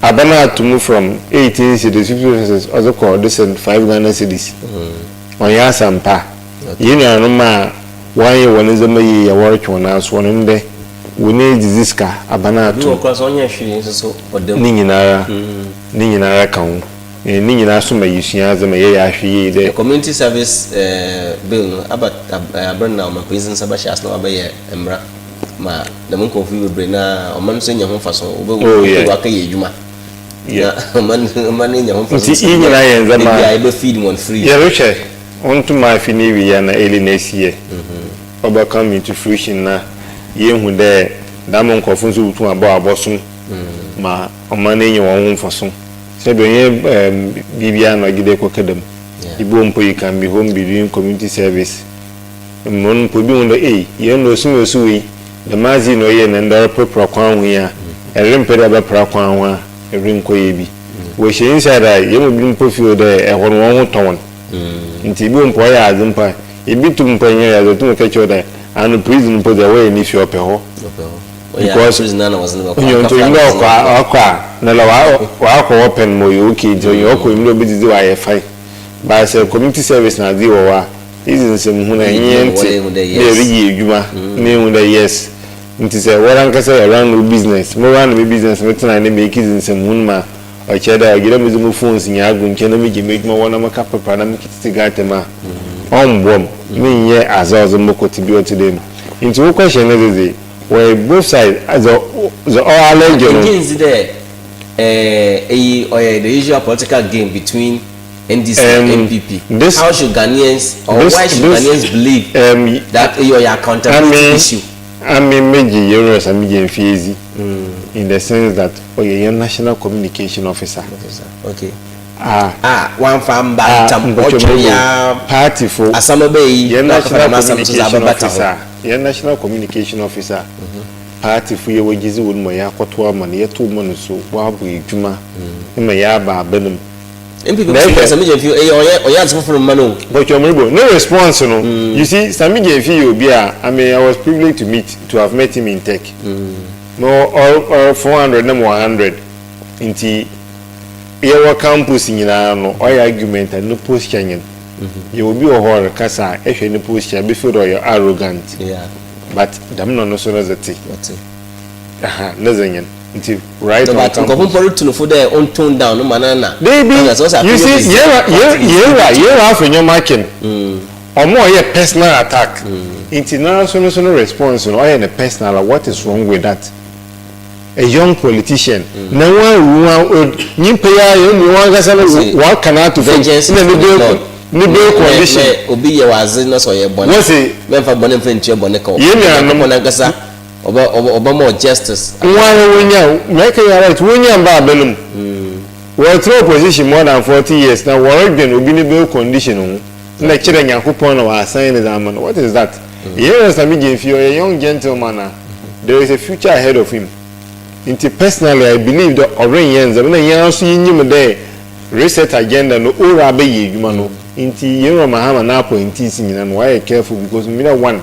aban ato mu from 18 cedis, 50 pesewas ɔdze kɔ ɔde 5 Ghana cedis. Ɔnnyɛ asɛmpa. Hɛn nuanom a wɔannyɛ hɔn ndzɛmba yie a wɔrotwe hɔn asowa no ndɛ hɔn edzidzi sika aban Bi ato wɔ mu. koraa sɛ ɔnyɛ hwee nso so ɔda Ne mu. nyinara ne nyinara ka ho. Ne nyinaa so ma yesua adze ma yɛyɛ ahwɛyie The dɛ. Community Service Bill no aba aber na ɔmampanyin nsa bɛhyɛ ase na ɔabɛyɛ mbra ma dɛm nkorɔfo yi beberee no a ɔman no so enya ho mfaso, Oh wɔbɛkɔ yeah. akɛyɛ edwuma Yeah. na ɔman ɔman no enya ho mfaso Ntsi iyi nyinaa yɛ ndzɛmba beebi a a yɛbɛ feed hɔn free. yɛrohwɛ ɔnntum afe n'ewiei anaa early next year ɔbɛ come into fruition na yeehu dɛ dɛm nkorɔfo so botum abɔ abɔsom ma ɔman no enya hɔn ho mfaso. Sɛbi ɔnnyɛ biribiara na ɔgye dɛ ekɔka dɛm. Ibi wɔ mpo you can be home be doing community service. Mbom mpo bi hu dɛ ei, hɛn do osum osu wei, dɛm adze yi na ɔyɛe na ndɛ ɔreprapra kwan ho yi a, eremmpɛ dɛ ebɛpra kwan ho a, eronnkɔyɛ bi. Wɔhyɛ inside a, hɛn mu binom mpo feel dɛ hɔ no hɔnho tɔ hɔn. Ntsi bi wɔ mpo ɔyɛ adze mpo a, ibi tum mpo nnyɛ adze, otum ka kyerɛ wo dɛ ano prison mpo dze hɔ yɛ ne fie, ɔpɛ hɔ. Because ɔnnyɛ ntsi onyim dɛ ɔkɔ a ɔkɔ a na la ɔakɔ hɔ pɛn ma ɔyɛ okay ntsi ɔnnyɛ ɔkɔ onyim dɛ obedzidzi ɔayɛ fine. But sɛ community service na adze wɔ hɔ a, idzi nsɛmhun a enye nntse na ereyɛ edwuma na ehu dɛ yes. Ntsi sɛ woarankasa yɛ run wo business, mo run me business metsena na meekedzi nsɛmhun ma ɔkyerɛ dɛ ɔgye dɛ medze mo phones nyinaa gu nkyɛn na megye m'edwuma wɔ na meka pepa na meketsetse gutter mu a, ɔmmboa m', mennyɛ adze a ɔdze mobɔkɔ tsebea ɔtse dɛm mu. Ntsi wo question no dze dze, wɔyɛ both sides, dza dza ɔ allege no. Enngye nndzi dɛ iyi ɔyɛ the usual political game between NDC and NPP? This, How should Ghanaians or this, why should this, Ghanaians believe that iyi ɔyɛ accountability Ame, issue? ame megye Yewura Sammy Gyamfi edzi in the sense that ɔyɛ hɛn national communication officer. Officer, okay. A, A wɔammfa ammba a, ntam, mpɔkyɛ ɔtwe mo ara party fo, asɛm ɔbɛyɛ yi hɛn na akɔfa national dɛm asɛm nso dze communication abɛbata ho. officer, hɛn national communication officer, party fo yɛwɔ gyedzi wɔ no mu a yɛakɔtow ama no, yɛtow ma no so, ɔabɔ edwuma ma yɛaba aban mu. NPP Na ehwɛ. Sammy Gyamfi ɛyɛ ɔyɛ ɔyɛ adze fofor mma no o. But Omribo, no response no. You see, Sammy Gyamfi yɛ obi a, I mean, I was privileged to meet, to have met him in tech. No, or 400 na mo 100. Nti, yɛwɔ campus nyinaa no, ɔyɛ argument a no posture nyɛ. Yɛ obi wɔ hɔ ɔrekasa a, ɛhwɛ ne posture, bi feel dɛ ɔyɛ arrogant. But dɛm na ɔno so no dze te. Ɔte. Aha, ne dze nyɛ. Nti, right No, on but campus. nkɔfo mpo retu no fo dɛ ɔn tone down no ma na na. Baby, you see, yɛra yɛra yɛra Afenyo-Markin. Ɔmo a ɔyɛ personal attack. Nti naa so no so no response no ɔyɛ no personal a, what is wrong with that? A young politician. Na wɔn awu nyimpa yi a yɛn mu wɔn ankasa no wɔaka no ato fam. Vengeance Na is ne for the bail Lord. ne bail condition. Mɛ obi yɛ wadze na sɛ ɔyɛ bɔne. Wɔsi. Mɛmfa bɔne mfa ntua bɔne ka. Yɛn nuanom. Nyankopɔn ankasa ɔbɛ ɔbɛ ɔbɛma justice. Wɔn a wɔnya mɛka yɛ right wɔnya mba abɛn mu. Wɔtena opposition more than 40 years na wɔredwen obi ne bail condition ho. Na kyerɛ Nyankopɔn na wɔasan ne dze ama no. What is that? Yɛn yɛn Sammy Gyamfi ɔyɛ young gentleman a there is a future ahead of him. Nti personally, I believe that ɔrenyɛ ndzɛmba na yɛn nso yɛnyim dɛ reset agenda no owura abɛyɛ adwuma no. Nti yɛn wura Mahama na appointees nyinaa no wɔayɛ careful because mmira one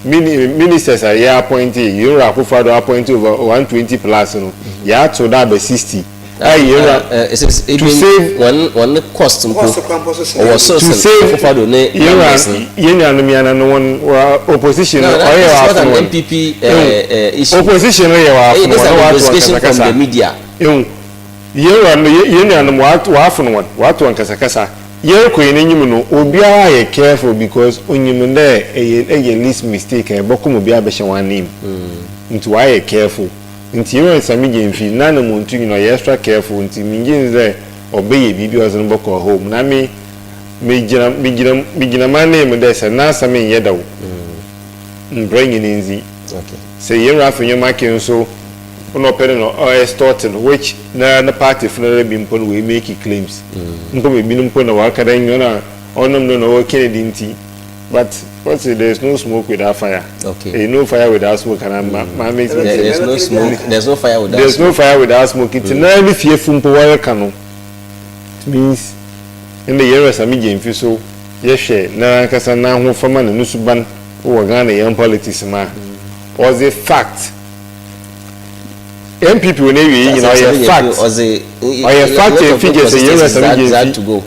ministers a yɛ appoint, yɛn wura Akufo-Addo appoint over 120 plus no, yɛato da abɛ 60 a yɛn wura to save wɔn wɔn cost mpo ɔwɔ so to save Akufo-Addo ne yɛn wura numbers no. Yɛn nuanom yana no wɔn wɔ opposition no No, ɔyɛ that's wɔ not an afono wɔn NPP issue. Opposition no yɛ wɔ Hey, afono this wɔn is na an wɔato wɔn investigation from the kasakasa. media. Ehu yɛn wura no yɛn nuanom wɔafono wɔn, wɔato wɔn kasakasa. Yɛn kɔ yɛn anim no, obiara yɛ careful because onyim dɛ ɛyɛ least mistake a ɛbɛkɔ mu obiara bɛhyɛ wɔn anim, nti wɔayɛ careful. Nti yɛn wura Sammy Gyamfi nana mu ntu nyina ɔyɛ extra careful, nti mingye dɛ ɔbɛyɛ biribi a ɔdze no bɔkɔ home. Na me megyina m'anan mu dɛ sɛ n'asɛm nyɛ dɛw mbrɛ nyina ndzi sɛ yɛn wura Afenyo-Markin nso ɔna ɔpɛ no na ɔyɛ extorting, which na ne party fo no bi mpo no wɔyɛ make claims mpo ebinom mpo na wɔaka dɛ nyɛ na ɔnom no na ɔwɔ Kennedy. Nti but what say, there is no smoke without fire. No fire without smoke and ma ma make There is no smoke. There is no fire without there is no smoke. Fire without smoke. Nti na ne fie fu mpo wɔreka no, it means ɛnna yɛn wura Sammy Gyamfi so yɛhwɛ n'ankasa n'ahofama na ne suban wɔ Ghana yɛn politics mu a ɔdze fact NPP wɔ n'ewie yi nyinaa ɔyɛ fact. Ɔdze Ɔyɛ fact and figures. Yɛn wura Sammy Gyamfi Gyamfi to go.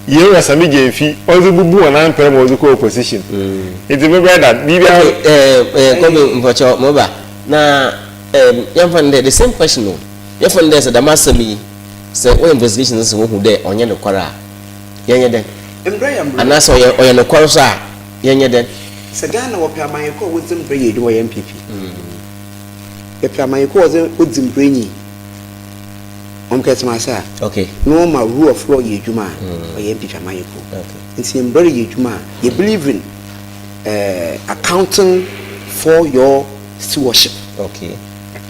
Yɛn wura Sammy Gyamfi ɔdze bubu wɔn ampɛrɛ ma ɔdze kɔ opposition, nti mi brɛ da biribiara. Okay, Kobe Mpɔkyɛ Moba na yɛmfa no dɛ the same question o, yɛmfa no dɛ sɛ dɛm asɛm yi sɛ wɔyɛ investigation sɛ wɔhu dɛ ɔnyɛ nokware a, yɛnyɛ dɛn? Mbrɛ yɛ mbrɛ. Anaasɛ ɔyɛ nokware so a, yɛnyɛ dɛn? Sɛ Ghana wɔpɛ amanyɛkuo a wɔdzi mbrɛ yɛ edwuma, yɛ NPP. Yɛpɛ amanyɛkuo a wɔdze wɔdzi mbrɛ nyi wɔn kɛtɛm ase a na wɔma rule of law yɛ edwuma a, ɔyɛ NPP amanyɛkuo. Nti mbrɛ yɛ edwuma a, yɛ believe in accounting for your stewardship.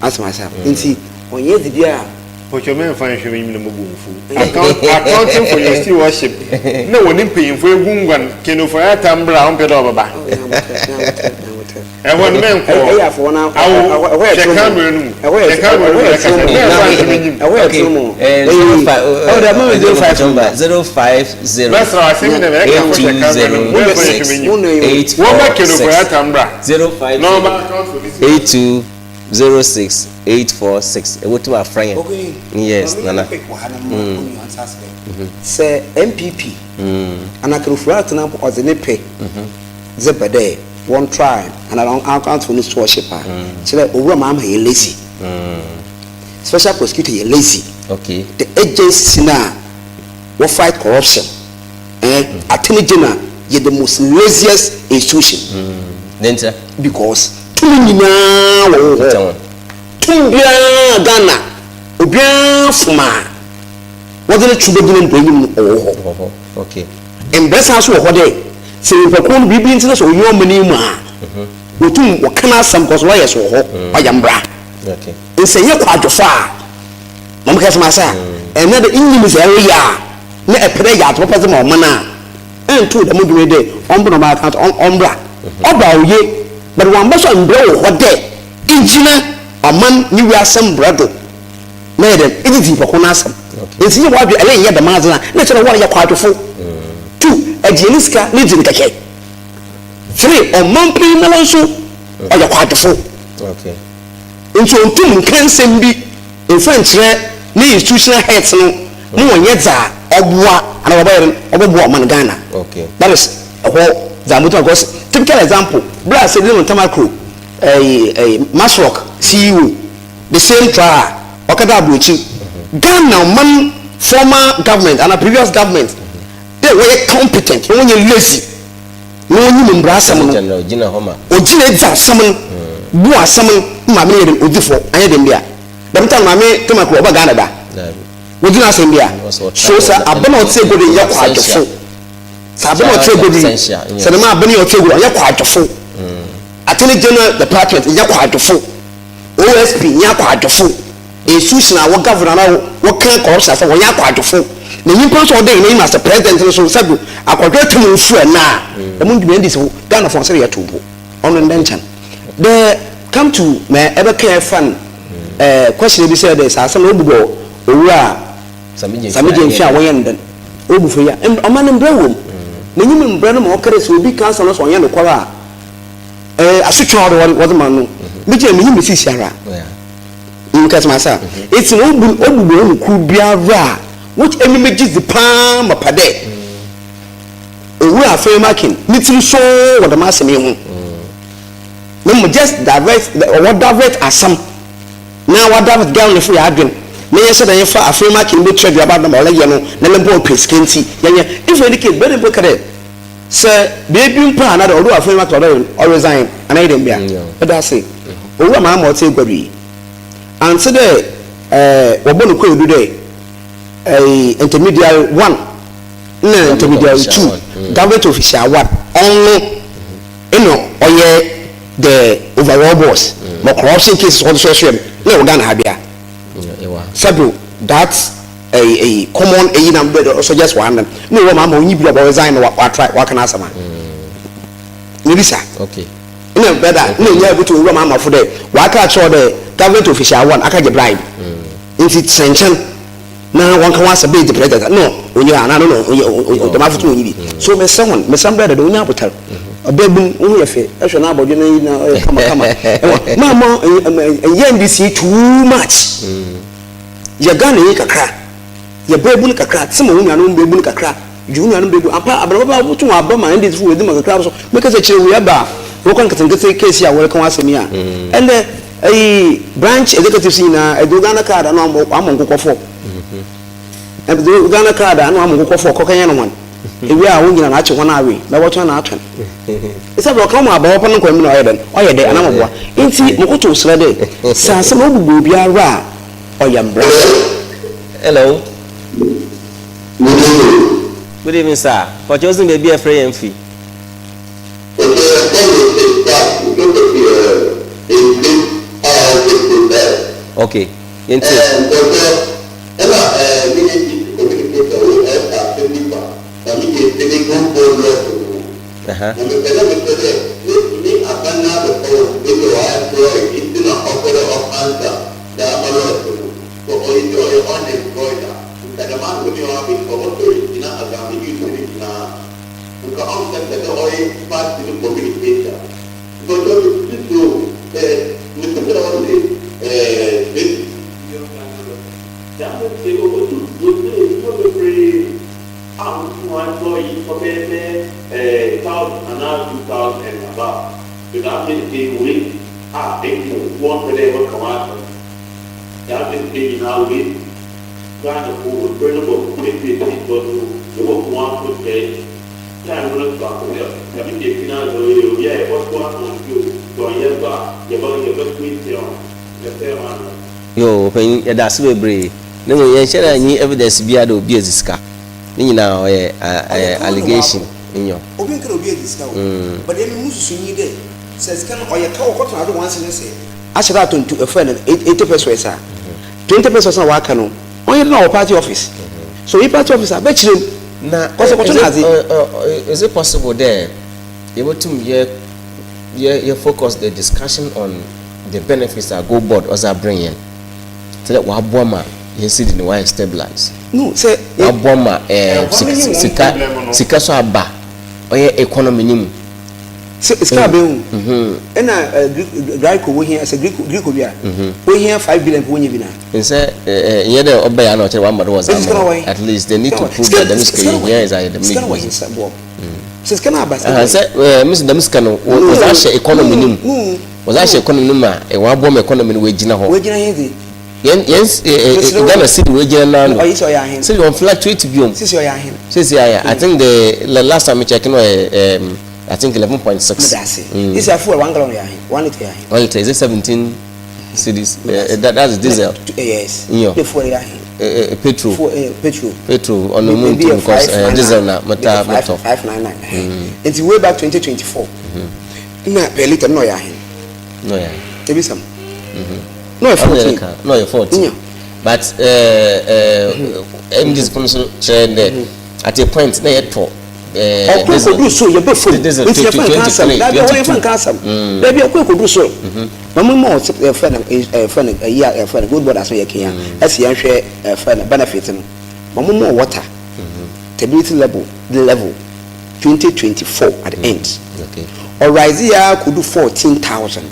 Asɛm ase a, nti ɔnyɛ dze bi a Pɔtɔ mɛnfa nhwɛ mi na mo bu nfu accounting for your stewardship na wɔn ne mpanyinfo egu ngwan kenofo ayata mbra a ɔmpɛ dɛ ɔbɛba ɛhɔ no mɛnkɔ. Ɛyɛ afɔ na awo ɛhɔ yɛ hwɛ toro mu. Camera no mu. Ɛhɔ yɛ Hwɛ camera no mu ɛhɔ na yɛ kasa toro mu. mɛnfa nhwɛ mi nyim. Ɛhɔ yɛ toro mu. Ɛwɔ dɛ mama 05 number. 050 Mɛsrɛ asɛm na mɛka fo hwɛ camera no mu, mɛnfa nhwɛ mi nyim. 8 wɔn bɛ 4 kenofo 6 ayata mbra 050 na ɔba account for this. 8206846 ewotum afra yɛn. Okay. Yes, Nana. Sɛ NPP anakɛrɛfura atena ɔdze ne pɛ dze bɛ dɛ wɔn try ana wɔn account for ne stewardship a, kyerɛ owura Mahama yɛ lazy, special prosecutor yɛ lazy. The agency na wɔ fight corruption, attorney general yɛ the most laziest institution. Ne ntina? Because tumi nyinaa wɔ wo Nkyɛn hɔ. wɔn. Tumi biara Ghana obiara foma a wɔde ne twe bɛgyina mpa anim no, ɔwɔ hɔ. Wɔ hɔ, okay. Mbrɛ san so wɔ hɔ dɛ sɛ nipakuo no biribi nti na sɛ ɔnyɛ ɔma no mu a, wɔtum wɔka no asɛm kɔ so lawyers wɔ hɔ, ɔyɛ mbra. Nsɛ nyɛ kɔ adwofa a na ɔmka sɛm ase a ɛnɛ de nnyim sɛ ɛreyɛ a na ɛpɛ dɛ yɛ ade papa dze ma ɔman a ɛnto dɛm dwuma yi dɛ ɔmbra ɔma account ɔmbra ɔba a oye, but wamba so a, mbrɛ wɔ hɔ dɛ egyina ɔman ne wiase mbrɛ do na yɛ dɛ edzidzi nipa ko n'asɛm. Ntsi nnyɛ w'adwen ɛrennyɛ dɛm adze no a, nna kyerɛ dɛ wɔreyɛ kwadwofo. Two, ɛgye ne sika ne dzin kɛkɛ. Three, ɔmampanyin noara so ɔyɛ kwadwofo. Ntsi onntum nnkã nsɛm bi mmfa nnkyerɛ ne institutional heads no ma wɔnnyɛ dza ɔboa anaa wɔbɛyɛ no ɔbɔboa ɔman Ghana. That is hɔ dza motum because typical example, ber a Sedina Tamaklo, ɛyi ɛyi Masrock CEO, the same trial a ɔkɛda aborɔkyir, Ghana man former government anaa previous government dɛ wɔyɛ competent na wɔnnyɛ lazy na wɔnyim mbra asɛm no, ogyina edzi asɛm no, bu asɛm no ma maame no yɛ dɛn odzi fɔ, annyɛ dɛm bi a dɛm time no maame Tamaklo ɔba Ghana da, wodzi n'asɛm bi a, so sɛ aban a ɔtse egua do nnyɛ kwadwofo, sɛ aban a ɔtse egua do yi, sɛ dɛm aban yi a ɔtse egua do ɔnnyɛ kwadwofo, Attorney General Department nnyɛ kwadwofo. OSP nyɛ akwadwofo, institution a wɔ govern anaa wɔka corruption asɛm wɔnyɛ akwadwofo, na nyimpa nso a ɔda hɛn enyim as president no so sɛdo akwadwo atam nsu a nna a dɛm ndwuma NDC fo Ghana fo ɔsɛ dɛ yɛtow mpo ɔno ndɛ nkyɛn dɛ come to ma ɛbɛka ɛfa no eh question ebi sɛ dɛ sɛ asɛm no obu bɔ owura Sammy Gyamfi a wɔyɛ no dɛn obu fo yi a ɔman no mbra wɔ mu na nyim mbra no ma ɔka dɛ sɛ obi ka asɛm no sɛ ɔnnyɛ nokwar a Eh, asotwe a wɔde wɔde ma no, megyina menyim ne sisiara. Nkɛsɛ masa. Eti na obu obu wɔn mu kuw biara a, which emi megye dzi paa mapa dɛ Owura Afenyo-Markin ne tsir so wɔ dɛm asɛm yi ho. Na mbom just divert, ɔwɔ divert asɛm na wa divert Ghanafo yɛ adwen na yɛnhyɛ da yɛmfa Afenyo-Markin botua duaba no ma ɔreyɛ no na ne mpo ɔpɛ sika ntsi yɛnyɛ. If any case, bɛrɛ mpo ka dɛ Sɛ beebi mpo a na dɛ ɔdo afei maka ɔdɔ ɔresign anaa yɛ dɛm bi a, meda ase. Owura Mahama ɔtse egua do yi, anntse dɛ wɔbɔ no kwaadu dɛ intermediary one na intermediary two, government official one, ɔno na ɔyɛ the overall boss ma corruption cases wɔdze soɛsoɛ no na ɔwɔ Ghana ha bia. Sɛbio that. Ɛyi ɛyi common ɛyi na bɛ ɔsɔ just one na ɔwɔ maa ma onyi bi ɔbɔ resign na wa try waka n'asɛm a ne bi sa ɛna bɛda na enya ebutu owura maa ma fo dɛ waka akyerɛ dɛ government official one aka gye bribe nti kyerɛ nkyɛn na wɔn ka wɔn asɛ bɛyɛ di president no onyi ha na no no onyi dɛm afotu onyi bi so mesɛ wɔn mesɛ mbɛ dɛ onye abotar ɔbɛ bun ohun yɛ fɛ ɛhwɛ n'abɔdwe na yi na ɔyɛ kama kama ɛwɔ maa ma ɛyɛ NDC too much. Yɛ Ghananyi kakra, yɛ baabun kakra, tse ma wo nuanom mbaabun kakra, dwe wo nuanom mbaabun. Ampa, abrabɔ bɛba wobotum aba ma NDC fo woedzi ma kakra so. Mekasa kyerɛ wei aba a, wɔkɔ nketsenketse case yi a wɔreka ho asɛm yi a, ndɛ ayi branch executives nyina edze wo Ghana card ano wɔamɔ nkokɔfo. Edze wo Ghana card ano wɔamɔ nkokɔfo kɔkɛnyɛn hɔn. Ewie a wo nyina na akye hɔn awe na wɔtɔn na atɔn. Esiane dɛ ɔka wo ma aba papa no nkwa mu na ɔyɛ dɛn? Ɔyɛ dɛ anaa mɔboa? Ntsi mokotow serɛ dɛ sɛ asɛm no obubu obiara a ɔyɛ mbra. Hello. Good evening sir. Pɔkyɛ wo sin baabi a ɛfrɛ yɛn fi. Okay, yɛntie. Nna menye chief communicator wo ɛfa asɛm bi fa dɛm nsɛm yi ho progress ho. Na mepɛ dɛ mepɛ dɛ me me aban no abɛfa wo beebi a ɔa employ ntsi na ɔpɛ dɛ ɔ answer dɛm alert no. Sɛ ɔyɛ dɛ ɔyɛ unemployed a, nka dɛm asɛm yi a ɔaba yi nka ɔbɔsoɛr egyina adze ama youth no nyina. Nka ɔnnkɛsɛ dɛ ɔyɛ party no communicator. Mpakyɛw metsetse so o, sɛ metse dɛ ɔse eh 20. Dɛm ntsi obotum oedzi edwuma beberee a obotum ɔaemploy nyimpa bɛyɛ bɛyɛ thousand anaa 2000 and above. Dɛm sika yi waste a NDC foɔ mmpɛ dɛ yɛbɛka ho asɛm. Dɛm sika yi nyinaa waste. Ghanafo mber no bɔ 2018 bɔ so yɛbɔku hɔn akokyɛe. Time no so a sɛ dɛm gyesi no adze ɔyɛ obi a yɛbɔto ama hɔn bio sɛ ɔnnyɛ so a yɛbɔ yɛbɛto etsia hɔn. Yɛsɛɛ hɔn anaa? Yoo ɔpanyin yɛda ase bebree na mmom yɛnhyɛ da nyi evidence biara dɛ obi edzi sika ne nyinaa ɔyɛ Ɔyɛ common wɔ allegation hɔ. nyɔ. Obi nka dɛ obi edzi sika o, but emi mo susu nye dɛ sɛ sika no ɔyɛ kaw ɔkɔtɔn adze once ne sɛ ahyɛ dɛ atɔn tu efrɛ no 80 pesewas a, 20 pesewas na ɔaka no ɔnyɛ dɛ na ɔwɔ party office. Sɛ onnyi party office a bɛkyerɛ mu Na cause is ɔkɔtɔn it adze. is it possible dɛ yebotum yɛ yɛ yɛ focus the discussion on the benefits a gold board ɔdze abrɛ hɛn, tse dɛ ɔaboa ma Hɛn cedi no wɔayɛ stabilize. No sɛ. Wɔaboa ma ɛɛ Ɛhɔ no nye hɔn sika problem no. sika so aba ɔyɛ economy no mu. Sɛ sika abɛn o. Ɛna Greek wohia sɛ Greek Greek bi a wohia 5 billion po wonya bi na. Nsɛ ɛɛ nyɛ dɛ ɔbɛyɛ ana ɔkyerɛ wama do wɔ dza Sika ama wɔ he? at least they need to prove that dɛm sika yi hia ɛdze ayɛ dɛm Sika wɔ he edwuma. sɛ boɔ. Sɛ sika no aba sika Aha wɔ he? sɛ ɛɛ mesi dɛm sika no wɔdze ahyɛ economy no mu, wɔdze ahyɛ economy no mu a wɔaboa ma economy no wɔagyina hɔ. Wɔagyina he dze? Yɛn ɛɛ Ghana cedi wɔagyina n'ano. Ɔyi sɛ ɔyɛ ahen? Cedi wɔn fluctuate biom. Sisi ɔyɛ ahen? Sisi ayɛ, I think the last time I check no ɔyɛ I think 11.6. Meda ase. Sisi afuel 1 gallon yɛ ahen? 1 litre yɛ ahen? 1 litre, is it 17 cedis? That's diesel. Yes. Iyo. Ne fuel yɛ ahen? Petrol. Fuel, petrol. Petrol ɔno mu ntum because diesel na meta metɔ. 599. Nti way back 2024 na per litre na ɔyɛ ahen? No yɛ. Ebi sam. Na ɔyɛ 14. Na ɔyɛ 14. But NDC fo nso kyerɛ dɛ at a point na yɛ tɔ. Ɔkò ekodu so yɛ bɛ fom nti yɛ fɛn kan asɛm dabi ɔwɔ yɛ fɛn kan asɛm dabi ɔkò ekodu so na mo ma ɔsɛ ɛfɛ no ɛfɛ no ɛyi a ɛfɛ no Gold Board aso yɛ kenya ɛsi yɛn hwɛ ɛfɛ no benefit no ma mo ma water stability level 2024 at the end ɔrise yɛ akodu 14,000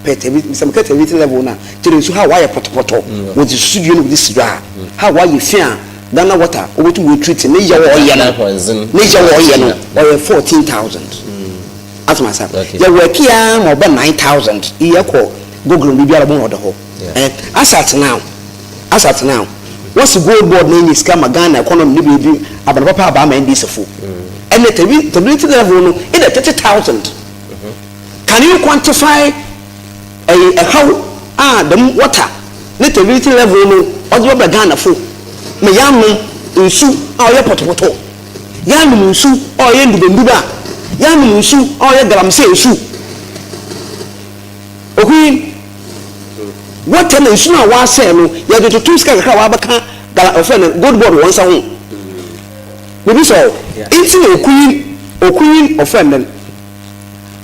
per stability. Sɛ mo stability level na kyerɛ nsu ha wayɛ pɔtɔpɔtɔ wɔde susu dua no wɔde si dwa a ha wayɛ fi a Ghana Water wobɛtu wɔ treat ne yɛ wɔ ɔyɛ no ne yɛ wɔ ɔyɛ no ɔyɛ 14,000 asoma sa yɛ wɔ kia ma ɔbɛ 9,000 yɛ kɔ Google biribiara bɔ ɔda hɔ. As at now wɔsi Gold Board na enye sika ma Ghana economy ne biribi abana papa aba ama NDC fo ɛnɛ stability level no ɛdɛ 30,000. Can you quantify ɛyɛ ɛhaw a dɛm water ne stability level no ɔde ɔbɛ Ghana fo ma yɛanom nsu a ɔyɛ pɔtɔpɔtɔ, yɛanom nsu a ɔyɛ ndubenduba, yɛanom nsu a ɔyɛ galamsey nsu? Okui water na nsu no a wɔasɛn no yɛde toto sika kakra a wɔabɛka gala ɔfɛ no Gold Board wɔn nsa ho bibi sɛ nti na okuyi ɔfɛ no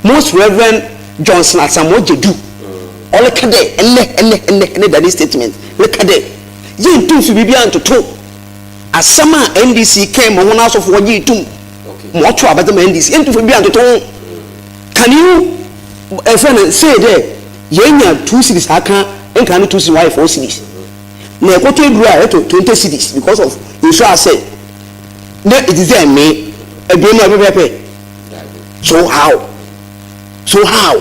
Most Reverend Johnson Asamoah Gyedu ɔleka dɛ ɛnɛ dane statement leka dɛ yɛntum fi biribi antoto asɛm a NDC kɛn ma wɔn asɔfo wɔgye tum ma ɔto abɛdɛ ma NDC yɛntum fi biribi antoto ho. Can you ɛfɛ no say dɛ yɛnya 2 cedis aka nka no 2 cedis wayɛ 4 cedis na ɛkɔtɔ eduru a ɛtɔ 20 cedis because of nsu asɛ na edidi ɛmee ebien mu ɛpɛpɛpɛ? So how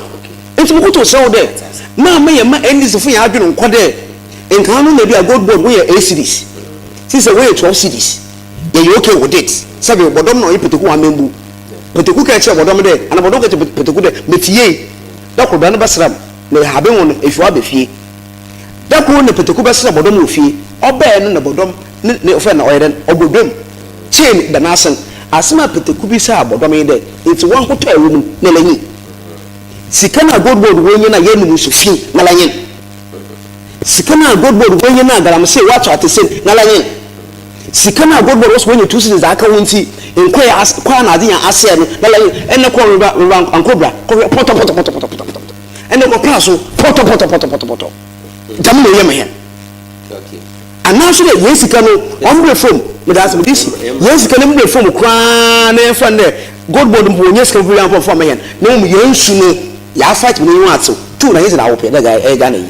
nti mo koto sɛw dɛ maa ma yɛ ma NDC fo yɛn adwene nkɔ dɛ nkan no na bi a Gold Board wɔyɛ 8 cedis sisan wɔyɛ 12 cedis, yɛyɛ okay with it. Sɛbi bɔdɔm na ɔyɛ pɛtɛku wɔn amembu pɛtɛku kɛ kyerɛ bɔdɔm dɛ ana bɔdɔm kɛ kyerɛ pɛtɛku dɛ mɛti yie dɔkoro bɛn no bɛsrɛ na habe wɔn efi hɔ abɛ fie dɔkoro na pɛtɛku bɛsrɛ bɔdɔm wɔ fie ɔbɛɛ no na bɔdɔm ne ne ɔfɛ na ɔyɛ dɛ ɔbɔ dwam chain da n'asen. Asɛm a pɛtɛku bi sɛ abɔdɔm yi dɛ nti wɔn ahotɔ a ɛwɔ mu na ɛlɛnyi sika na Gold Board wɔn nyɛ na yɛnum nso fi na lɛnyin sika na Gold Board wɔn nyɛ na galamsey wɔato ate se na lɛnyin sika na Gold Board wɔsɔ wɔnyɛ 2 cedis aka wɔn ti nkɔ yɛ as kɔ a na ade yɛn aseɛ no na lɛnyin. Ɛnɛ kɔ reba reba ankobra kɔhwɛ pɔtɔpɔtɔpɔtɔpɔtɔpɔtɔ ɛnɛ kɔ pra so pɔtɔpɔtɔpɔtɔpɔtɔ dɛm na oyɛ mɛ yɛn anaasɛ dɛ yɛn sika no ɔmbrɛ fam. Mede asɛm de si yɛn sika no mbrɛ fam koraa na yɛmfa no dɛ Gold Board mpo wɔnyɛ sika mpo yɛmfa mfa ma yɛn na mmom yɛn nsu no yɛafight mu no yɛn atew tu na yɛn sɛ na awopɛ dɛ ɛyɛ Ghana yi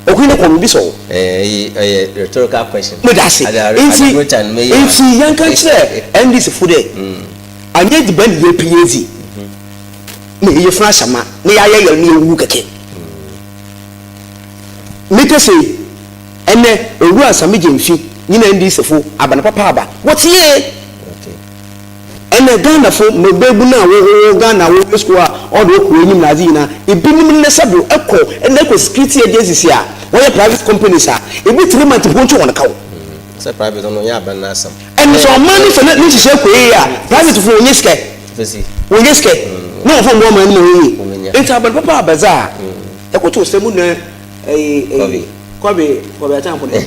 okun ne kɔn bi sɔ. Ɛyɛ rhetorical question. Mede ase nti yɛnka kyerɛ NDC fo dɛ anyɛ ediban ne yɛpɛ yɛdzi na yɛyɛ funu ahyɛma na yɛayɛ yɛn ne yɛwu kɛkɛ. Meka sɛ ɛnɛ Owura Sammy Gyamfi nyina NDC fo aba papa aba wɔtie ɛnɛ Ghana fo mmabeebu no a wɔwɔ Ghana a wɔwɔ sukuu a ɔde wɔkɔ anim na adze nyinaa ebinom nnɛ sɛbo ɛkɔ ɛnɛ ɛkɔ security agencies a wɔyɛ private companies a ebi 3 months po nso wɔn kaw. Sɛ private no nyɛ aban n'asɛm. Ɛnɛ sɛ ɔman ne sɛ ne nhyehyɛ kɔ yie a private fo wɔnyɛ sika wɔnyɛ sika na wɔn fɔ mbɔ ɔman no ma wɔn yie nti aban papa abɛdze a ɛkoto sɛ mu nua ɛyi ɛyi kɔbi kɔbi akyampo dɛ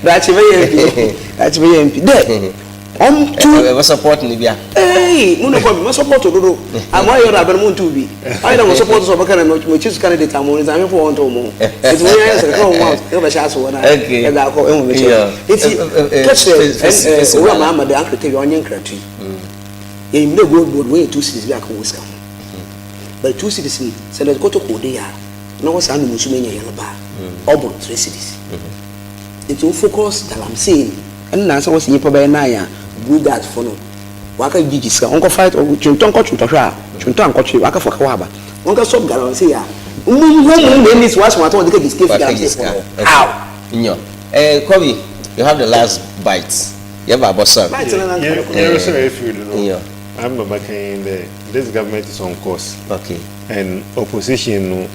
daakye bɛyɛ MP, daakye bɛyɛ MP dɛ. Ɔntu. Ɛbɛ support ni bia. Ee, mu ne kɔ bi, mo support dodo. Àmọ́ ayọ̀ dà abẹ́rẹ́ mu ntu bi. Ayọ̀ dà mo support sọ bẹ́kẹ́ na mo chief candidate àmọ́ ní sàmì fún wọn tó mo. Ètò wọn yẹn sọ̀rọ̀ kí wọn wọ́n ẹ bẹ ṣe aṣọ wọn náà. Ẹ dà akọ ẹ̀wọ̀n mi kyerɛ. Eti kɛkyerɛ ɛ owura maa ama de ankara tɛbi ɔnyɛ nkratu yi. Yɛn nyim dɛ gold board wɔyɛ 2 cedis bi aka wɔ sika ho. But 2 cedis ni sɛ dɛ kɔtɔ kɔɔde yɛ a na wɔ saa nom nsu menya yɛn ba ɔbɔ 3 cedis. Nti wo focus galamsey no ɛne nansa wɔ sɛ nyimpa bɛyɛ nan a blue gas fo no waka gyigyi sika wɔnkɔ fight twentɔ nkɔ twentɔ hwɛ a twentɔ ankɔtwe waka fɔ kawa aba wɔnka stop galamsey a mu mu mu na ɛni so wasɔn atɔ wɔde ka gyi sika fi galamsey fo no how. Nyo. Kobe, you have the last bite. Yɛba abɔsɔr. Bite no na Yɛn yɛn efiri do no. Nyo. I'm making the this government is on course. And opposition no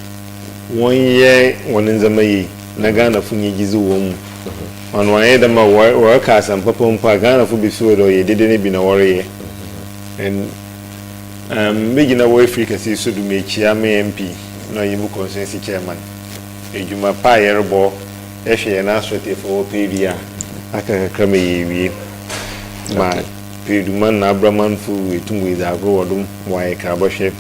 wɔn yɛ wɔn ndzɛmba yie na Ghana fo nye gyidzi wɔ mu. Ɔno ayɛ dɛm a wɔreka asɛm papa mpo a Ghana fo bi fi wɔ dɛ ɔyɛ dede ne bi na wɔreyɛ. And megyina wɔ efiri kɛse so do mekyia me MP na ɔyɛ mu constituency chairman. Edwuma pa a yɛrebɔ ɛhwɛ yɛn asɔtefo wɔ Pedu a aka kakra ma yɛwie. Ma Peduman na Abramanfo etum edzi agorɔ wɔ do ma wɔayɛ krabɔhwɛ.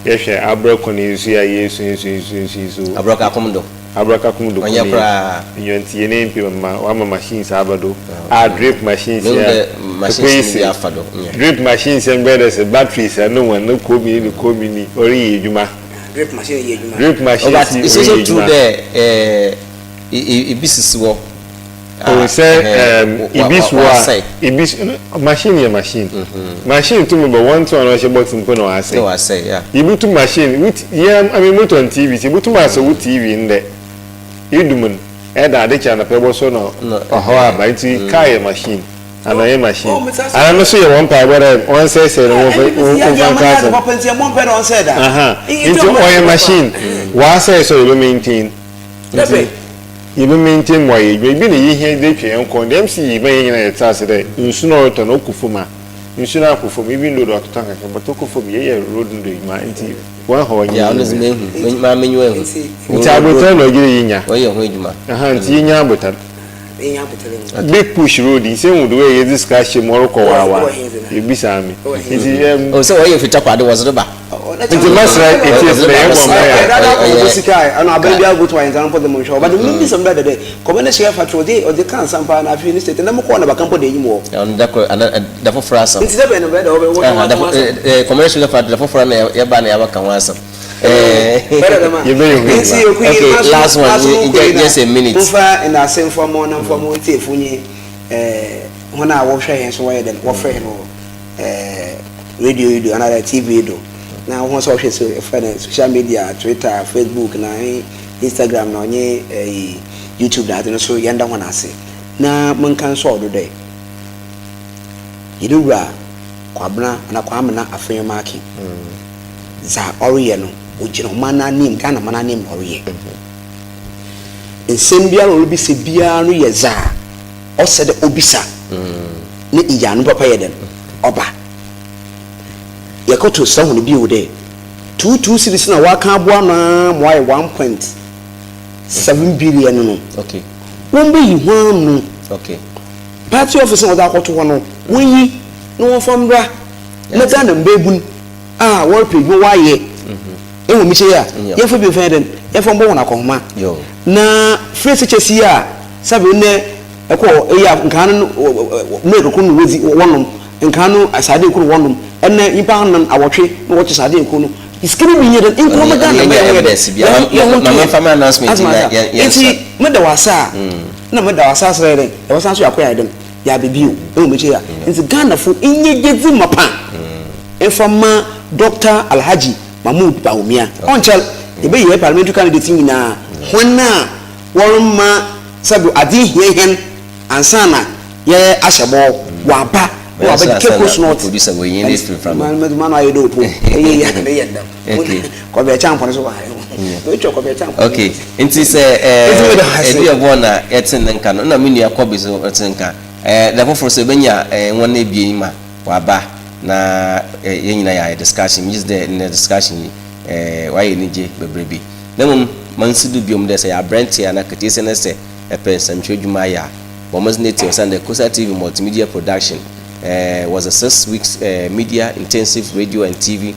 Yɛhwɛ abrɛ kwan yi nso a yɛsuasuasuasua so. Abrɔka kom do. Abraka kum do. Ɔnyɛ koraa. Nnwonti yɛn MP ma wama machines aba do. A drip machines Mehu yɛ dɛ machines no bi afa do. Nyɛ. Drip machines yɛ mbɛyɛ dɛ sɛ batteries ɛno wɔn ne komi ne komi ni ɔreyɛ adwuma. Drip machine yɛ adwuma. Drip Oh, machines but it's also ɔreyɛ true adwuma. dɛ ebi sisi hɔ. O sɛ ibi so a wasɛe. Ibi so machine yɛ machine. Machine tumi bɔ wɔn tí wɔn ɔhyɛ bɔtɔ mpo na Ne wasɛe. wasɛe, yeah. Ibi tu machine wut yɛn ami moto TV si ibi tu ma sɛ wo TV ndɛ idum no ɛda ade kyɛ anapɛ bɔ so na No, ɔhɔ aba nti car yɛ machine ana yɛ machine Oh, Mr. ana no so yɛ wɔn mpaebɔ dɛ wɔn sɛsɛ no wɔn fɛ wɔn fa nka asɛm. Papa nti ɛmɔ mpɛ dɛ ɔnsɛ da. Aha, nti ɔyɛ machine wasɛe so yɛbɛ maintain nti yɛbɛ maintain mu ayɛ adwuma ebi na yɛhia de atwa yɛn kɔn deɛ mc yi bɛyɛ nyina yɛte ase dɛ nsu na ɔretɔ no ɔkɔ fam a nsu no akɔ fam, even though ɔtotɔ kakra but ɔkɔ fam, yɛyɛ road no do adwuma nti wɔn ha ɔnyɛ. Yeah, ɔno nso mehu. Maa menyiwa ehu. Nti abotare na ɔgyere yɛnya. Wɔyɛ ho adwuma. Aha, nti yɛnya abotare. Ɛnya abotare mu. Big Push road yi sɛ hu de wɔyɛ yɛdze sika hyɛ mu ɔrekɔ waawa Wɔ he dze ebisa mi nti O sɛ wɔyɛ fita kwade wɔ soro ba. Nti masrɛ etiefo na yɛbɔ mma yɛ. Dada akɔ bɔ sika a ɛna abɛn bi agoto ayɛ nsa mpo de mo nhwɛ ɔba de mo bi sɛm dɛ dɛ kɔmɛ ne hyɛ factory ɔde ka nsa mpa na afei ne state na mo kɔ na baka mpo de enyim wɔ. Ɔno da koro ana da foforɔ asɛm. Nti dɛ bɛn no bɛn dɛ ɔbɛ wɔ Da commercial sugar factory da foforɔ na yɛba na yɛabɛka ho asɛm. Bɛrɛ dɛm a Yɛbɛyɛ ho nti adwuma. okuyi Okay, last one, just a minute. Nfa ndase nfa mo na nfa mo tiefo nye wɔn a wɔhwɛ yɛn so wɔyɛ dɛm wɔfrɛ yɛn wɔ radio yi do anaadɛ TV yi do na wɔn nso wɔhwɛ so ɛfɛ no social media, Twitter, Facebook na Instagram na ɔnye YouTube na ade no so, yɛn da wɔn ase na monka nso ɔdo dɛ yɛde wura Kwabena ana Kwamena Afenyo-Markin dza ɔreyɛ no, ogyina ɔman n'anim, Ghana man n'anim na ɔreyɛ. Nsɛm biara a ɔrebisa biara no yɛ dza ɔsɛ dɛ obisa ne nyiano papa yɛ dɛn ɔba. Yɛkɔto sra hɔn bio dɛ 2 2 cedis na wɔaka aboa ano ara ma ɔayɛ 1.7 billion no, wɔmbeyi ho ano. Party office na wɔdze akɔto hɔ no, wɔnyi na wɔmfa mbra na Ghana mbaebun a wɔrepɛ edwuma wɔayɛ ɛwɔ mi kyɛ yi a yɛmfa bi mfa yɛ dɛn yɛmfa mbɔ wɔn akɔnhoma na free SHS yi a sabi nnɛ ɛkɔ eyi a nkaa no milk ko no wɔdzi wɔnom nkaa no sardine ko no wɔnom ɛnɛ nyimpa anan awɔtwe na wɔkye sardine ko no sika no bi nyɛ dɛn nkɔmɔ Ghana mɛ yɛ dɛ yɛn ho to. Nti meda wɔ ase a na meda wɔ ase asrɛ dɛ yɛbɛsan so yɛakɔ yɛ dɛn yɛabɛ bio ɛwɔ m'akyi a nti Ghanafo nyɛ gyedzi mapa mfa ma Dr. Alhaji Mahmood Bawumia. Ɔnkyɛr yɛbɛyɛ parliamentary candidate nyinaa hɔn a wɔrema sɛdo adze hia hɛn ansa na yɛ ahyɛ bɔ waba na waba Cape Coast North. Producer wɔ yin de firi from. Man ayɛ dɛ opo ɛyɛ yɛ na yɛ dɛm kɔbɛ kyampɔn so wɔ ha yɛ kɔbɛ kyampɔn. Okay, nti sɛ ɛdu ɛbɔ na yɛte ne nka no na me nua kɔbi so ɛte nka da foforɔ sɛ ɛbɛnya wɔn ebien ma waba na yɛn nyinaa yɛ discussion mi gye dɛ nnɛ discussion yi wayɛ anigye bebree na mmom mansi do biom dɛ sɛ yɛ aberanteɛ anaa keteesia ne sɛ ɛpɛ nsɛmtwerɛ adwuma ayɛ a, bɔ mmɔden na tie ɔsan dɛ Kosa TV Multimedia Production. Was a 6 weeks media intensive radio and TV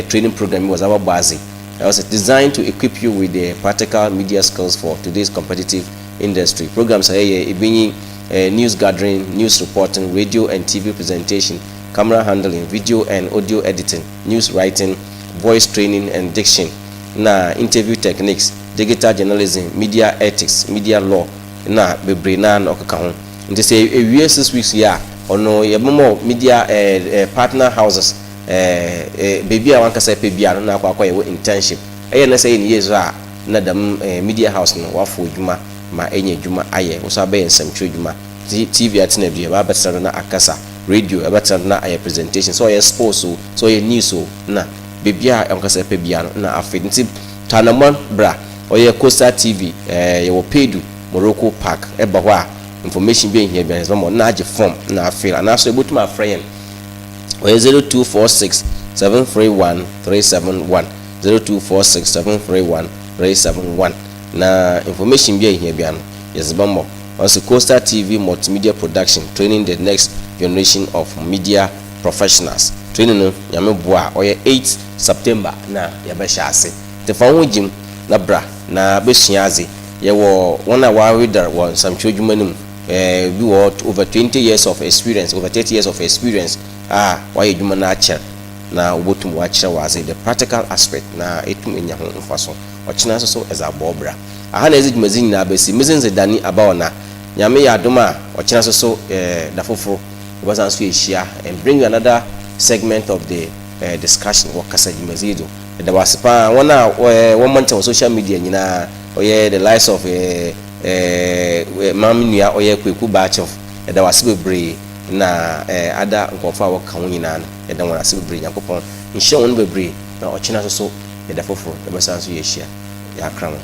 training program was our base. It was designed to equip you with the practical media skills for today's competitive industry. Programs are here, being news gathering, news reporting, radio and TV presentation, camera handling, video and audio editing, news writing, voice training and diction, na interview techniques, digital journalism, media ethics, media law, na bebree na na ɔkeka ho. Nti sɛ ewie 6 weeks yi a, ɔno yɛbɛmɔ media partner houses beebi a wankasa pɛ bia no na akɔ yɛwɔ internship. Ɛyɛ na sɛ yɛ ne yie so a, na dɛm media house no wafo adwuma ma ɛnyɛ adwuma ayɛ woso abɛyɛ nsɛmtwerɛ adwuma. TV atena bi ɛbɛ abɛtena do na akasa, radio ɛbɛtena do na ayɛ presentation, sɛ ɔyɛ sports o, sɛ ɔyɛ news o, na beebi a wankasa pɛ bia no na afei. Nti tanamɔ bra ɔyɛ Coastal TV, yɛwɔ Pedu Morocco Park. Ɛba hɔ a, information bi ehia bi a na agye form na afei anaasɛ ebotumi afrɛ yɛn, ɔyɛ 0246 731 371, 0246 731 371, na information bi a ehia bia no yɛdze bɛmmɔ. Ɔsɛ Coastal TV Multimedia Production, training the next generation of media professionals. Training no, Nyame boa a, ɔyɛ 8 September na yɛbɛhyɛ ase. Nti fa ho gyim na bra na bɛsua adze. Yɛwɔ wɔn a wɔawedar wɔ nsɛmtwerɛ adwuma no mu, bi wɔ over 20 years of experience, over 30 years of experience a wɔayɛ adwuma no akyɛr na wɔbɛtum wɔakyerɛ wɔ adze, the practical aspect, na ɛtum anya ho mfa so. Ɔkyena nso so ɛdze abɔ bra aha na ɛdze dwumadzi nyinaa bɛsi. Mezi nse dani aba ɔna Nyame yɛ adom a, ɔkyena nso so da foforɔ wɔbɛsan so yɛhyia and bring you another segment of the discussion wɔ kasa dwumadzi yi do. Ɛda wɔ ase paa, wɔn a wɔn mɔntɛn wɔ social media nyinaa, ɔyɛ the likes of ɛɛ maame nua ɔyɛ Kweku Baakyɛw, ɛda wɔ ase bebree, na ada nkurɔfoɔ a wɔka ho nyinaa no, yɛda wɔn ase bebree. Nyankopɔn nhyɛ wɔn bebree, na ɔkyena nso so yɛda foforɔ yɛbɛsan so yɛhyia. Yɛakra wɔn.